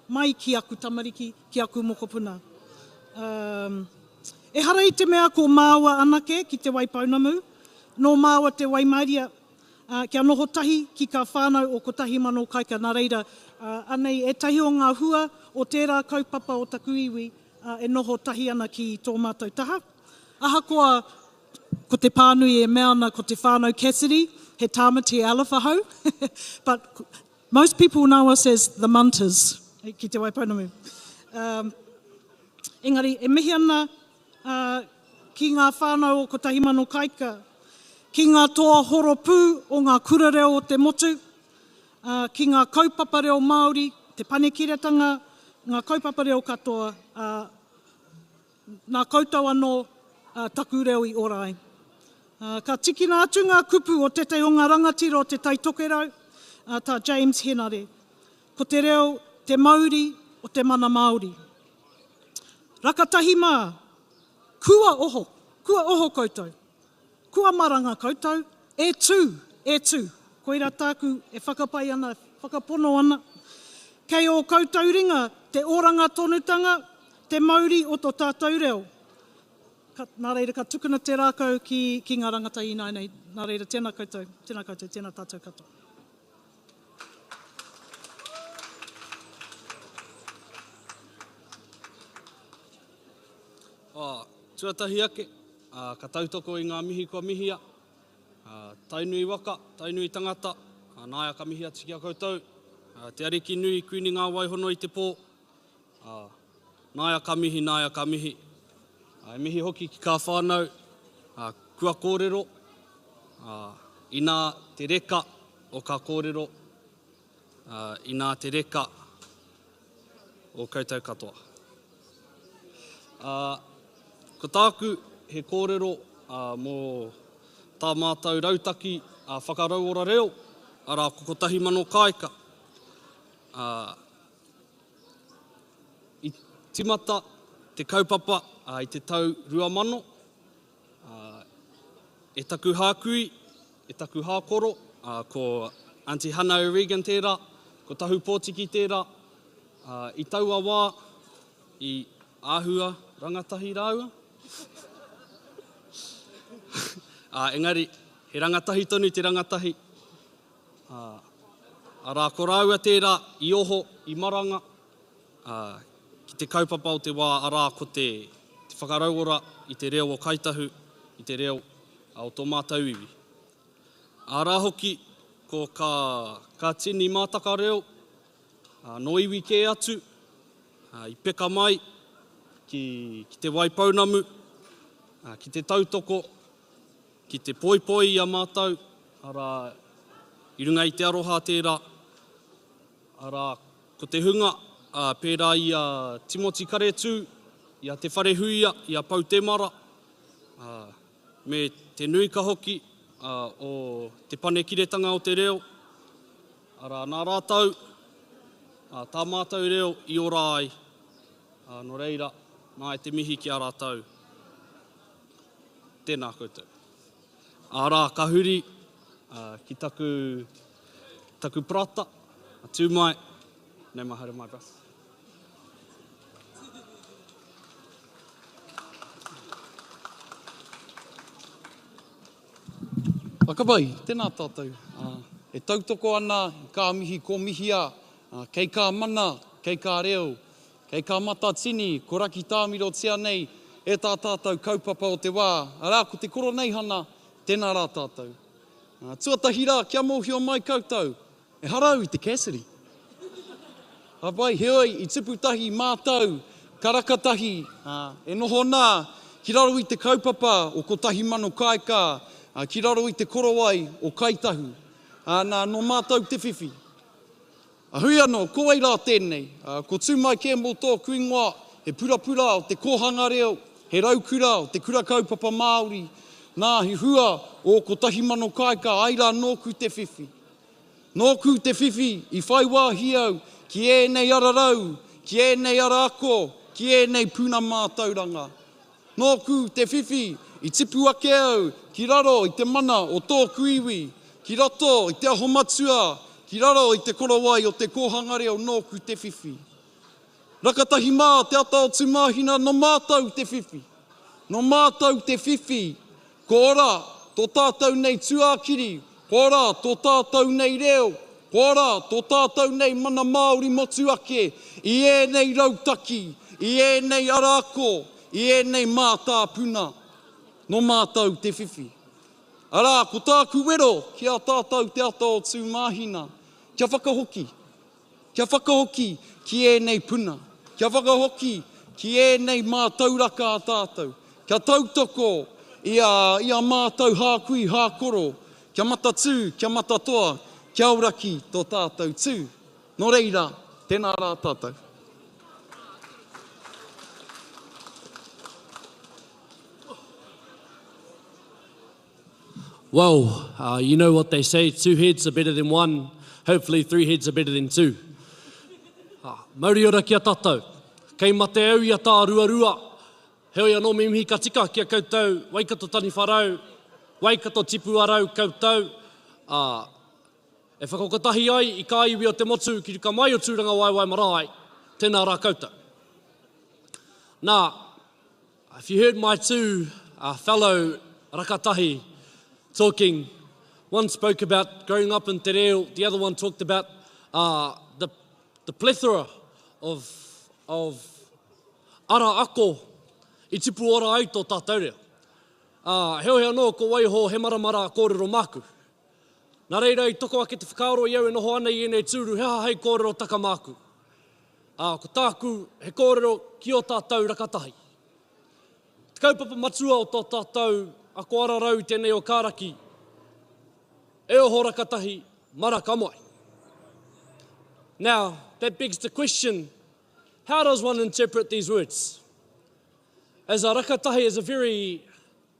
mai ki aku tamariki, ki aku mokopuna. Um, ehara i te mea ko māua anake ki Te Waipounamu, nō māua te waimaria uh, kia noho tahi ki kā whānau o 1000 Kaika. Nā reira, uh, anei ētahi o ngā hua o tērā kaupapa o taku iwi uh, e noho tahi ana ki tō mātou taha. Ahakoa ko te pānui e mea ana ko te whānau Cassidy, he Tāmati Aleph ahau, but Most people know us as the Munters ki Te Waipounamu. Um, engari, e mihi ana uh, ki ngā whānau o 1000 Kaika, ki ngā toa horopū o ngā kura reo o te motu, uh, ki ngā kaupapa reo Māori, Te Panekiretanga, ngā kaupapa reo katoa, ā, nā koutou anō taku reo i ora ai. Ka tikina atu ngā kupu o tētahi o ngā rangatira o Te Tai Tokerau, tā James Henare, Ko te reo te mauri o te mana Māori. Rakatahi mā, kua oho, kua oho koutou, kua maranga koutou, e tū, e tū. Koirā tāku e whakapai ana, whakapono ana, kei ō koutou ringa te oranga tonutanga, te mauri o to tātou reo. Ka, nā reira ka tukuna te rākau ki, ki ngā rangatahi ināianei. Nā reira, tēnā koutou, tēnā koutou, tēnā tātou katoa. Oh, tuatahi ake, uh, ka tautoko i ngā mihi kua mihia. Uh, Tainui waka, Tainui tangata, uh, nāia ka mihi atu ki a koutou. Uh, te Ariki nui, Kuini ngā waihono i te pō. Uh, nāia ka mihi, nāia ka mihi. Uh, e mihi hoki ki kā whānau, uh, kua kōrero, uh, inā te reka o kā kōrero, uh, inā te reka o koutou katoa. Uh, ko tāku he kōrero uh, mō tā mātou rautaki uh, whakarauora reo, arā ko 1000 kāika. Uh, I timata te kaupapa i te tau 2000, e taku hākui, e taku hākoro, ko Aunty Hana O'Regan tērā, ko Tahu Pōtiki tērā. I taua wā, i āhua rangatahi rāua. Engari, he rangatahi tonu te rangatahi. Ā, arā, ko rāua tērā i oho, i maranga, ā, ki te kaupapa o te wā, arā, ko te, te whakarauora i te reo o Kāi Tahu, i te reo o tō mātou iwi. Arā hoki, ko kā, kā tini mātaka reo, ā, nō iwi kē atu, ā, i peka mai ki, ki Te Waipounamu, ā, ki te tautoko Ki te poipoi i a mātou, arā, i runga i te aroha tērā, arā, ko te hunga, ā, pērā i a Timoti Karetū, i a Te Wharehuia, i a Pou Temara, ā, me te nuika hoki, ā, o Te Panekiretanga o te Reo, arā, nā rātou, ā, tā mātou reo i ora ai, ā, nō reira, nā e te mihi ki a rātou. Tēnā koutou. Arā, ka huri ki taku, taku parata, a Tūmai, nei mai haere mai, bros. Whakapai, tēnā tātou. E tautoko ana i kā mihi ko mihia, kei kā mana, kei kā reo, Kei kā matatini, ko rakitāmirotia nei e tā tātou kaupapa o te wā, arā, ko te Koroneihana, tēnā rā tātou. Tuatahi rā, kia mōhio mai koutou, ehara au i te Cassidy. Ka pai, heoi, i tupu tahi mātou, ka raka tahi, e noho nā ki raro i te kaupapa o 1000 Kāika, ki raro i te korowai o Kāi Tahu. Nā, nō mātou te whiwhi. A hui anō, ko wai rā tēnei? Ko Tūmai kē mō tōku ingoa, he purapura o te kōhanga reo, he raukura o te kura kaupapa Māori, nā, he hua o 1000 kāika, ai rā nōku te whiwhi. Nōku te whiwhi i whai wāhi au ki ēnei ara rau, ki ēnei ara ako, ki ēnei puna mātauranga. Nōku te whiwhi i tipu ake au ki raro i te mana o tōku iwi, ki roto i Te Aho Matua, ki raro i te korowai o te kōhanga reo nōku te whiwhi. Rakatahi mā te ata o Tūmāhina nō mātou te whiwhi. Nō mātou te whiwhi, ko ora tō tātou nei tuākiri, ko ora tō tātou nei reo, ko ora tō tātou nei mana Māori motuake i ēnei rautaki, i ēnei ara ako, i ēnei mātāpuna nō mātou te whiwhi. Arā, ko tāku wero ki a tātou te ata o Tūmāhina, kia whakahoki, kia whakahoki ki ēnei puna, kia whakahoki ki ēnei mātauraka a tātou, kia tautoko i a, i a mātou hākui hākoro, kia matatū, kia matatoa, kia auraki tō tātou tū. Nō reira, Tēnā rā tātou. Well, uh, you know what they say, two heads are better than one. Hopefully three heads are better than two. Uh, mauri ora ki a tātou. Kei mate au i a tā ruarua. Heoi anō me mihi ka tika ki a koutou, Waikato Taniwharau, Waikato Tipuarau koutou, uh, e whakakotahi ai i kā iwi o te motu ki ruka mai o Tūrangawaewae Marae, tēnā rā koutou. Nā, If you heard my two uh, fellow rakatahi talking, one spoke about growing up in Te Reo, the other one talked about uh, the, the plethora of, of ara ako i tipu ora ai tō tātou reo. Uh, heoi anō, ko waiho he maramara kōrero māku. Nā reira i toko ake te whakaaro i au e noho ana i ēnei tūru, he aha hei kōrero taka māku. Ā, ko tāku he kōrero ki ō tātou rakatahi. Te kaupapa matua o tō tātou ako ararau i tēnei o Kāraki, e oho rakatahi, maraka mai. Now, that begs the question, how does one interpret these words? As a rakatahi is a very,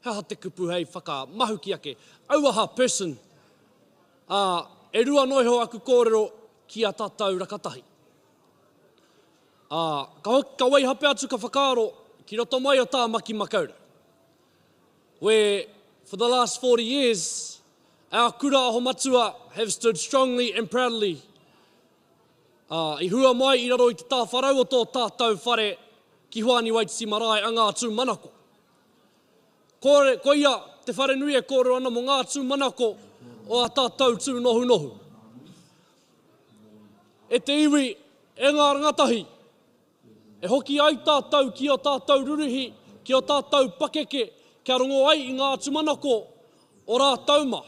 he aha te kupu hei whakamahuki ake, auaha person, ā, e rua noa iho aku kōrero ki a tātou rakatahi. Ā, ka hoki, ka waihape atu ka whakaaro ki roto mai o Tāmaki Makaurau. Where for the last 40 years, our kura aho matua have stood strongly and proudly. Ā, i hua mai i raro i te tāwharau o tō tātou whare ki Hoani Waititi Marae a Ngā Tūmanako. Kore, koia te wharenui e kōrero ana mō ngā tūmanako o ā tātou tūnohunohu. E te iwi, e ngā rangatahi, e hoki ai tātou ki ō tātou ruruhi, ki ō tātou pakeke, kia rongo ai i ngā tūmanako o rātou mā.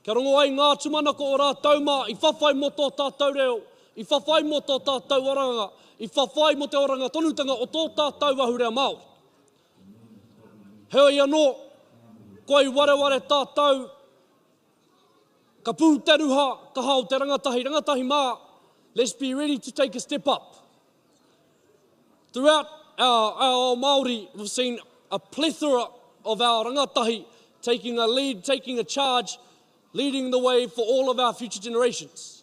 Kia rongo ai ngā tūmanako o rātou mā i whawhai mō tō tātou reo, i whawhai mō tō tātou oranga, i whawhai mō te oranga tonutanga o tō tātou ahurea Māori. Heoi anō, koi wareware tātou, ka pū te ruha, ka hao te rangatahi, rangatahi mā, let's be ready to take a step up. Throughout our, our ao Māori, we've seen a plethora of our rangatahi taking a lead, taking a charge, leading the way for all of our future generations.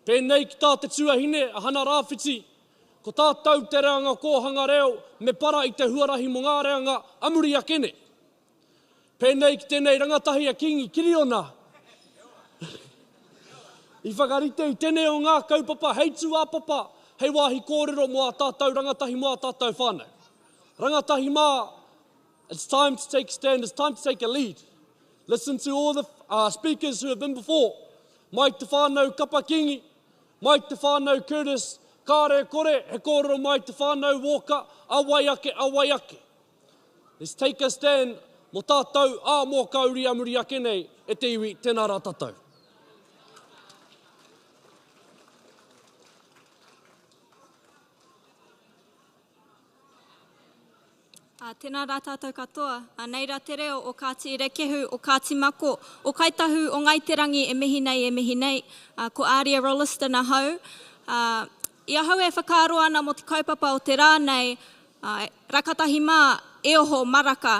Pēnei ki tā te tuahine a Hana Rāwhiti, Ko tātou te reanga kōhanga reo me para i te huarahi mō ngā reanga a muri ake nei. Pēnei ki tēnei rangatahi a Kīngi Kiriona i whakarite i tēnei o ngā kaupapa hei tūāpapa, hei wāhi kōrero mō ā tātou rangatahi, mō ā tātou whānau. Rangatahi mā, it's time to take a stand, it's time to take a lead. Listen to all the uh, speakers who have been before. Mai te whānau Kapa Kīngi, Mai te whānau Curtis, kāre e kore, he kōrero mai te whānau Walker, a wai ake, a wai ake. Let's take a stand mō tātou, ā, mō ka uri a muri ake nei, e te iwi, tēnā rā tātou. Ā, tēnā rā tātou katoa. Anei rā te reo o Kāti Rekehu, o Kāti Mako, o Kāi Tahu, o Ngāi Te Rangi e mihi nei, e mihi nei. Ā, ko Aria Rolleston ahau. Ā, i ahau e whakaaro ana mō te kaupapa o te rā nei, ā, rakatahi mā, e oho, maraka.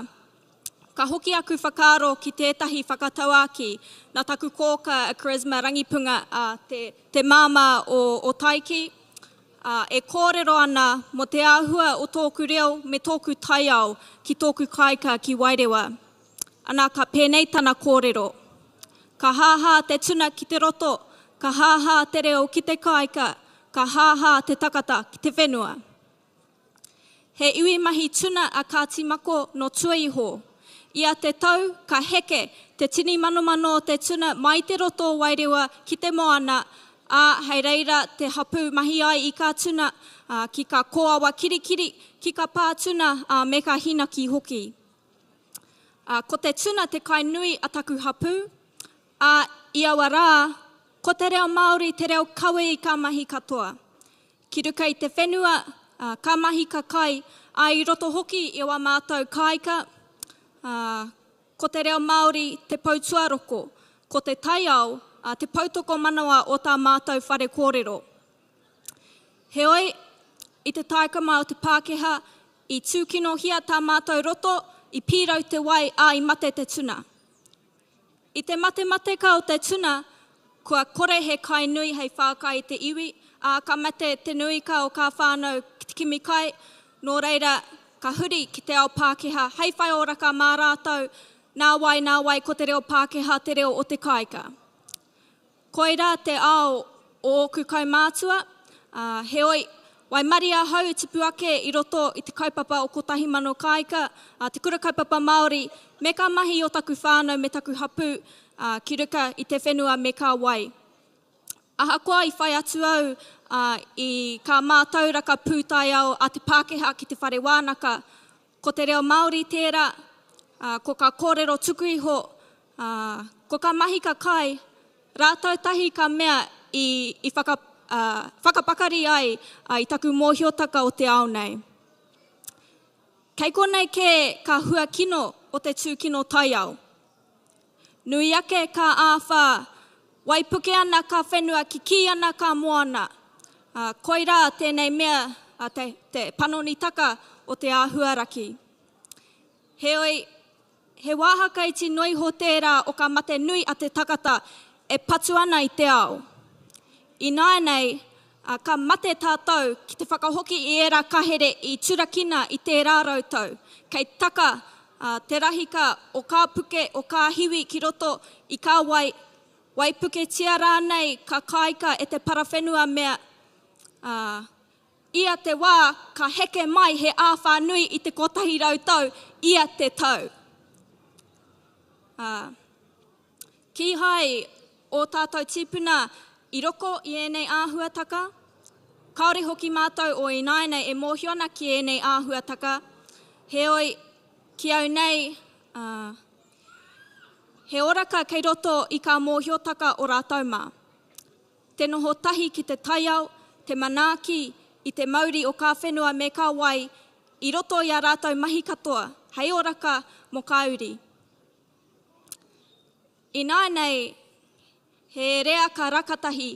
Ka hoki aku whakaaro ki tētahi whakatauākī nā taku kōka a Charisma Rangipunga, ā, te, te māmā o, o Taiki. Ā, e kōrero ana mō te āhua o tōku reo me tōku taiao ki tōku kāika ki Wairewa. Ana ka pēnei tana kōrero, Ka hāhā te tuna ki te roto, ka hāhā te reo ki te kāika, ka hāhā te takata ki te whenua. He iwi mahi tuna a Kāti Mako nō tua iho. Ia te tau, ka heke te tini manomano o te tuna mai te roto o Wairewa ki te moana, ā, hei reira te hapū mahi ai i kā tuna, ā, ki kā kōawa kirikiri, ki kā pā tuna, ā, me kā hīnaki hoki. Ā, ko te tuna te kai nui a taku hapū, ā, i aua rā, ko te reo Māori te reo kawe i kā mahi katoa. Ki ruka i te whenua, ā, ka mahi ka kai, ā, i roto hoki i wā mātou kāika, ā, ko te reo Māori te pou tuaroko, ko te taiao, ā, te poutokomanawa o tā mātou whare kōrero. Heoi, i te taeka mai o te Pākehā, i tūkinohia tā mātou roto, i pīrau te wai, ā, i mate te tuna. I te matemateka o te tuna, kua kore he kai nui hei whākai i te iwi, ā, ka mate te nuika o kā whānau ki te kimi kai, nō reira, ka huri ki te ao Pākehā hei whai oraka mā rātou, nāwai, nāwai ko te reo Pākehā te reo o te kāika. Koirā te ao o ōku kaumātua, ā, heoi, waimarie ahau i tupu ake i roto i te kaupapa o Kotahi Mano Kāika, ā, te kura kaupapa Māori, me kā mahi o taku whānau me taku hapū, ā, ki ruka i te whenua me kā wai. Ahakoa i whai atu au, ā, i kā mātauraka pūtaiao a te Pākehā ki te whare wānaka, Ko te reo Māori tērā, ā, ko ka kōrero tuku iho, ā, ko ka mahi ka kai, rātou tahi ka mea i, i whaka, ā, whakapakari ai ā, i taku mōhiotaka o te ao nei. Kei konei kē ka hua kino o te tūkino taiao. Nui ake ka āwhā, waipuke ana ka whenua, kikī ana ka moana. Ā, koirā tēnei mea, ā, te, te panonitaka o te āhuaraki. Heoi, he wāhaka iti noa iho tērā o ka mate nui a te takata e patu ana i te ao. Ināianei, ā, ka mate tātou ki te whakahoki i ērā kahere i turakina i tērā rautau, kei taka Ā, te rahika o kā puke o kā hiwi ki roto i kā wai, waipuketia rānei ka kāika e te parawhenua mea, ā, ia te wā ka heke mai he āwhā nui i te 100 tau ia te tau. Ā, kīhai ō tātou tīpuna i roko i ēnei āhuataka, kāore hoki mātou o ināianei e mōhio ana ki ēnei āhuataka, heoi, ki au nei, ā, he oraka kei roto i kā mōhiotaka o rātou mā. Te noho tahi ki te taiao, te manaaki i te mauri o kā whenua me kā wai i roto i ā rātou mahi katoa, hei oraka mō kā uri. Ināianei, he reaka rakatahi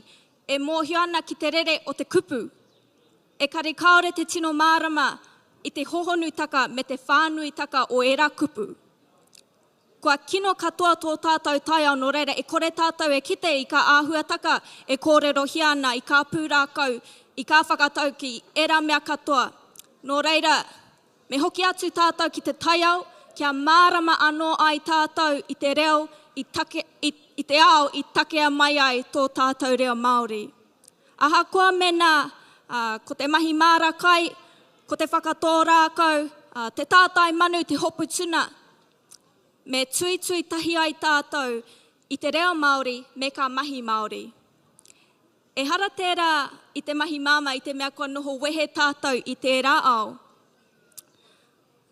e mōhio ana ki te rere o te kupu, ekari kāore te tino mārama i te hohonutaka me te whānuitaka o ērā kupu. Kua kino katoa tō tātou taiao nō reira e kore tātou e kite i kā āhuataka e kōrerohia ana i kā pūrākau, i kā whakataukī, ērā mea katoa. Nō reira, Me hoki atu tātou ki te taiao kia mārama anō ai tātou i te reo i take, i, i te ao i takea mai ai tō tātou reo Māori. Ahakoa mēnā ā, ko te mahi māra kai, ko te whakatō rākau, ā, te tātai manu, te hopu tuna, me tuitui tahi ai tātou i te reo Māori me kā mahi Māori. Ehara tērā i te mahi māmā i te mea kua noho wehe tātou i tērā ao.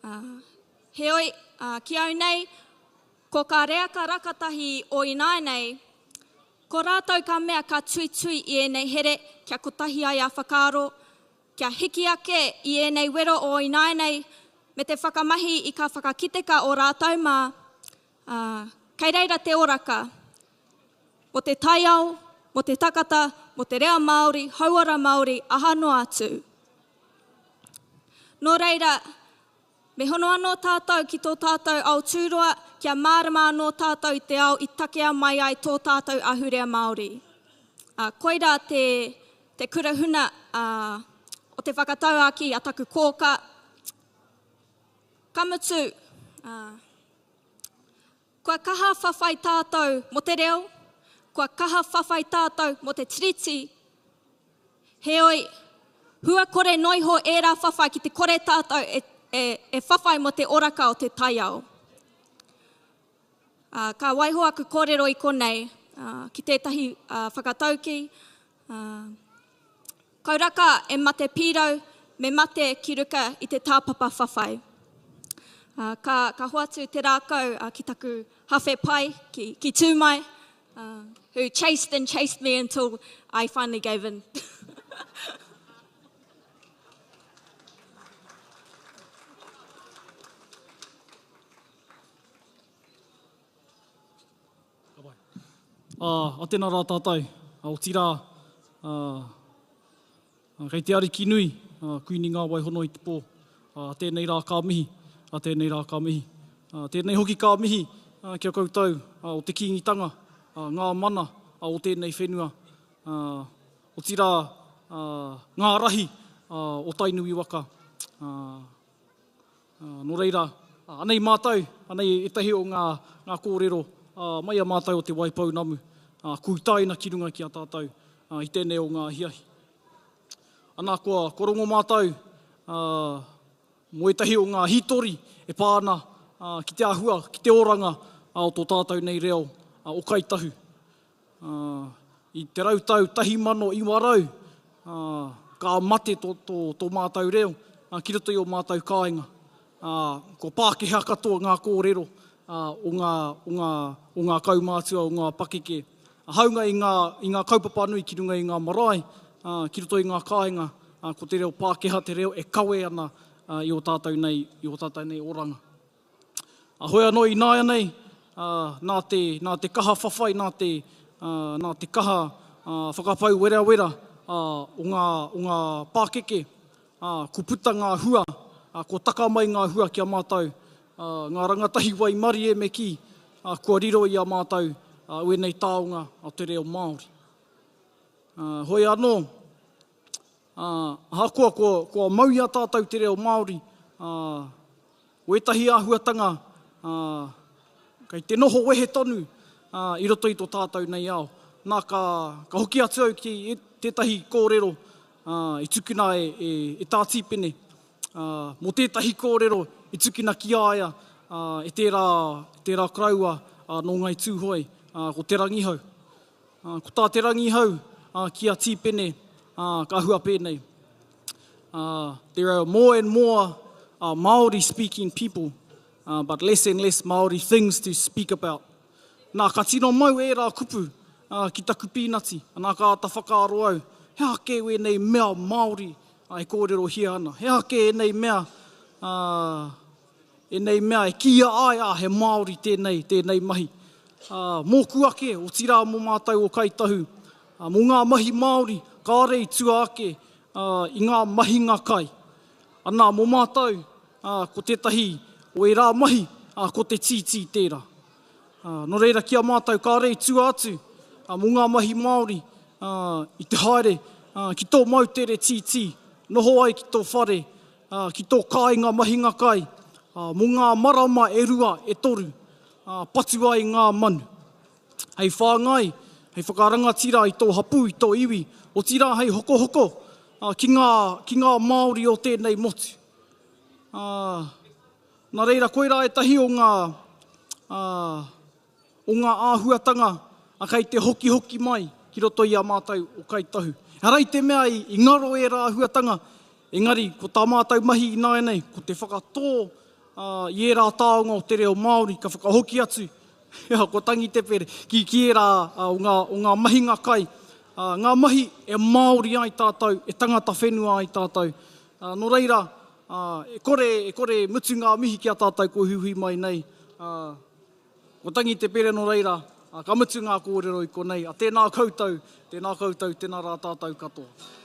Ā, heoi, ā, ki au nei, ko kā reaka rakatahi o ināianei, ko rātou ka mea ka tuitui i ēnei here kia kotahi ai a whakaaro, kia hiki ake i ēnei wero o ināianei me te whakamahi i kā whakakiteka o rātou mā, ā, kei reira te oraka. Mō te taiao, mō te takata, mō te reo Māori, hauora Māori, aha noa atu. Nō reira, me hono anō tātou ki tō tātou ao tūroa kia mārama anō tātou i te ao i takea mai ai tō tātou ahurea Māori. Ā, koirā te, te kura huna ā, o te whakatauākī a taku kōkā. Ka mutu, ā, Kua kaha whawhai tātou mō te reo, kua kaha whawhai tātou mō te Tiriti, heoi, hua kore noa iho ērā whawhai ki te kore tātou e, e, e whawhai mō te oraka o te taiao. Ā, ka waiho aku kōrero i konei, ā, ki tētahi ā, whakataukī, ā, Kauraka e mate pīrau, me mate ki ruka i te tāpapa whawhai. Ā, ka, ka hoatu te rākau ā, ki taku hawhe pai, ki, ki Tūmai, ā, who chased and chased me until I finally gave in. Ka pai. Ā, a tēnā rā tātou, ā, otirā, ā, Kei te Ariki nui, Kuini Ngā Wai Hono i te Pō, tēnei rā ka mihi, tēnei rā ka mihi. Tēnei hoki ka mihi ki a koutou o te Kīngitanga, ngā mana o tēnei whenua, otirā ngā rahi o Tainui waka. Nō reira, anei mātou, anei ētahi o ngā, ngā kōrero mai a mātou o Te Waipounamu, kūtaina ki runga ki a tātou i tēnei o ngā ahiahi. Ana, kua, kua rongo mātou mō ētahi o ngā hītori e pā ana ki te āhua, ki te oranga o tō tātou nei reo o Kāi Tahu. I te rautau 1900, ka mate tō mātou reo ki roto i ō mātou kāinga. Kua Pākehā katoa ngā kōrero o ngā kaumātua, o ngā pakeke. Hāunga i ngā kaupapa nui ki runga i ngā marae, ki roto i ngā kāinga, ko te reo Pākehā te reo e kawe ana i ō tātou nei oranga. Heoi anō ināianei, nā te, nā te kaha whawhai, nā te, nā te kaha whakapau werawera o ngā, o ngā pākeke, kua puta ngā hua, kua taka mai ngā hua ki a mātou, ngā rangatahi waimarie me kī, kua riro i a mātou wēnei taonga o te reo Māori. Hoi anō, ahakoa kua, kua mau i a tātou te reo Māori, Ko ētahi āhuatanga kei te noho wehe tonu i roto i tō tātou nei ao. Nā, ka, ka hoki atu au ki tētahi kōrero i tukuna e, e, e Tā Tīpene, mō tētahi kōrero i tukuna ki a ia e tērā, tērā koroua nō Ngai Tūhoe, ko Te Rangihau. Ko tā Te Rangihau ki a Tīpene, ka hua pēnei. There are more and more Māori speaking people, but less and less Māori things to speak about. Nā, ka tino mau ērā kupu ki taku pīnati, nā ka āta whakaaro au, he aha kē wēnei mea Māori e kōrerohia ana? He aha kē ēnei mea, ēnei mea e kīia ai, ā, he Māori tēnei, tēnei mahi? Mōku ake, otirā mō mātou o Kāi Tahu, mō ngā mahi Māori, kāore i tua ake i ngā mahinga kai. Anā, mō mātou, ko tētahi o ērā mahi, ko te tītī tērā. Nō reira, ki a mātou, kāore i tua atu mō ngā mahi Māori i te haere ki tō moutere tītī, noho ai ki tō whare, ki tō kāinga mahinga kai, mō ngā marama e rua, e toru, patu ai ngā manu. Hei whāngai, hei whakarangatira i tō hapū, i tō iwi, otirā hei hokohoko ki ngā, ki ngā Māori o tēnei motu. Nā reira, koirā ētahi o ngā, o ngā āhuatanga kei te hokihoki mai ki roto i a mātou o Kāi Tahu. Ehara i te mea i, i ngaro ērā āhuatanga, engari ko tā mātou mahi ināianei, ko te whakatō i ērā taonga o te reo Māori ka whakahoki atu Ko Tangi Te Pere, ki, ki ērā o ngā, o ngā mahinga kai, ngā mahi e Māori ai tātou, e tangata whenua ai tātou. Nō reira, e kore, e kore e mutu ngā mihi ki a tātou kua huihui mai nei. Ko Tangi Te Pere nō reira, ka mutu ngā kōrero i konei. Tēnā koutou, tēnā koutou, tēnā rā tātou katoa.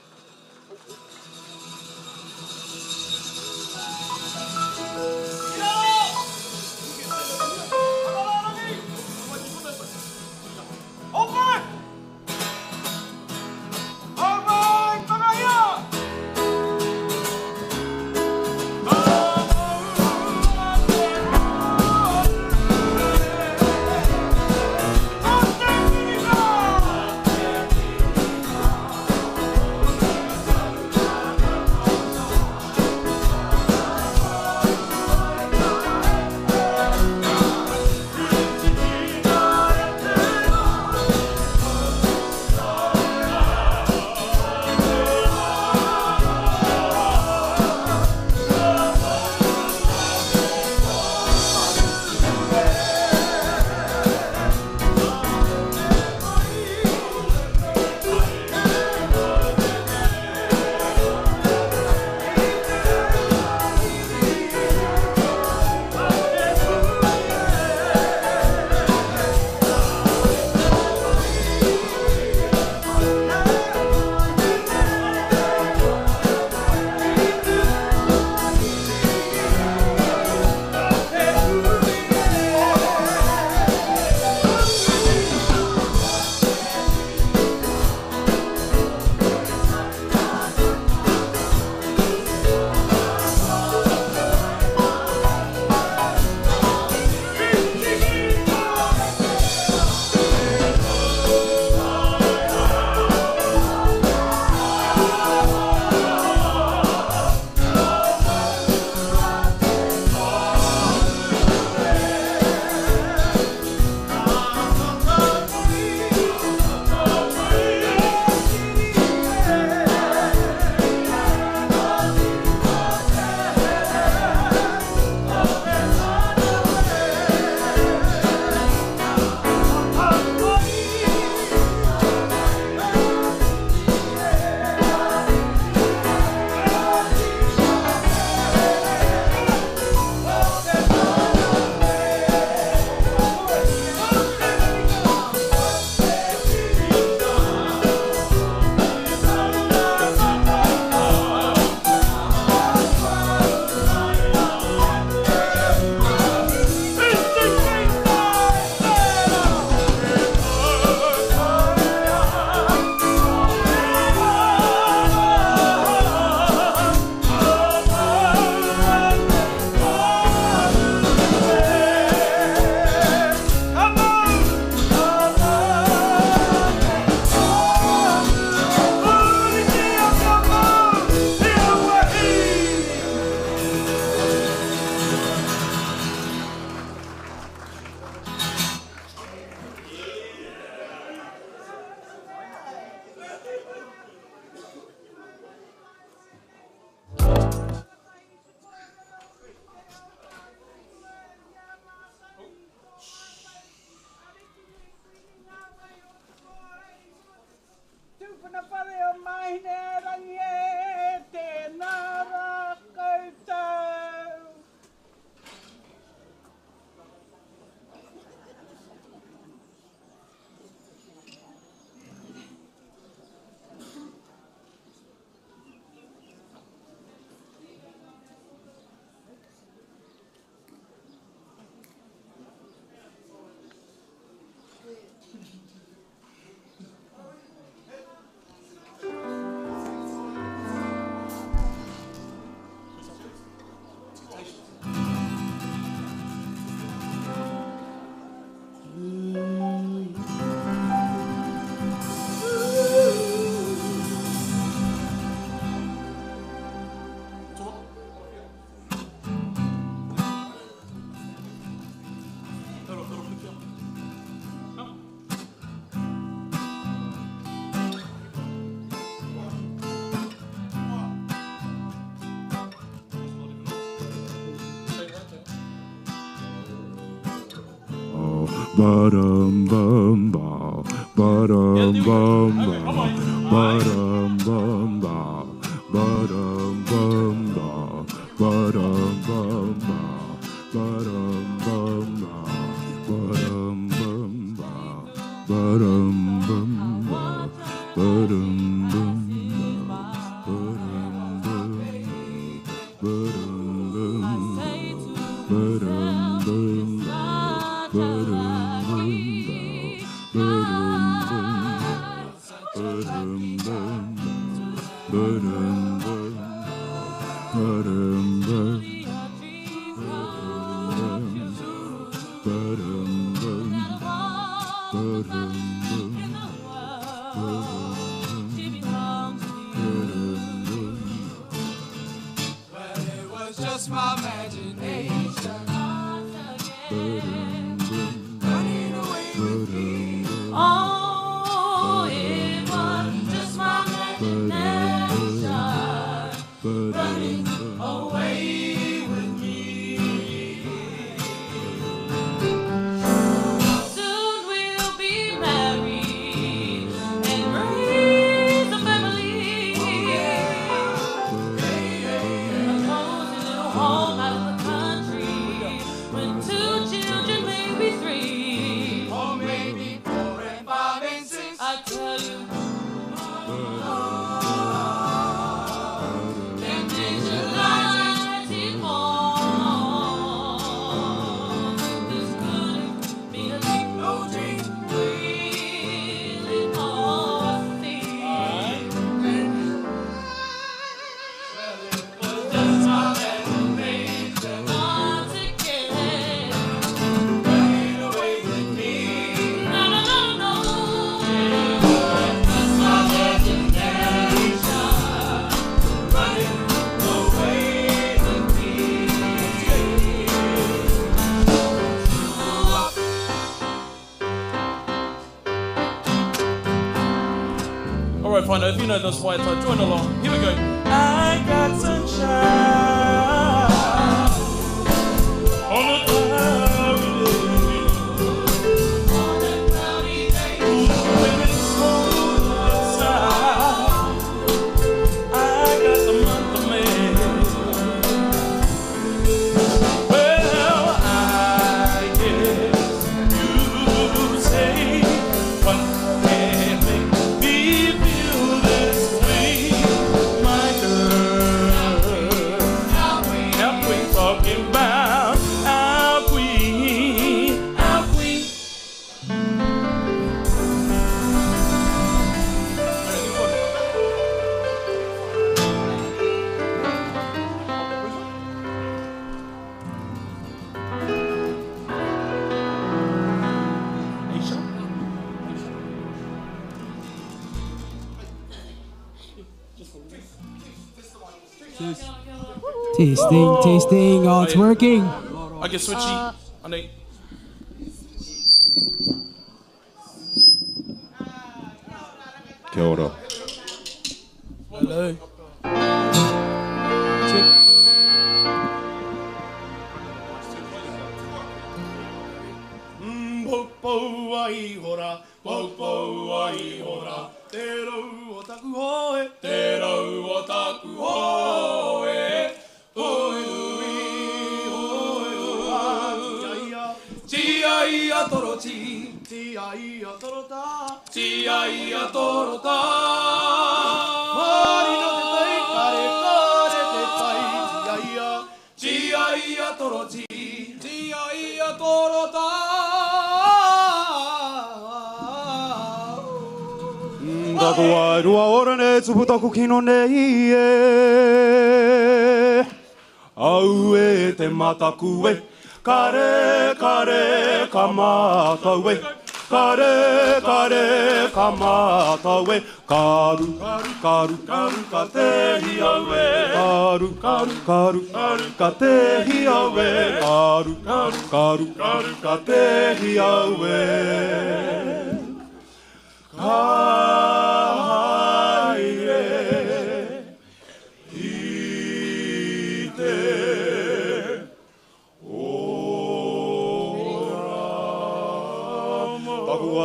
Ba-dum bum ba, ba-dum bum ba, ba-dum bum ba, ba-dum bum ba, ba-dum bum ba, ba-dum bum ba, ba-dum bum ba, ba-dum bum ba, ba-dum bum ba, ba-dum bum, ba-dum bum, ba-dum bum ba, ba-dum bum ba, ba-dum bum ba, ba-dum bum ba, ba-dum bum, ba-dum bum, ba-dum bum, ba-dum bum, ba-dum bum. Well, it was just my imagination. Running away with me. Oh, it was just my imagination. Running away with me. Soon we'll be married and raise a family. A cozy little home out in the country with 2 children, maybe 3. Or maybe 4 and 5 and 6. I tell you. And visualize it all. This couldn't be a dream, no dream, really see. Just my imagination. Once again, Running away with me. no, no, no, no. Just my imagination. Running away with me. All right, whānau, if you know this waiata, join along. Here we go. I got sunshine on a cloudy day. When it's cold outside, I got the month of May. Well, I guess you say what can make me feel this way, my girl. Our queen talking about our queen, our queen. Testing, testing. Oh, it's working. I get switchy. I need. Kia ora. Hello. Check. Poupou ai hora, poupou ai hora, te rau o taku hoe, te rau o taku hoe. Hoe nui, hoe roa, tia ia, tia ia toro ti, tia ia toro tā, tia ia toro tā. Marino te tai, kare kare te tai, tia ia, tia ia toro ti, tia ia toro tā. Taku wairua ora nei, tupu taku kino nei e. Au e te mataku e, kare kare ka mātau e. Kare kare ka mātau e, karu karu karu ka tehi au e. Karu karu karu karu ka tehi au e. Karu karu karu karu ka tehi au e. Ka haere i te ora.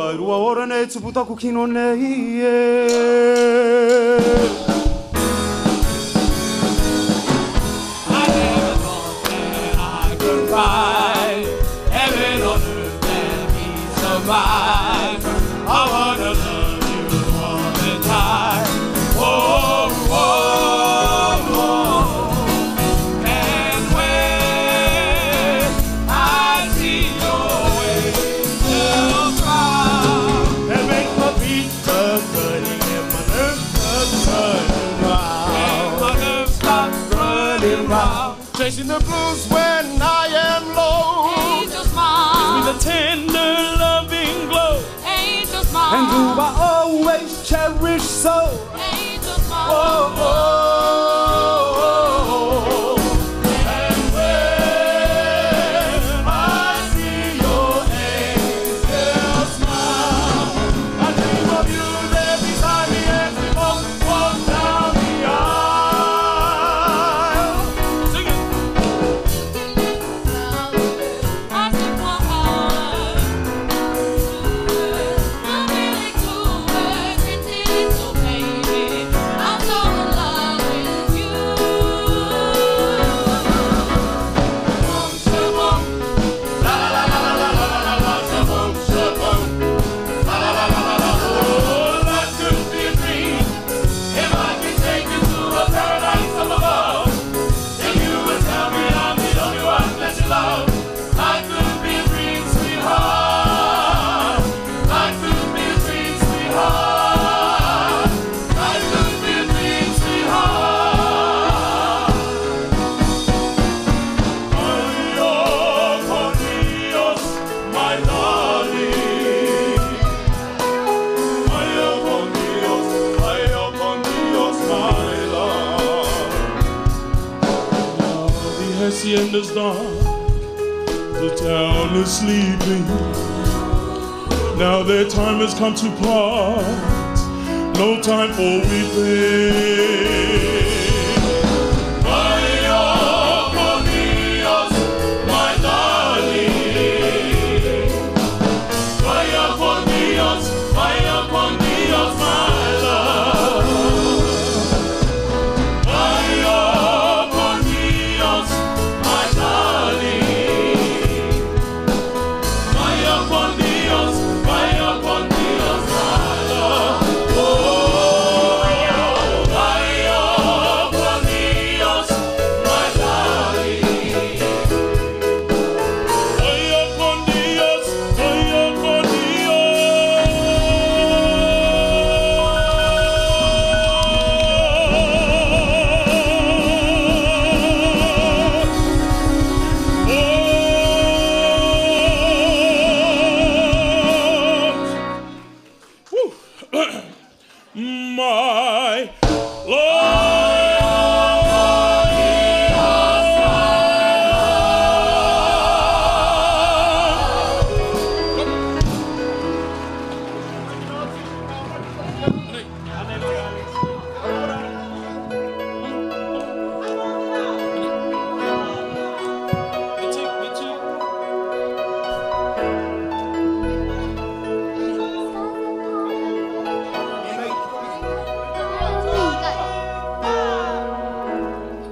Wairua ora nei tupu taku kino nei e. I never thought that I could find heaven on earth and peace of mind. I wanna love you all the time. Oh, oh, oh. And when I see your angel smile, And make my feet start running and my nerves start running wild. and my nerves start running wild. Chasing the blues when I am low. Angel smile. Gives me the tender loving glow. Angel smile. And do I always cherish so? Angel smile. Oh, oh, oh, oh. And when I see your angel smile, I dream of you there beside me as we both walk down the aisle. Sing it. I took my heart. I'm really cool, pretty little baby. I'm so in love with you. Boom, shaboom. La la la la la la la la la, shaboom, shaboom. La la la la la la. Oh, life could be a dream if I could take you to a paradise up above. If you would tell me I'm the only one that you love, life could be a dream, sweetheart. Life could be a dream, sweetheart. Life could be a dream, sweetheart. Adios, con Dios, my darling. Vaya con Dios, vaya con Dios, my love. Now the hacienda's dark, the town is sleeping. Now their time has come to part, no time for weeping. Vaya con Dios, my darling. Vaya con Dios, vaya con Dios, my love. Vaya con Dios, my darling. Vaya con Dios, vaya con Dios, my love. Oh, vaya con Dios, my darling. Vaya con Dios, vaya con Dios. Oh. Woo. My Lord.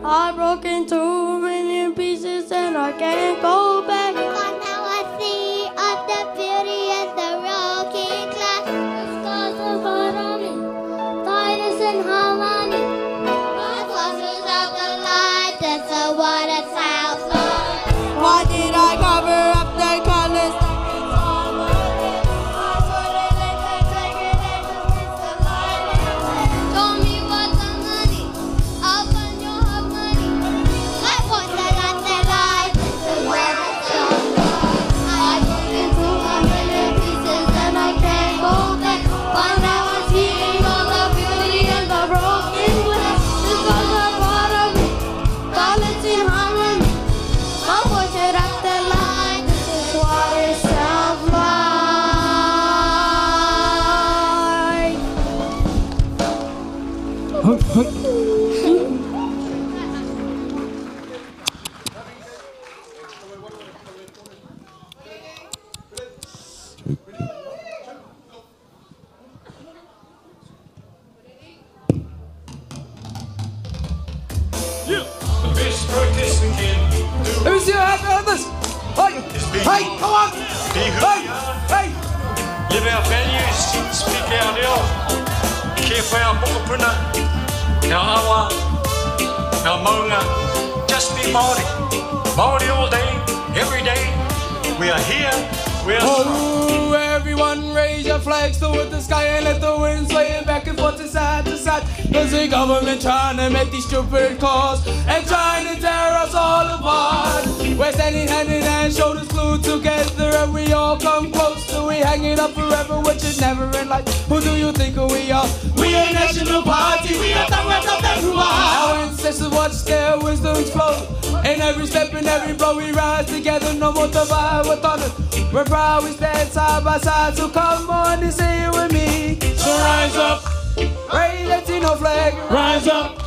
I broke into many pieces and I can't go back. Now I see of the beauty and the rocking class. The scars of harmony, Titus and harmony. My glasses of the light, that's a what it sounds like. Why did I cover up the colors? Show me what's the money. I'll find your money. I want the light, the light, that's the what Who's here happy with this? Hey, hey, come on! Hey, hey! Live our values, speak our reo, care for our mokopuna, our awa, our maunga. Just be Māori. Māori all day, every day. We are here, we are strong. Oh, everyone raise your flags toward the sky and let the wind sway it back and forth to side to side. Cause the government trying to make these stupid calls and trying to tear us all apart. We're standing hand in hand, shoulders glued together, and we all come close till we hang it up forever, which is never in life. Who do you think we are? We a national party, we are the Our ancestors watched their wisdom flow. In every step and every blow, we rise together, no more divide with honor. We're proud, we stand side by side, so come on and say it with me. So rise up, raise that Tino flag, rise up.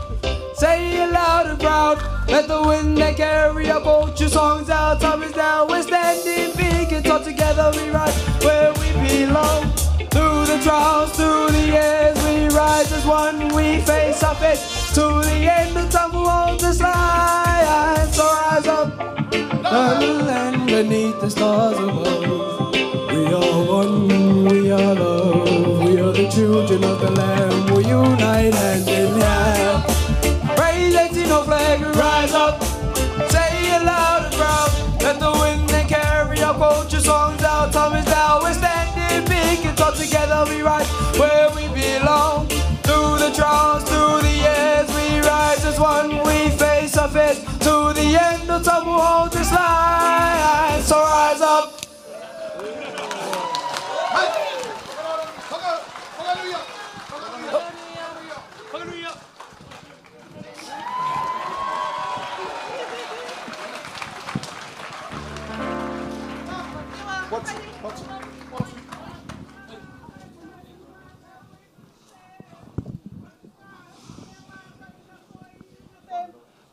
Say it loud and proud. Let the wind that carry our culture songs out. Time is now, we're standing big and tall together. We rise where we belong. Through the trials, through the years, we rise as one. We face our fate to the end of time. We won't this line. So rise up, the land beneath the stars above. We are one, we are love. We are the children of the land. We unite hand in hand. Raise that Tino flag, rise up. Say it loud and proud. Let the wind and carry our culture songs out. Time is now, we're standing big and tall together. We rise where we belong. Through the trials, through the years, we rise as one. We face our fears to the end of time. We'll hold this line. So rise up.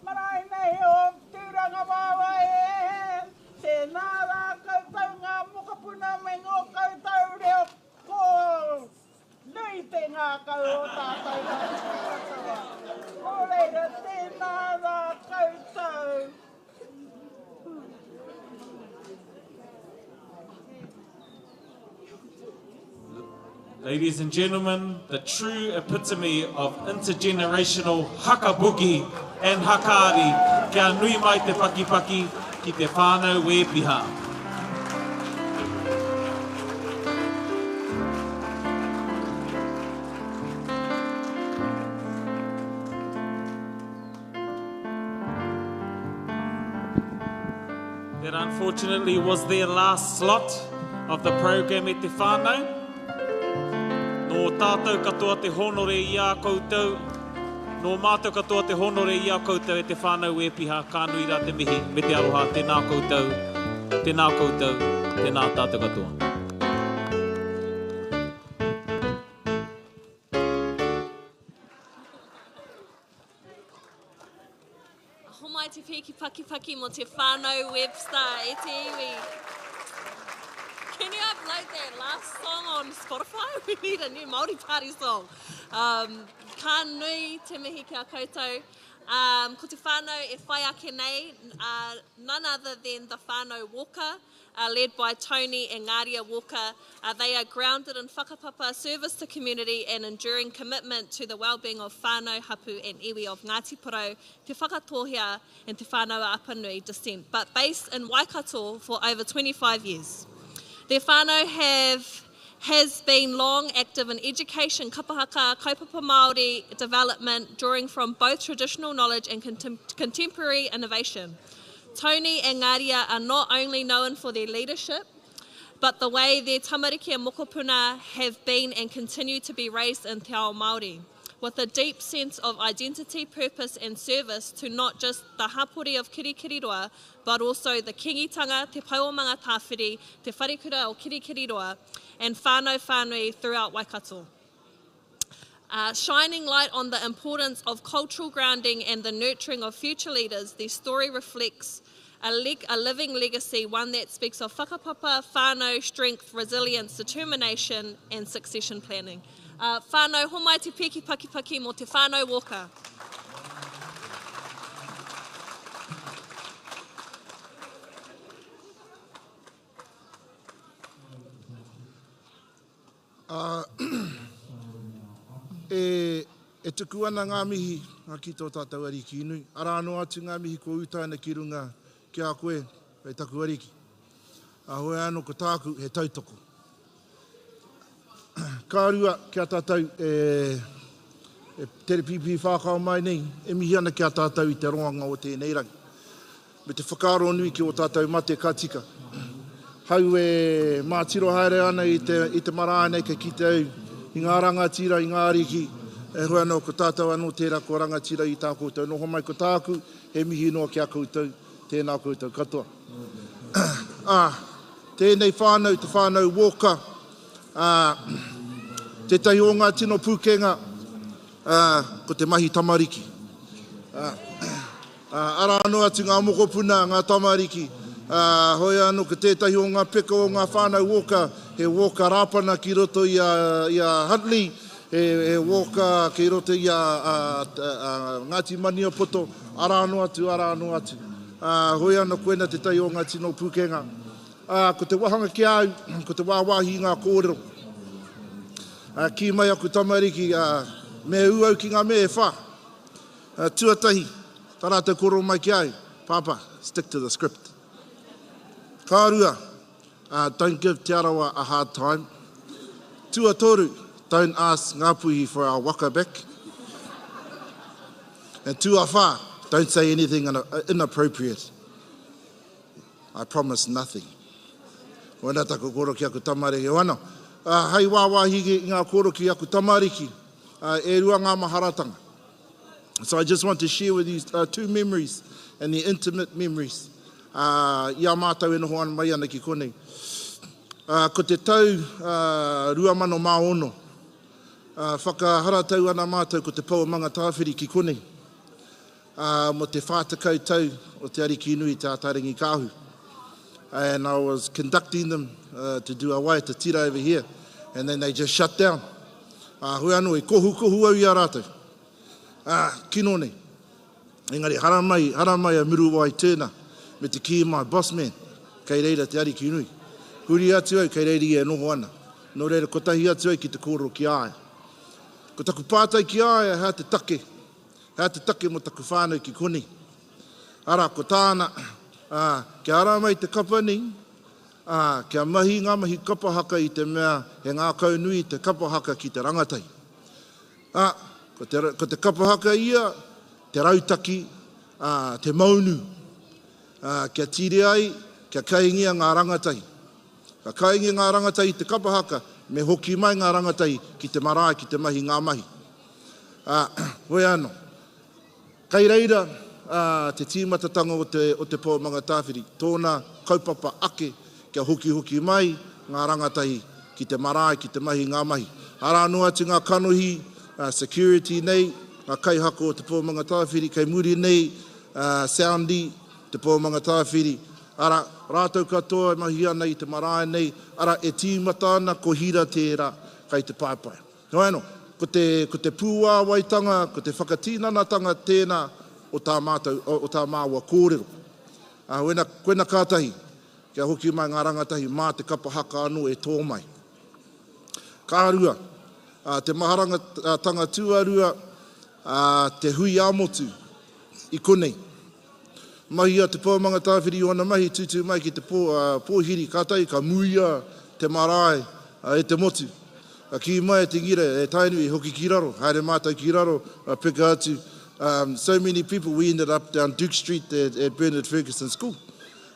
Marae nei o Tūranga Waewae e, tēnā rā koutou ngā mokopuna me ngō koutou reo ko nui te ngākau o tātou tātou katoa. Nō reira, tēnā rā koutou. Ladies and gentlemen, the true epitome of intergenerational hakabuki and hakari kia nui mai te pakipaki ki te whānau Wēpiha. That unfortunately was their last slot of the program e te whānau. Nō tātou katoa te hōnore i a koutou, nō mātou katoa te hōnore i a koutou e te whānau Wēpiha, ka nui rā te mihi me te aroha, tēnā koutou, tēnā koutou, tēnā tātou katoa. Homai te pēki pakipaki mō te whānau Webster e te iwi. Can you upload that last song on Spotify? We need a new Māori party song. Um, ka nui te mihi ki a koutou. Um, ko te whānau e whai ake nei, uh, none other than the whānau Walker, uh, led by Tony and Ngaria Walker. Uh, they are grounded in whakapapa, service to community and enduring commitment to the well-being of whānau, hapu and iwi of Ngāti Porou, Te Whakatōhea and Te Whānau-a-Apanui descent, but based in Waikato for over 25 years. Their whānau have has been long active in education, kapahaka, kaupapa Māori development, drawing from both traditional knowledge and contem contemporary innovation. Tony and Ngaria are not only known for their leadership, but the way their tamariki and mokopuna have been and continue to be raised in Te Ao Māori, with a deep sense of identity, purpose and service to not just the hapori of Kirikiriroa, but also the Kingitanga, Te Pau o Mangatāwhiri, Te Wharekura o Kirikiriroa, and whānau whānui throughout Waikato. Uh, shining light on the importance of cultural grounding and the nurturing of future leaders, their story reflects a, leg, a living legacy, one that speaks of whakapapa, whānau, strength, resilience, determination, and succession planning. Uh, whānau, homai te piki paki paki mō te whānau Walker. Ā, e, e tuku ana ngā mihi ki tō tātou Ariki nui. Arā noa atu ngā mihi kua utaina ki runga ki a koe, e taku Ariki. Ā, hoi anō ko tāku he tautoko. Ka rua ki a tātou e, e tere pīpī whākao mai nei, e mihi ana ki a tātou i te roanga o tēnei rangi. Me te whakaaro nui ki ō tātou mate ka tika. Hau e mātiro haere ana i te, i te marae nei kei kite au i ngā rangatira, i ngā ariki, e hoi anō ko tātou anō tērā kua rangatira i tā koutou noho mai ko tāku, he mihi noa ki a koutou, tēnā koutou katoa. Ā, tēnei whānau, te whānau Walker, ā, tētahi o ngā tino pūkenga, ā, ko te mahi tamariki. Ā, Ā, arā anō atu ngā mokopuna, ngā tamariki, ā, hoi anō ko tētahi o ngā peka o ngā whānau Walker, he Walker Rāpana ki roto i a, i a Huntly, he, he Walker ki roto i a, a, a Ngāti Maniapoto, arā anō atu, arā anō atu. Ā, hoi anō koina tētahi o ngā tino pūkenga. Ā, ko te wāhanga ki a au, ko te wāwāhi i ngā kōrero. Ā, kī mai aku tamariki, ā, me ū au ki ngā mea e whā. Tuatahi, tā rātou kōrero mai ki a au, Pāpā, stick to the script. Ka rua, don't give Te Arawa a hard time. Tuatoru, don't ask Ngāpuhi for our waka back. And tuawhā, don't say anything inappropriate. I promise nothing. Koina taku kōrero ki aku tamariki. Wano, hei wāwāhi i ngā kōrero ki aku tamariki, e rua ngā maharatanga. So I just want to share with you uh, two memories and the intimate memories uh, i a mātou e noho ana mai ana ki konei. Uh, ko te tau uh, 2006, uh, whakaharatau ana mātou ko te Pou o Mangatāwhiri ki konei uh, mo te 40 tau o Te Ariki Nui Te Ataarangi Kāhu. And I was conducting them uh, to do a waiata tira over here and then they just shut down. Uh, hoi anō, i kohukohu au i a rātou. Ā, kino nei. Engari, haramai, haramai a Muruwai Turner me te kī mai, Boss man, kei reira te ariki nui. Huri atu au, kei reira ia e noho ana. Nō reira, kotahi atu au ki te kōrero ki a ia. Ko taku pātai ki a ia, hea te take, hea te take mō taku whānau ki konei? Arā, ko tāna, ā, kia ara mai te kapa nei, ā, kia mahi ngā mahi kapa haka i te mea he ngākau nui te kapa haka ki te rangatahi. Ā, ko te, ko te kapa haka ia, te rautaki, ā, te maunu, ā, kia tīre ai, kia kaingia ngā rangatahi. Ka kaingia ngā rangatahi i te kapa haka, me hoki mai ngā rangatahi ki te marae ki te mahi ngā mahi. Ā, hoi anō. Kei reira te tīmatatanga o te, o Te Pou Mangatāwhiri, tōna kaupapa ake kia hokihoki mai ngā rangatahi ki te marae, ki te mahi ngā mahi. Arā noa atu ngā kanohi security nei, ngā kaihaka o Te Pou Mangatāwhiri, kei muri nei Soundy, Te Pou Mangatāwhiri, arā, rātou katoa e mahi ana i te marae nei, arā, e tīmata ana ko Hira tērā kei te paepae. Heoi anō, ko te, ko te pūāwaitanga, ko te whakatinanatanga tēnā o tā mātou, o tā māua kōrero. Ā, wena, koina kātahi, kia hoki mai ngā rangatahi mā te kapa haka anō e tō mai. Ka rua, ā, te maharangatanga tuarua, ā, te hui ā-motu i konei. Mahia te pou Mangatāwhiri i ōna mahi, tūtū mai ki te pō, ā, pōhiri, kātahi ka muia te marae e te motu. Ka kī mai e te ngira, e Tainui, hoki ki raro, haere mātou ki raro, peka atu. Um, so many people, we ended up down Duke Street at, at Bernard Fergusson School.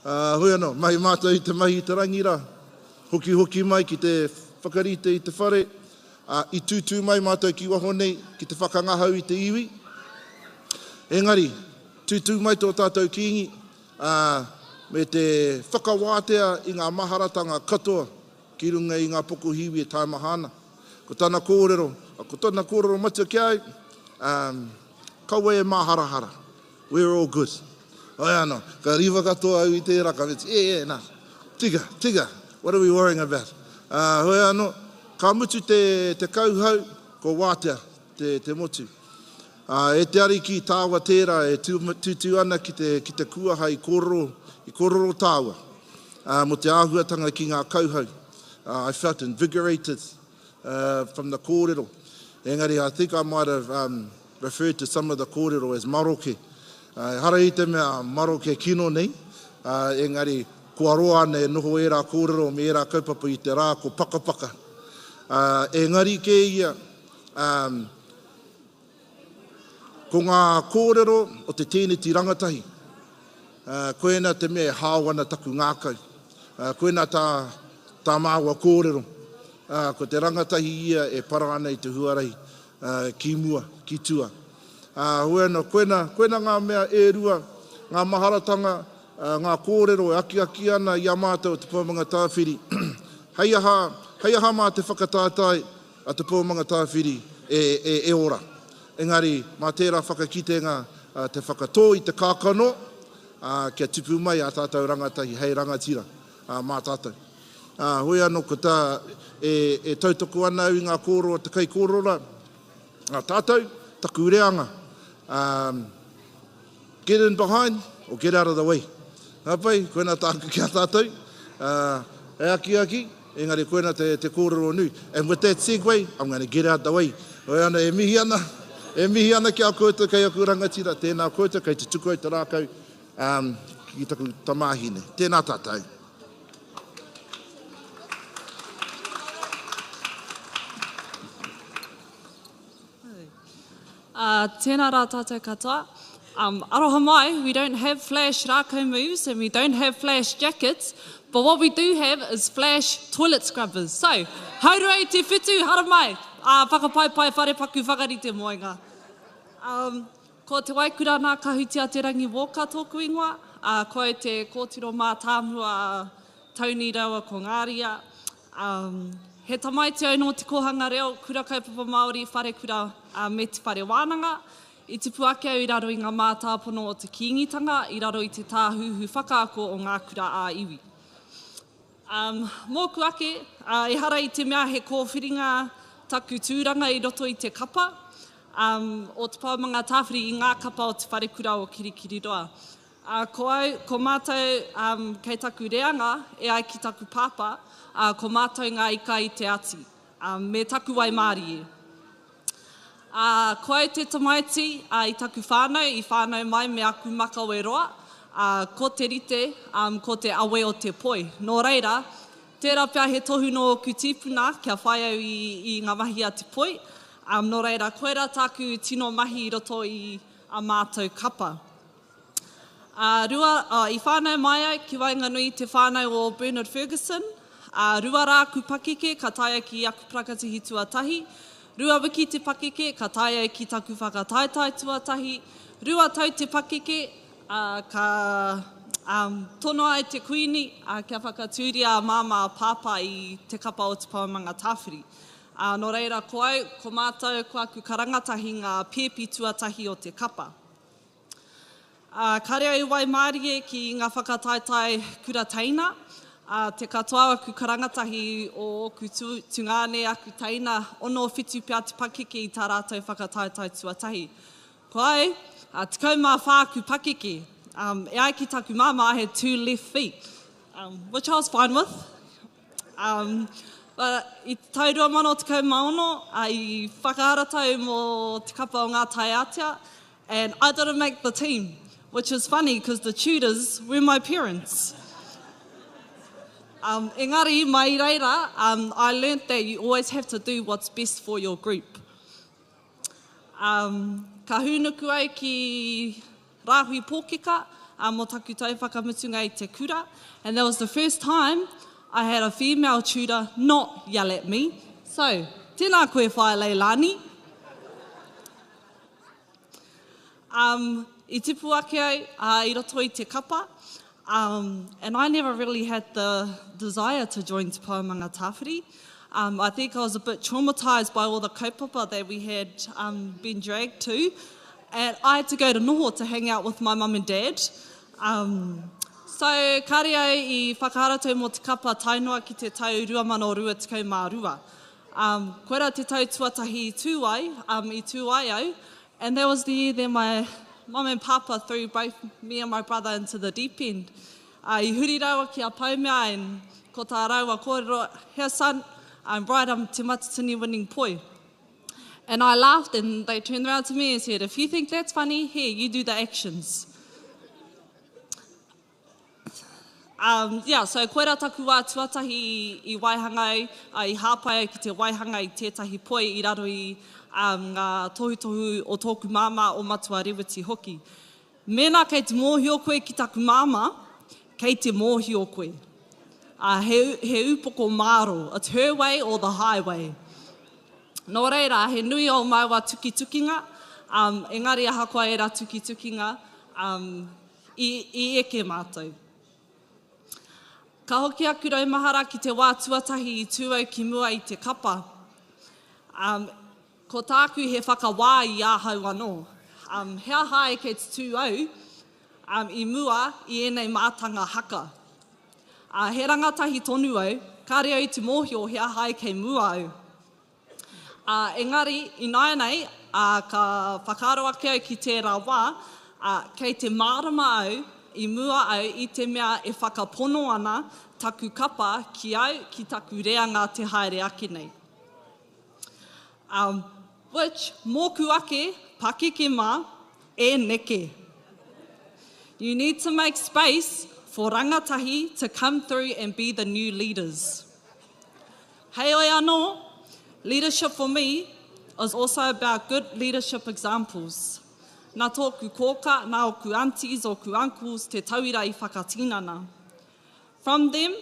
Uh, hoi anō, mahi mātou i te mahi i te rangi rā. Hoki hoki mai ki te whakarite i te whare, ā, i tūtū mai mātou ki waho nei ki te whakangahau i te iwi. Engari, tūtū mai tō tātou Kīngi, ā, me te whakawātea i ngā maharatanga katoa ki runga i ngā pokohiwi e taimaha ana. Ko tana kōrero, ko tana kōrero matua ki a au, ā, kaua e māharahara, we're all good. Hoi anō, ka riwa katoa au i tērā, ka mea, e, e, nā, tika, tika, what are we worrying about? Ā, hoi anō, ka mutu te, te kauhau, ko wātea te, te motu. Ā, e te Ariki, tāua tērā e tū, tūtū ana ki te, ki te kuaha i kōrero, i kōrero tāua, ā, mō te āhuatanga ki ngā kauhau. Ā, I felt invigorated. from the kōrero. Engari, I think I might have um, referred to some of the kōrero as maroke. Ehara i te mea maroke kino nei, engari kua roa ana e noho ērā kōrero me ērā kaupapa i te rā ko pakapaka. Engari kē ia, ko ngā kōrero o te tēneti rangatahi, koina te mea e hao ana taku ngākau. Koina tā, tā māua kōrero, ko te rangatahi ia e para ana i te huarahi ki mua, ki tua. Ā, hoi anō, koina, koina ngā mea e rua, ngā maharatanga, ngā kōrero e akiaki ana i a mātou o Te Pou Mangatāwhiri. Hei aha, hei aha mā te whakataetae a Te Pou Mangatāwhiri e, e, e ora. Engari, mā tērā whakakitenga te whakatō i te kākano, ā, kia tupu mai ā tātou rangatahi hei rangatira, ā, mā tātou. Ā, hoi anō, ko tā, e, e tautoko ana au i ngā kōrero a te kaikōrero rā, A tātou, taku reanga, um, get in behind or get out of the way. Ka pai, koina tāku ki a tātou, uh, e akiaki, engari koina te, te kōrero nui. And with that segue, I'm going to get out the way. Hoi ana, e mihi ana, e mihi ana ki a koutou kei aku rangatira, tēnā koutou kei te tuku ai te rākau um, ki taku tamāhine. Tēnā tātou. Uh, tēnā rā tātou katoa. Um, aroha mai, we don't have flash rākau moves and we don't have flash jackets, but what we do have is flash toilet scrubbers. So, haurua i te whitu, haramai, uh, whakapaipai wharepaku whakarite moenga. Um, ko Te Waikura nā Kahutia Te Rangi Walker tōku ingoa, uh, ko au te kōtiro mātāmua Tony rāua ko Ngāria. Um, he tamaiti au nō te kōhanga reo, kura kaupapa Māori, wharekura uh, me te whare wānanga. I tipu ake au i raro i ngā mātāpono o te Kīngitanga, i raro i te tāhuhu whakaako o ngā kura ā-iwi. Um, mōku ake, uh, ehara i te mea he kōwhiringa taku tūranga i roto i te kapa um, o Te Pou Mangatāwhiri i ngā kapa o te wharekura o Kirikiriroa. Ā, ko au, ko mātou, um, kei taku reanga, e ai ki taku pāpā, ā, ko mātou ngā ika i te ati, um, me taku waimārie. Ā, ko au te tamaiti, ā, i taku whānau, i whānau mai me aku makawe roa, ā, ko te rite, um, ko te awe o te poi. Nō reira, tērā pea he tohu nō ōku tīpuna kia whai au i, i ngā mahi a te poi, um, nō reira, koirā tāku tino mahi i roto i a mātou kapa. Ā, rua, ā, i whānau mai au ki waenganui i te whānau o Bernard Fergusson. Ā, rua rā aku pakeke ka tae au ki aku parakatihi tuatahi. Rua wiki te pakeke ka tae au ki taku whakataetae tuatahi. Rua tau te pakeke, ā, ka, ā, tonoa e te Kuini, ā, kia whakatūria a Māmā, a Pāpā i te kapa o Te Poumangatāwhiri. Ā, nō reira, ko au, ko mātou, ko aku karangatahi ngā pēpi tuatahi o te kapa. Ā, kāre au i waimārie ki ngā whakataetae kura teina. Ā, te katoa o aku karangatahi o ōku tū, tungāne, aku teina, ono, whitu pea te pakeke i tā rātou whakataetae tuatahi. Ko au, ā, 14 aku pakeke. Um, e ai ki taku māmā, I had two left feet, um, which I was fine with. Um, but i te tau 2016, ā, i whakaharatau mō te kapa o Ngā Taiātea, And I didn't make the team, which is funny because the tutors were my parents. Um, engari, mai reira, um, I learnt that you always have to do what's best for your group. Um, ka hūnuku au ki Rāhui Pōkeka um, mō taku tau whakamutunga i te kura. And that was the first time I had a female tutor not yell at me. So, tēnā koe whaea Leilani. Um, i tipu ake au uh, i roto i te kapa, um, and I never really had the desire to join Te Pou Mangatāwhiri. Um, I think I was a bit traumatized by all the kaupapa that we had um, been dragged to, and I had to go to Noho to hang out with my mum and dad. Um, so, kāre au i whakaharatau mō te kapa tae noa ki te tau 2022. Um, koira te tau tuatahi i tū ai, um, i tū ai au, and that was the year that my mum and papa threw both me and my brother into the deep end. Uh, i huri rāua ki a Paumea and ko tā rāua kōrero, here son, um, right, I'm Te Matatini winning poi. And I laughed and they turned around to me and said, if you think that's funny, here, you do the actions. Um, yeah, so koira taku wā tuatahi i waihanga ai, uh, i hāpai ai ki te waihanga i tētahi poi i raro i um, ngā tohutohu o tōku māmā, o Matua Rewiti hoki. Mēnā kei te mōhio koe ki taku māmā, kei te mōhio koe. Uh, he, he upoko māro, it's her way or the highway. Nō reira, he nui ō māua tukitukinga, um, engari ahakoa ērā tukitukinga, um, i, i eke mātou. Ka hoki aku raumahara ki te wā tuatahi i tū au ki mua i te kapa. Um, ko tāku he whakawā i ahau anō. Um, he aha e kei te tū au um, i mua i ēnei mātanga haka. Uh, he rangatahi tonu au, kāre au i te mōhio he aha e kei mua au. Ā, engari, ināianei, ā, ka whakaaro ake au ki tērā wā, ā, kei te mārama au i mua au i te mea e whakapono ana taku kapa ki au, ki taku reanga te haere ake nei. Um, which, mōku ake, pakeke mā, e neke. You need to make space for rangatahi to come through and be the new leaders. Heoi anō, leadership for me is also about good leadership examples. Nā tōku kōka, nā ōku aunties, ōku uncles te tauira i whakatinana. From them,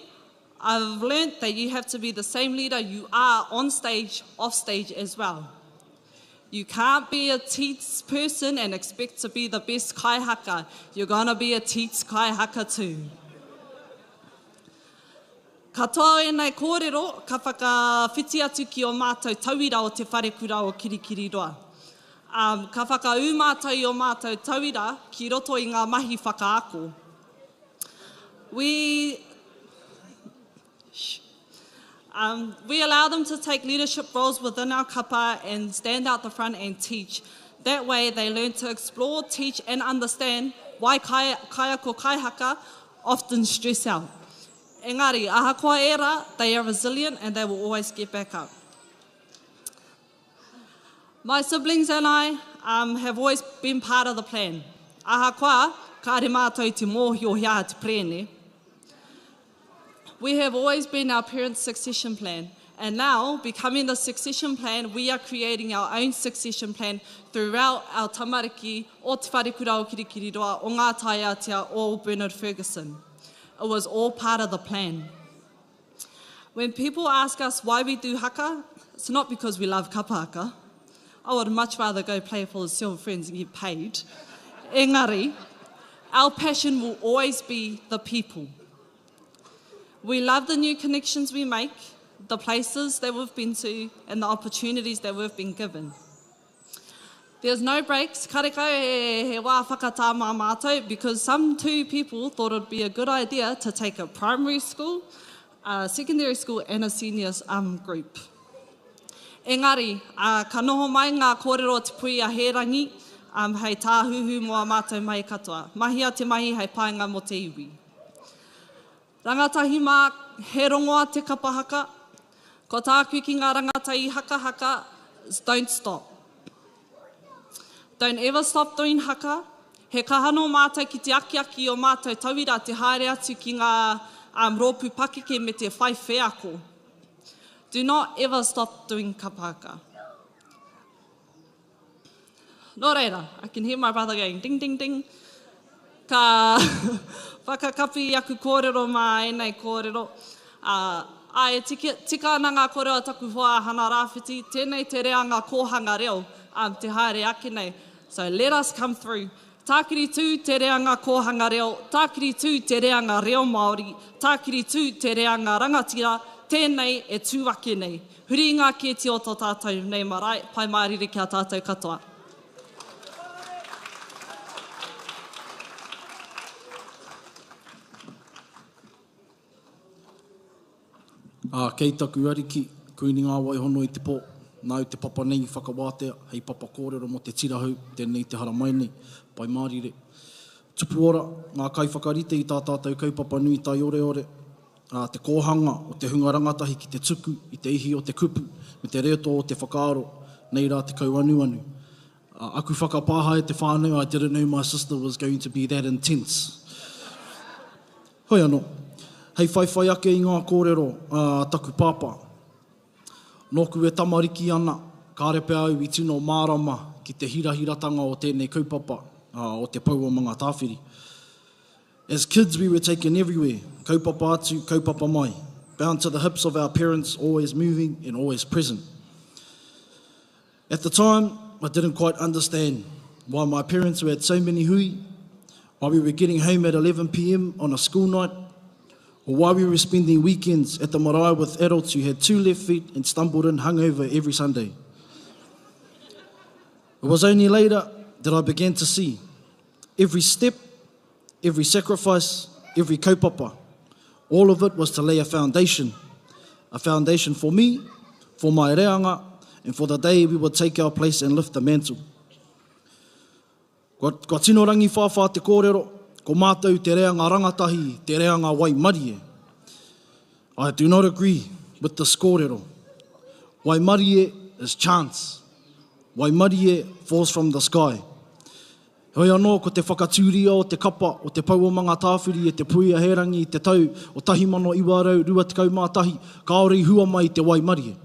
I've learnt that you have to be the same leader you are on stage, off stage as well. You can't be a teats person and expect to be the best kaihaka. You're gonna be a teats kaihaka too. Katoa ēnei kōrero ka whakawhiti atu ki ō mātou tauira o Te Wharekura o Kirikiriroa. Ā, ka whakaū mātou i ō mātou tauira ki roto i ngā mahi whakaako. We, um, we allow them to take leadership roles within our kapa and stand out the front and teach. That way they learn to explore, teach and understand why kai, kaiako kaihaka often stress out. Engari, ahakoa ērā, they are resilient and they will always get back up. My siblings and I um, have always been part of the plan. Ahakoa, kāre mātou i te mōhio he aha te prēne. We have always been our parents' succession plan. And now, becoming the succession plan, we are creating our own succession plan throughout our tamariki o Te Wharekura o Kirikiriroa, o Ngā Taiātea, o Bernard Fergusson. It was all part of the plan. When people ask us why we do haka, it's not because we love kapa haka. I would much rather go play for the Silver Friends and get paid. Engari, our passion will always be the people. We love the new connections we make, the places that we've been to, and the opportunities that we've been given. There's no breaks, karekau he, he wā whakatā mā mātou, because some two people thought it'd be a good idea to take a primary school, a secondary school and a seniors um, group. Engari, uh, ka noho mai ngā kōrero o Te Puia Hērangi um, hei tāhuhu mō a mātou mahi katoa. Mahia te mahi hei painga mō te iwi. Rangatahi mā, he rongoa te kapa haka. Ko tāku ki ngā rangatahi haka haka is don't stop. Don't ever stop doing haka. He kaha nō mātou ki te akiaki i ō mātou tauira te haere atu ki ngā um, rōpū pakeke me te whai wheako. Do not ever stop doing kapa haka. Nō reira, I can hear my brother going ding, ding, ding. Ka whakakapi i aku kōrero mā ēnei kōrero. Uh, ā, e tika, tika ana ngā kōrero a taku hoa a Hana Rāwhiti, tēnei te reanga kōhanga reo um, te haere ake nei. So let us come through. Tākiri tū te reanga kōhanga reo, tākiri tū te reanga reo Māori, tākiri tū te reanga rangatira, tēnei e tū ake nei. Huri i ngā kēti o tō tātou nei marae, pai mārire ki a tātou katoa. Ā, kei taku ariki, Kuini Ngā-wai-hono i te pō, nāu te papa nei i whakawātea hei papa kōrero mō te tirahou, tēnei te haramai nei, pai mārire. Tupu ora, ngā kaiwhakarite i tā tātou kaupapa nui taioreore. ā, te kōhanga o te hunga rangatahi ki te tuku i te ihi o te kupu me te rētō o te whakaaro, nei rā te kauanuanu. Ā, aku whakapāha e te whānau, I didn't know my sister was going to be that intense. Hoi anō, hei whaiwhai ake i ngā kōrero a taku pāpā. Nōku e tamariki ana, kāre pea au i tino mārama ki te hirahiratanga o tēnei kaupapa, ā, o Te Pou o Mangatāwhiri. As kids we were taken everywhere, kaupapa atu, kaupapa mai, bound to the hips of our parents, always moving and always present. At the time, I didn't quite understand why my parents were at so many hui, why we were getting home at 11pm on a school night, or why we were spending weekends at the marae with adults who had two left feet and stumbled in hungover every Sunday. It was only later that I began to see every step, every sacrifice, every kaupapa, all of it was to lay a foundation, a foundation for me, for my reanga, and for the day we would take our place and lift the mantle. Kua, kua tino rangiwhāwhā te kōrero, ko mātou te reanga rangatahi, te reanga waimarie. I do not agree with this kōrero. Waimarie is chance. Waimarie falls from the sky. Heoi anō, ko te whakatūria o te kapa o Te Pou o Mangatāwhiri e Te Puea Hērangi i te tau 1921, kāore i hua mai i te waimarie.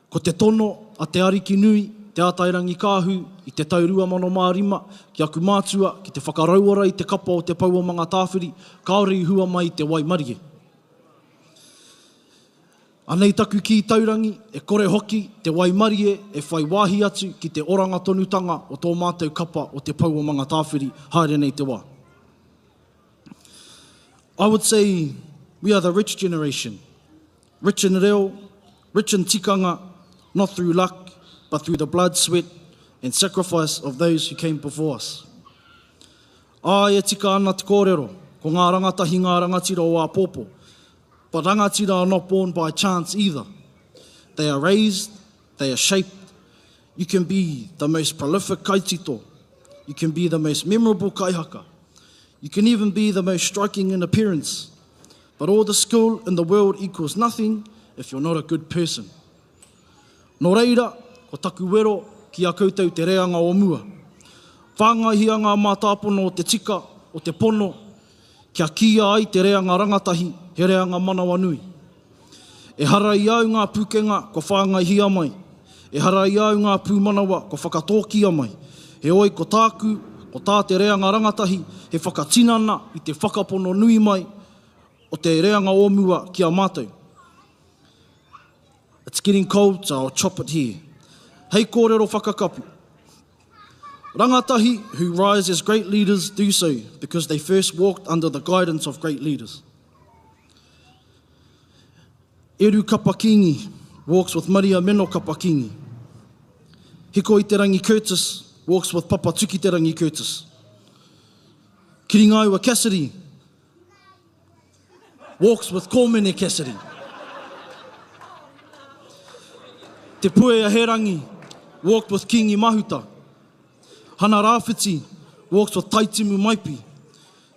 Ko te tono a Te Arikinui, Te Ātairangikaahu, i te tau 2005, ki aku mātua ki te whakarauora i te kapa o Te Pou o Mangatāwhiri, kāore i hua mai i te waimarie. Anei taku kī taurangi, e kore hoki te waimarie e whai wāhi atu ki te oranga tonutanga o tō mātou kapa o Te Pou o Mangatāwhiri haere nei te wā. I would say we are the rich generation, rich in reo, rich in tikanga, not through luck, but through the blood, sweat and sacrifice of those who came before us. Āe e tika ana te kōrero, ko ngā rangatahi ngā rangatira o āpōpō, But rangatira are not born by chance either. They are raised, they are shaped. You can be the most prolific kaitito. You can be the most memorable kaihaka. You can even be the most striking in appearance. But all the skill in the world equals nothing if you're not a good person. Nō reira, ko taku wero ki a koutou te reanga o mua. Whāngaihia ngā mātāpono o te tika, o te pono, kia kīia ai te reanga rangatahi he reanga manawanui. Ehara i au ngā pūkenga kua whāngaihia mai, ehara i au ngā pūmanawa kua whakatōkia mai, heoi ko tāku, ko tā te reanga rangatahi he whakatinana i te whakapono nui mai o te reanga o mua ki a mātou. It's getting cold so I'll chop it here. Hei kōrero whakakapi. Rangatahi who rise as great leaders do so because they first walked under the guidance of great leaders. Eru Kapakingi walks with Maria Meno Kapakingi. Hiko i te rangi Curtis walks with Papa Tuki te rangi Curtis. Kiringaiwa Cassidy Walks with Kōmene Cassidy. Te Puea Herangi walked with Kingi Mahuta. Hana Rāwhiti walks with Taitimu Maipi.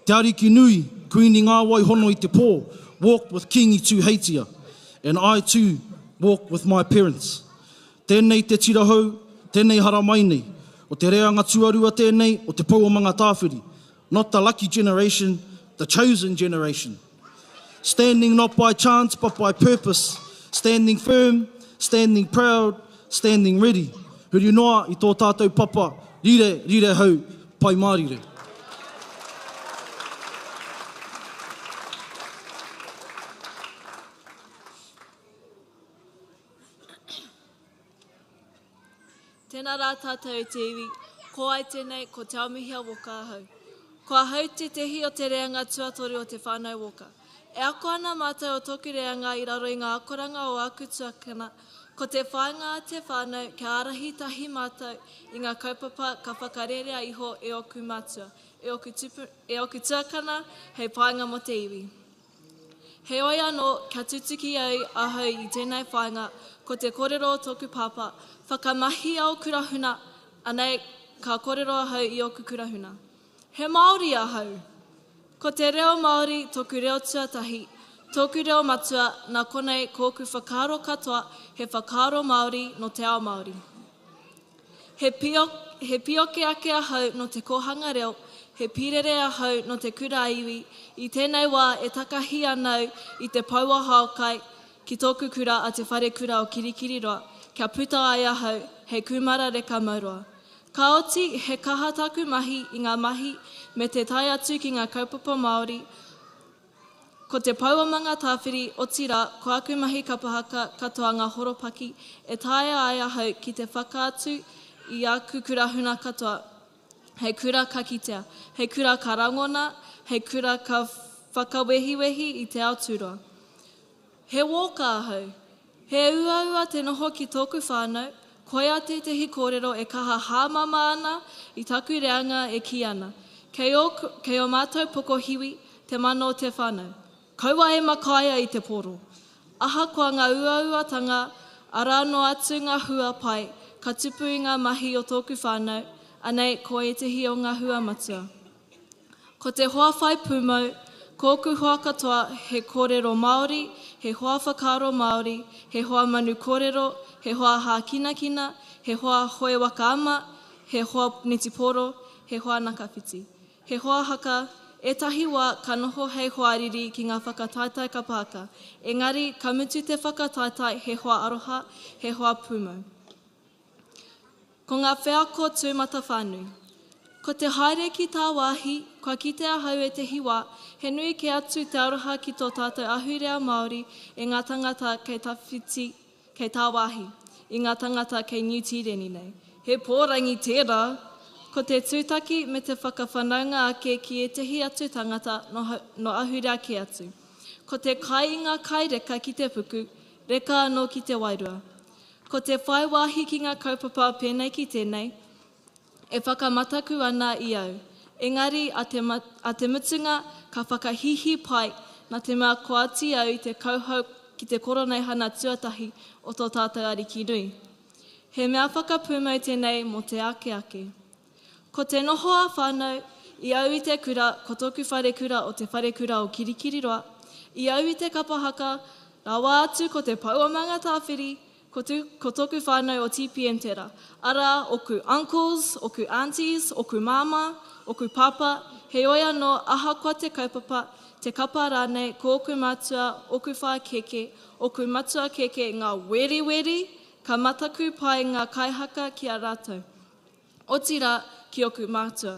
Te Ariki Nui, Kuini Ngāwai Hono i te Pō, walked with Kingi Tūheitia. And I too walk with my parents. Tēnei te tira hou, tēnei haramai nei. O te reanga tuarua tēnei o Te Pou o Mangatāwhiri. Not the lucky generation, the chosen generation. Standing not by chance but by purpose. Standing firm, standing proud, standing ready. Huri noa i tō tātou papa, rire, rire hau, pai mārire. Tēnā rā tātou e te iwi, ko ai tēnei, ko Te Aomihia Walker ahau. Ko ahau tētehi o te reanga tuatoru o te whānau Walker. E ako ana mātou o tōku reanga i raro i ngā akoranga o āku tuakana, ko te whāinga a te whānau kia ārahi tahi mātou i ngā kaupapa ka whakarerea iho e ōku mātua, e ōku tupu, e ōku tuakana hei painga mō te iwi. Heoi anō, kia tutuki ai ahau i tēnei whāinga, ko te kōrero o tōku pāpā, Whakamahia ō kurahuna, anei, ka kōrero ahau i ōku kurahuna. He Māori ahau! Ko te reo Māori tōku reo tuatahi. Tōku reo matua, nā konei kōku whakaaro katoa he whakaaro Māori nō te ao Māori. He pio, he pioke ake ahau nō te kōhanga reo, he pīrere ahau nō te kura iwi, i tēnei wā e takahi ana au i te poua haokai ki tōku kura a Te Wharekura o Kirikiriroa kia puta ai ahau hei kūmara reka mauroa. Ka oti, he kaha tāku mahi i ngā mahi me te tae atu ki ngā kaupapa Māori, Ko te pouamanga tāwhiri, otirā, ko aku mahi kapa haka katoa ngā horopaki e taea ai ahau ki te whakaatu i aku kura huna katoa, hei kura ka kitea, hei kura ka rangona, hei kura ka whakawehiwehi i te ao tūroa. He wōka ahau. He uaua te noho ki tōku whānau, koia tētehi kōrero e kaha hāmama ana i taku reanga e kī ana, Kei ō, kei ō mātou pokohiwi te mana o te whānau. Kaua e makaia i te pōro. Ahakoa ngā uauatanga, arā noa atu ngā hua pai ka tupu i ngā mahi o tōku whānau, anei ko ētehi o ngā hua matua. Ko te hoa whai pūmau, kōku hoa katoa he kōrero Māori, he hoa whakaaro Māori, he hoa manu kōrero, he hoa hākinakina, he hoa hoe waka ama, he hoa netipōro, he hoa nakawhiti. He hoa haka, ētahi wā ka noho hei hoariri ki ngā whakataetae kapa haka, engari ka mutu te whakataetae he hoa aroha, he hoa pūmau. Ko ngā wheako tūmatawhānui. Ko te haere ki tāwāhi, kua kite ahau ētehi wā, he nui kē atu te aroha ki tō tātou ahurea Māori e ngā tangata kei tawhiti, kei tāwāhi, i ngā tangata kei Niu Tīreni nei. He pōrangi tērā! Ko te tūtaki me te whakawhanaunga ake ki ētehi atu tangata nō ahurea kē atu. Ko te kai i ngā kai reka ki te puku, reka anō ki te wairua. Ko te whai wāhi ki ngā kaupapa pēnei ki tēnei, e whakamataku ana i au. Engari, a te, a te mutunga, ka whakahīhī pai, nā te mea kua oti au i te kauhau ki te Koroneihana tuatahi o tō tātou Ariki nui. He mea whakapūmau tēnei mō te ake ake. Ko te noho ā-whānau, i au i te kura, ko tōku wharekura o Te Wharekura o Kirikiriroa, i au i te kapa haka, rawa atu ko te Pouamanga Tāwhiri, ko tu, ko tōku whānau o TPM tērā. Arā, oku uncles, oku aunties, oku māmā, oku pāpā, heoi anō, ahakoa te kaupapa, te kapa rānei, ko oku mātua, oku whaea kēkē, oku matua kēkē ngā weriweri, ka mataku pai ngā kaihaka ki a rātou. Otirā, ki oku mātua.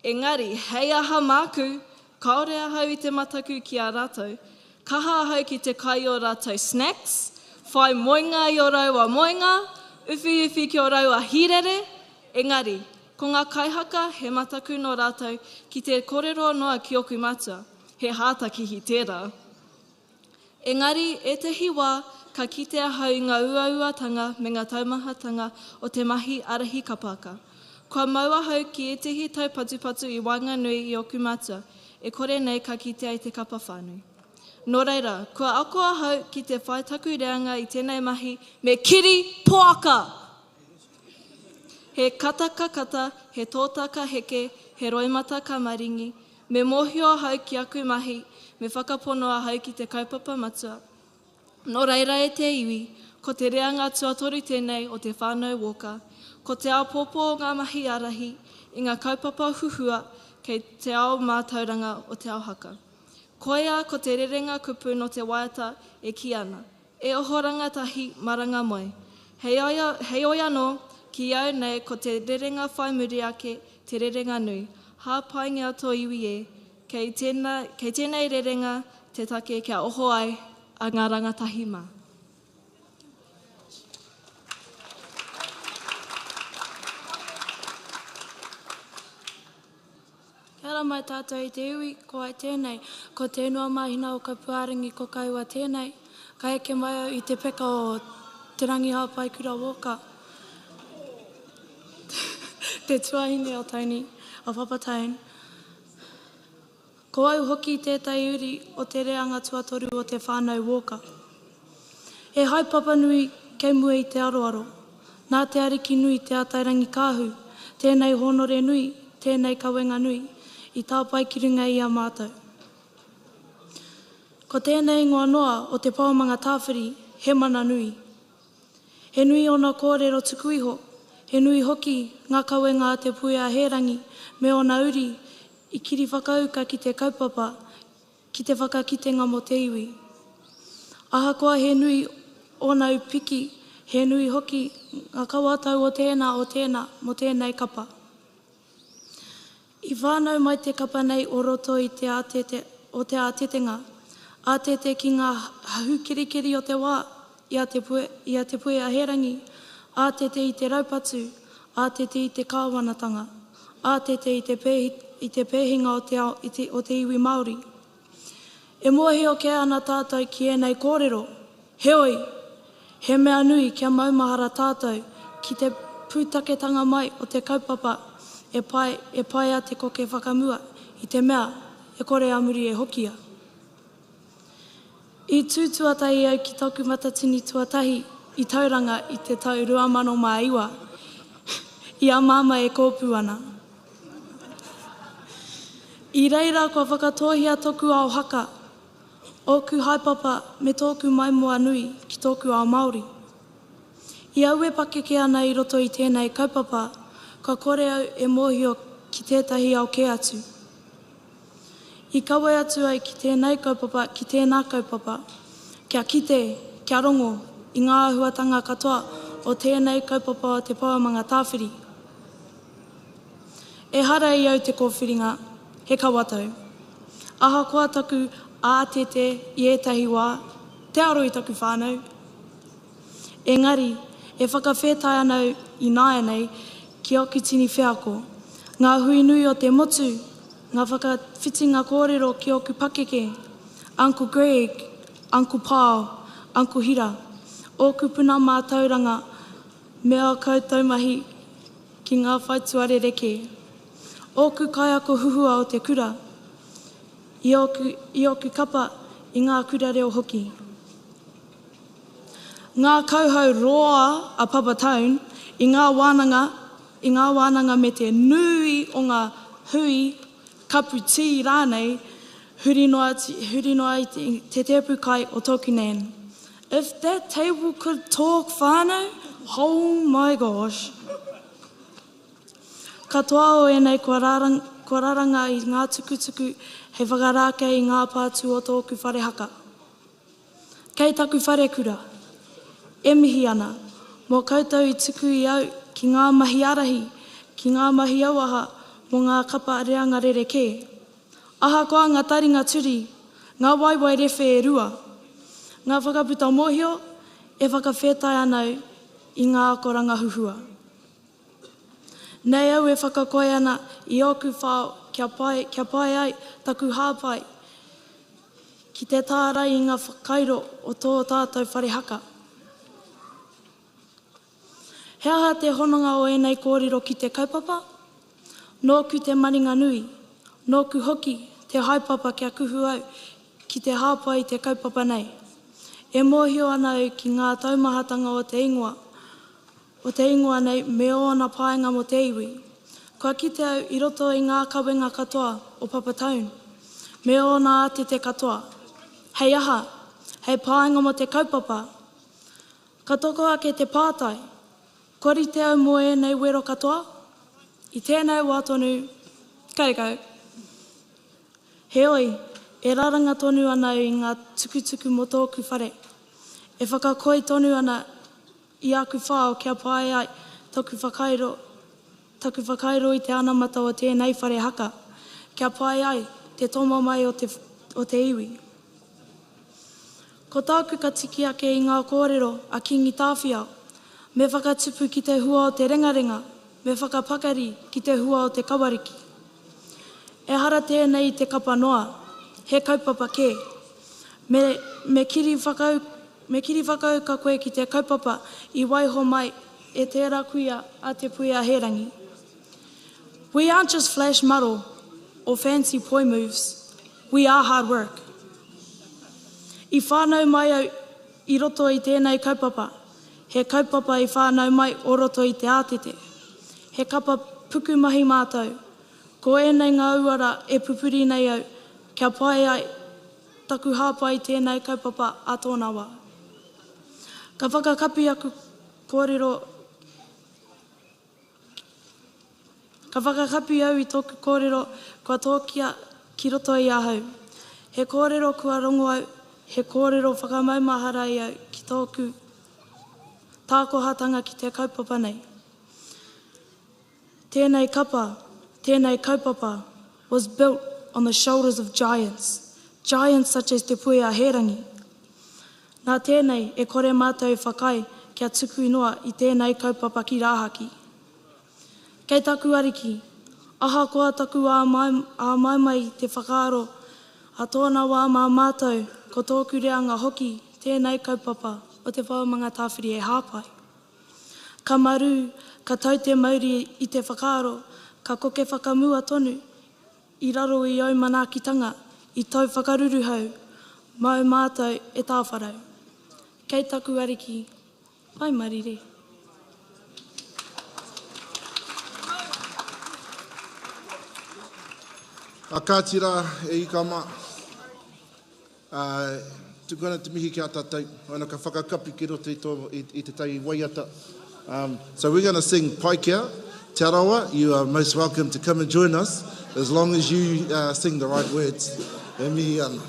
Engari, hei aha māku, kāore ahau i te mataku ki a rātou. Kaha ahau ki te kai i ō rātou snacks, whai moenga i ō raua moenga, uwhiuwhi ki ō raua hīrere, engari, ko ngā kaihaka he mataku nō rātou ki te korero noa ki oku mātua, he hātakihi tērā. Engari, ētahi wā, ka kite ahau i ngā uauatanga me ngā taumahatanga o te mahi ārahi kapāka. Kua mau ahau ki ētahi taupatupatu i waenganui i ōku mātua, e kore nei ka kitea i te kapa whānui. Nō reira, kua ako ahau ki te whai taku reanga i tēnei mahi me kiri poaka! He kata ka kata, he tōta ka heke, he roimata ka maringi, Me mōhio ahau ki aku mahi, me whakapono ahau ki te kaupapa matua. Nō reira e te iwi, ko te reanga tuatoru tēnei o te whānau Walker, ko te āpōpō o ngā mahi ārahi i ngā kaupapa huhua kei te ao mātauranga o te ao haka. Koia ko te rerenga kupu nō te waiata e kī ana, E oho rangatahi, maranga moe. Heoi anō, ki au nei ko te rerenga whai muri ake te rerenga nui. Hāpaingia tō iwi e, kei tēnā, kei tēnei rerenga te take kia oho ai a ngā rangatahi mā. Kia ora mai tātou i te iwi, ko ai tēnei, ko Te Ingoa Mahina o Kapuarangi ko Kaiwa tēnei. Ka eke mai au i te peka o Te Rangihāpaikura Walker, te tuahine o Tony, o Papa Tone. Ko au hoki tētahi uri o te reanga tuatoru o te whānau Walker. He haepapa nui kei mua i te aroaro. Nā Te Arikinui Te Atairangikaahu tēnei hōnore nui, tēnei kawenga nui i tāpae ki runga i a mātou. Ko tēnei ingoa noa o Te Pou o Mangatāwhiri, he mana nui. He nui ōna kōrero tuku iho, he nui hoki ngā kawenga a Te Puea Hērangi me ōna uri i kiri whakauka ki te kaupapa, ki te whakakitenga mō te iwi. Ahakoa he nui ōna upiki, he nui hoki ngā kawatau o tēnā o tēnā mō tēnei kapa. I whānau mai te kapa nei o roto i te ātete o te ātetenga, ātete ki ngā hau kerikeri o te wā i a Te Pue, i a Te Puea Hērangi, ātete i te raupatu, ātete i te kāwanatanga, ātete i te pēhi, i te pēhinga o te ao, i te, o te iwi Māori. E mōhio kē ana tātou ki ēnei kōrero, heoi, he mea nui kia maumahara tātou ki te pūtaketanga mai o te kaupapa e pae, e paea te koke whakamua i te mea e kore a muri e hokia. I tū tuatahi au ki taku matatini tuatahi i Tauranga i te tau 2009, i a Māmā e kōpū ana. I reira kua whakatōhia toku ao haka, ōku haepapa me tōku maimoa nui ki tōku ao Māori. I au e pakeke ana i roto i tēnei kaupapa, kua kore au e mōhio ki tētahi ao kē atu. I kawe atu ai ki tēnei kaupapa, ki tēnā kaupapa, kia kite, kia rongo i ngā āhuatanga katoa o tēnei kaupapa o Te Pou o Mangatāwhiri. Ehara i au te kōwhiringa, he kawatau. Ahakoa taku ātete i ētahi wā, te aro i taku whānau. Engari, e whakawhetai ana au ināianei ki aku tini wheako, ngā hui nui o te motu, ngā whakawhitinga kōrero ki ōku pakeke, Uncle Greg, Uncle Pao, Uncle Hira, ōku puna mātauranga me ā koutou mahi ki ngā whaitua rerekē. Ōku kaiako huhua o te kura, i ōku, i ōku kapa i ngā kura reo hoki. Ngā kauhau roa a Papa Tone i ngā wānanga, i ngā wānanga me te nui o ngā hui, kapu tī rānei, huri noa, huri noa i te tēpu kai o tōku nan. If that table could talk whānau, oh my gosh. Katoa o ēnei kua raranga, kua raranga i ngā tukutuku hei whakarākei i ngā pātū o tōku whare haka. Kei taku wharekura, e mihi ana, mō koutou i tuku i au ki ngā mahi ārahi, ki ngā mahi auaha mō ngā kapa reanga rerekē. Ahakoa ngā taringa turi, ngā waewae rewhe e rua, ngā whakaputa mōhio, e whakawhetai ana au i ngā akoranga huhua. Nei au e whakakoi ana i ōku whao kia pai, kia pai ai taku hāpai ki te tārai i ngā whakairo o tō tātou whare haka. He aha te hononga o ēnei kōrero ki te kaupapa? Nōku te maringa nui, nōku hoki te haepapa kia kuhu au ki te hāpai i te kaupapa nei. E mōhio ana au ki ngā taumahatanga o te ingoa, o te ingoa nei me ōna painga mō te iwi. Kua kite au i roto i ngā kawenga katoa o Papa Tone, me ōna ātete katoa. Hei aha? Hei painga mō te kaupapa? Ka toko ake te pātai, kua rite au mō ēnei wero katoa? I tēnei wā tonu, karekau. Heoi, e raranga tonu ana au i ngā tukutuku mō tōku whare. E whakakoi tonu ana I aku whao kia pae ai taku whakairo, taku whakairo i te anamata o tēnei whare haka, kia pae ai te tomo mai o te, o te iwi. Ko tāku ka tiki ake i ngā kōrero a Kīngi Tāwhiao, me whakatupu ki te hua o te rengarenga, me whakapakari ki te hua o te kawariki. Ehara tēnei i te kapa noa, he kaupapa kē. Me, me kiri whakau, Me kiri whakauka koe ki te kaupapa i waiho mai e tērā kuia a Te Puea Hērangi. We aren't just flash maro or fancy poi moves, we are hard work. I whānau mai au i roto i tēnei kaupapa, he kaupapa i whānau mai o roto i te ātete. He kapa pukumahi mātou. Ko ēnei ngā uara e pupuri nei au kia pai ai. taku hāpai i tēnei kaupapa ā tōna wā. Ka whakakapi aku kōrero Ka whakakapi au i tōku kōrero kua tōkia ki roto i ahau. He kōrero kua rongo au, he kōrero whakamaumahara i au ki tōku tākohatanga ki te kaupapa nei. Tēnei kapa, tēnei kaupapa was built on the shoulders of giants, giants such as Te Puea Hērangi. Nā tēnei e kore mātou e whakaae kia tuku noa i tēnei kaupapa ki rāhaki. Kei taku Ariki, ahakoa taku āmaimai i te whakaaro a tōna wā mā mātou ko tōku reanga hoki tēnei kaupapa o Te Whao Mangatāwhiri e hāpai. Ka marū, ka tau te mauri i te whakaaro, ka koke whakamua tonu i raro i ōu manaakitanga, i tōu whakaruruhau, māu mātou e tāwharau. Kei taku Ariki, Pai marire. A kāti rā, e ika mā, ā, tuku ana te mihi ki a tātou, ana ka whakakapi ki roto i, tō, i, i te tai waiata. Um, so we're going to sing Paikea, Te Arawa, you are most welcome to come and join us as long as you uh, sing the right words. E mihi ana.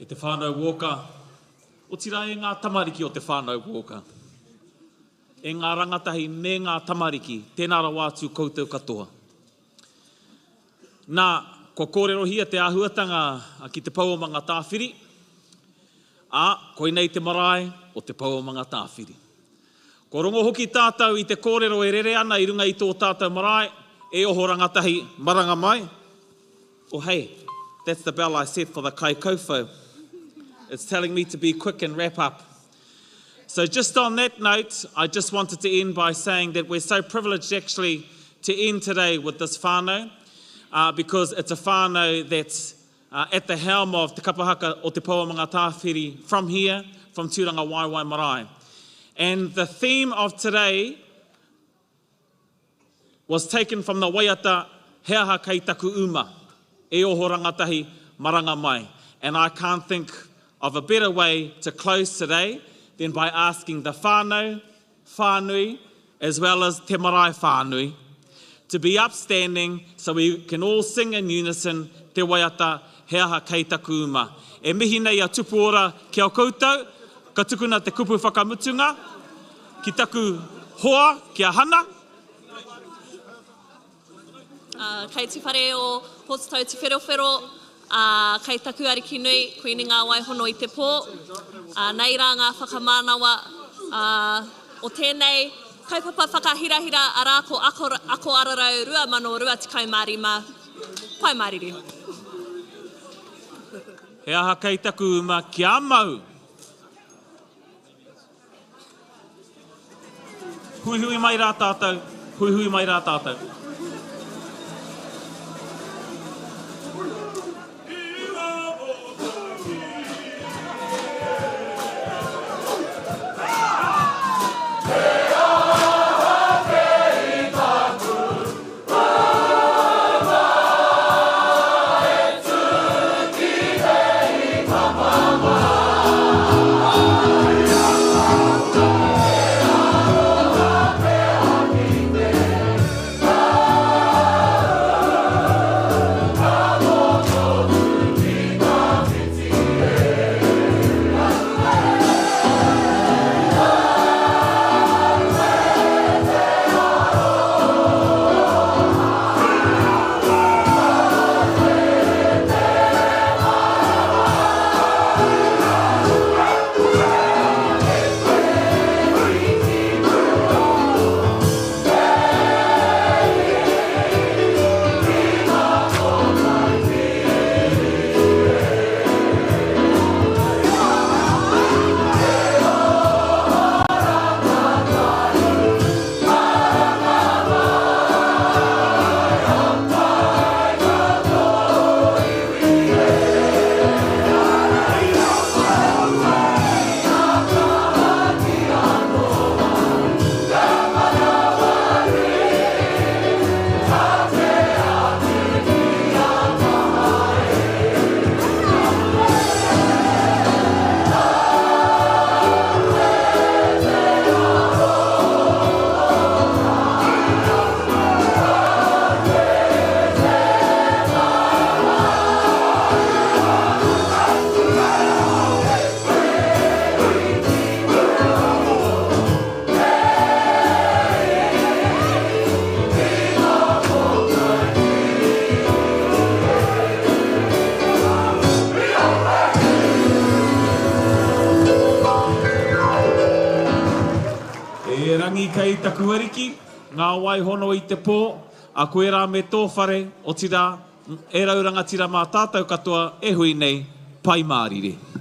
E te whānau Walker, otirā e ngā tamariki o te whānau Walker, e ngā rangatahi me ngā tamariki, tēnā rawa atu koutou katoa. Nā, kua kōrerohia te āhuatanga ki Te Pou o Mangatāwhiri, ā, koinei te marae o Te Pou o Mangatāwhiri. Kua rongo hoki tātou i te kōrero e rere ana i runga i tō tātou marae, e oho rangatahi, maranga mai. Oh hey, that's the bell I set for the kaikauwhau. It's telling me to be quick and wrap up. So just on that note, I just wanted to end by saying that we're so privileged actually to end today with this whānau. uh, because it's a whānau that's uh, at the helm of Te Kapahaka o Te Pouamangatāwhiri from here, from Tūranga Waiwai Marae. And the theme of today was taken from the waiata He aha kei taku uma, e oho rangatahi maranga mai. And I can't think of a better way to close today than by asking the whānau, whānui, as well as te marae whānui, to be upstanding so we can all sing in unison te waiata He aha kei taku uma. E mihi nei a Tupu Ora ki a koutou, ka tukuna te kupu whakamutunga ki taku hoa, ki a Hana. Kei te whare o Pōtatau Te Wherowhero, ā, kei taku ariki nui, Kuini Ngā Waihono i te pō. Ā, nei rā ngā whakamānawa, ā, o tēnei kaupapa whakahirahira, arā, ko Ako, Ako Ararau 2025. Pai mārire. He aha kei taku uma kia mau? Huihui mai rā tātou, huihui mai rā tātou. E Rangi kei taku ariki, ngā wai hono i te pō, a koe rā me tō whare, otirā, e rau rangatira mā tātou katoa e hui nei, Pai Mārire.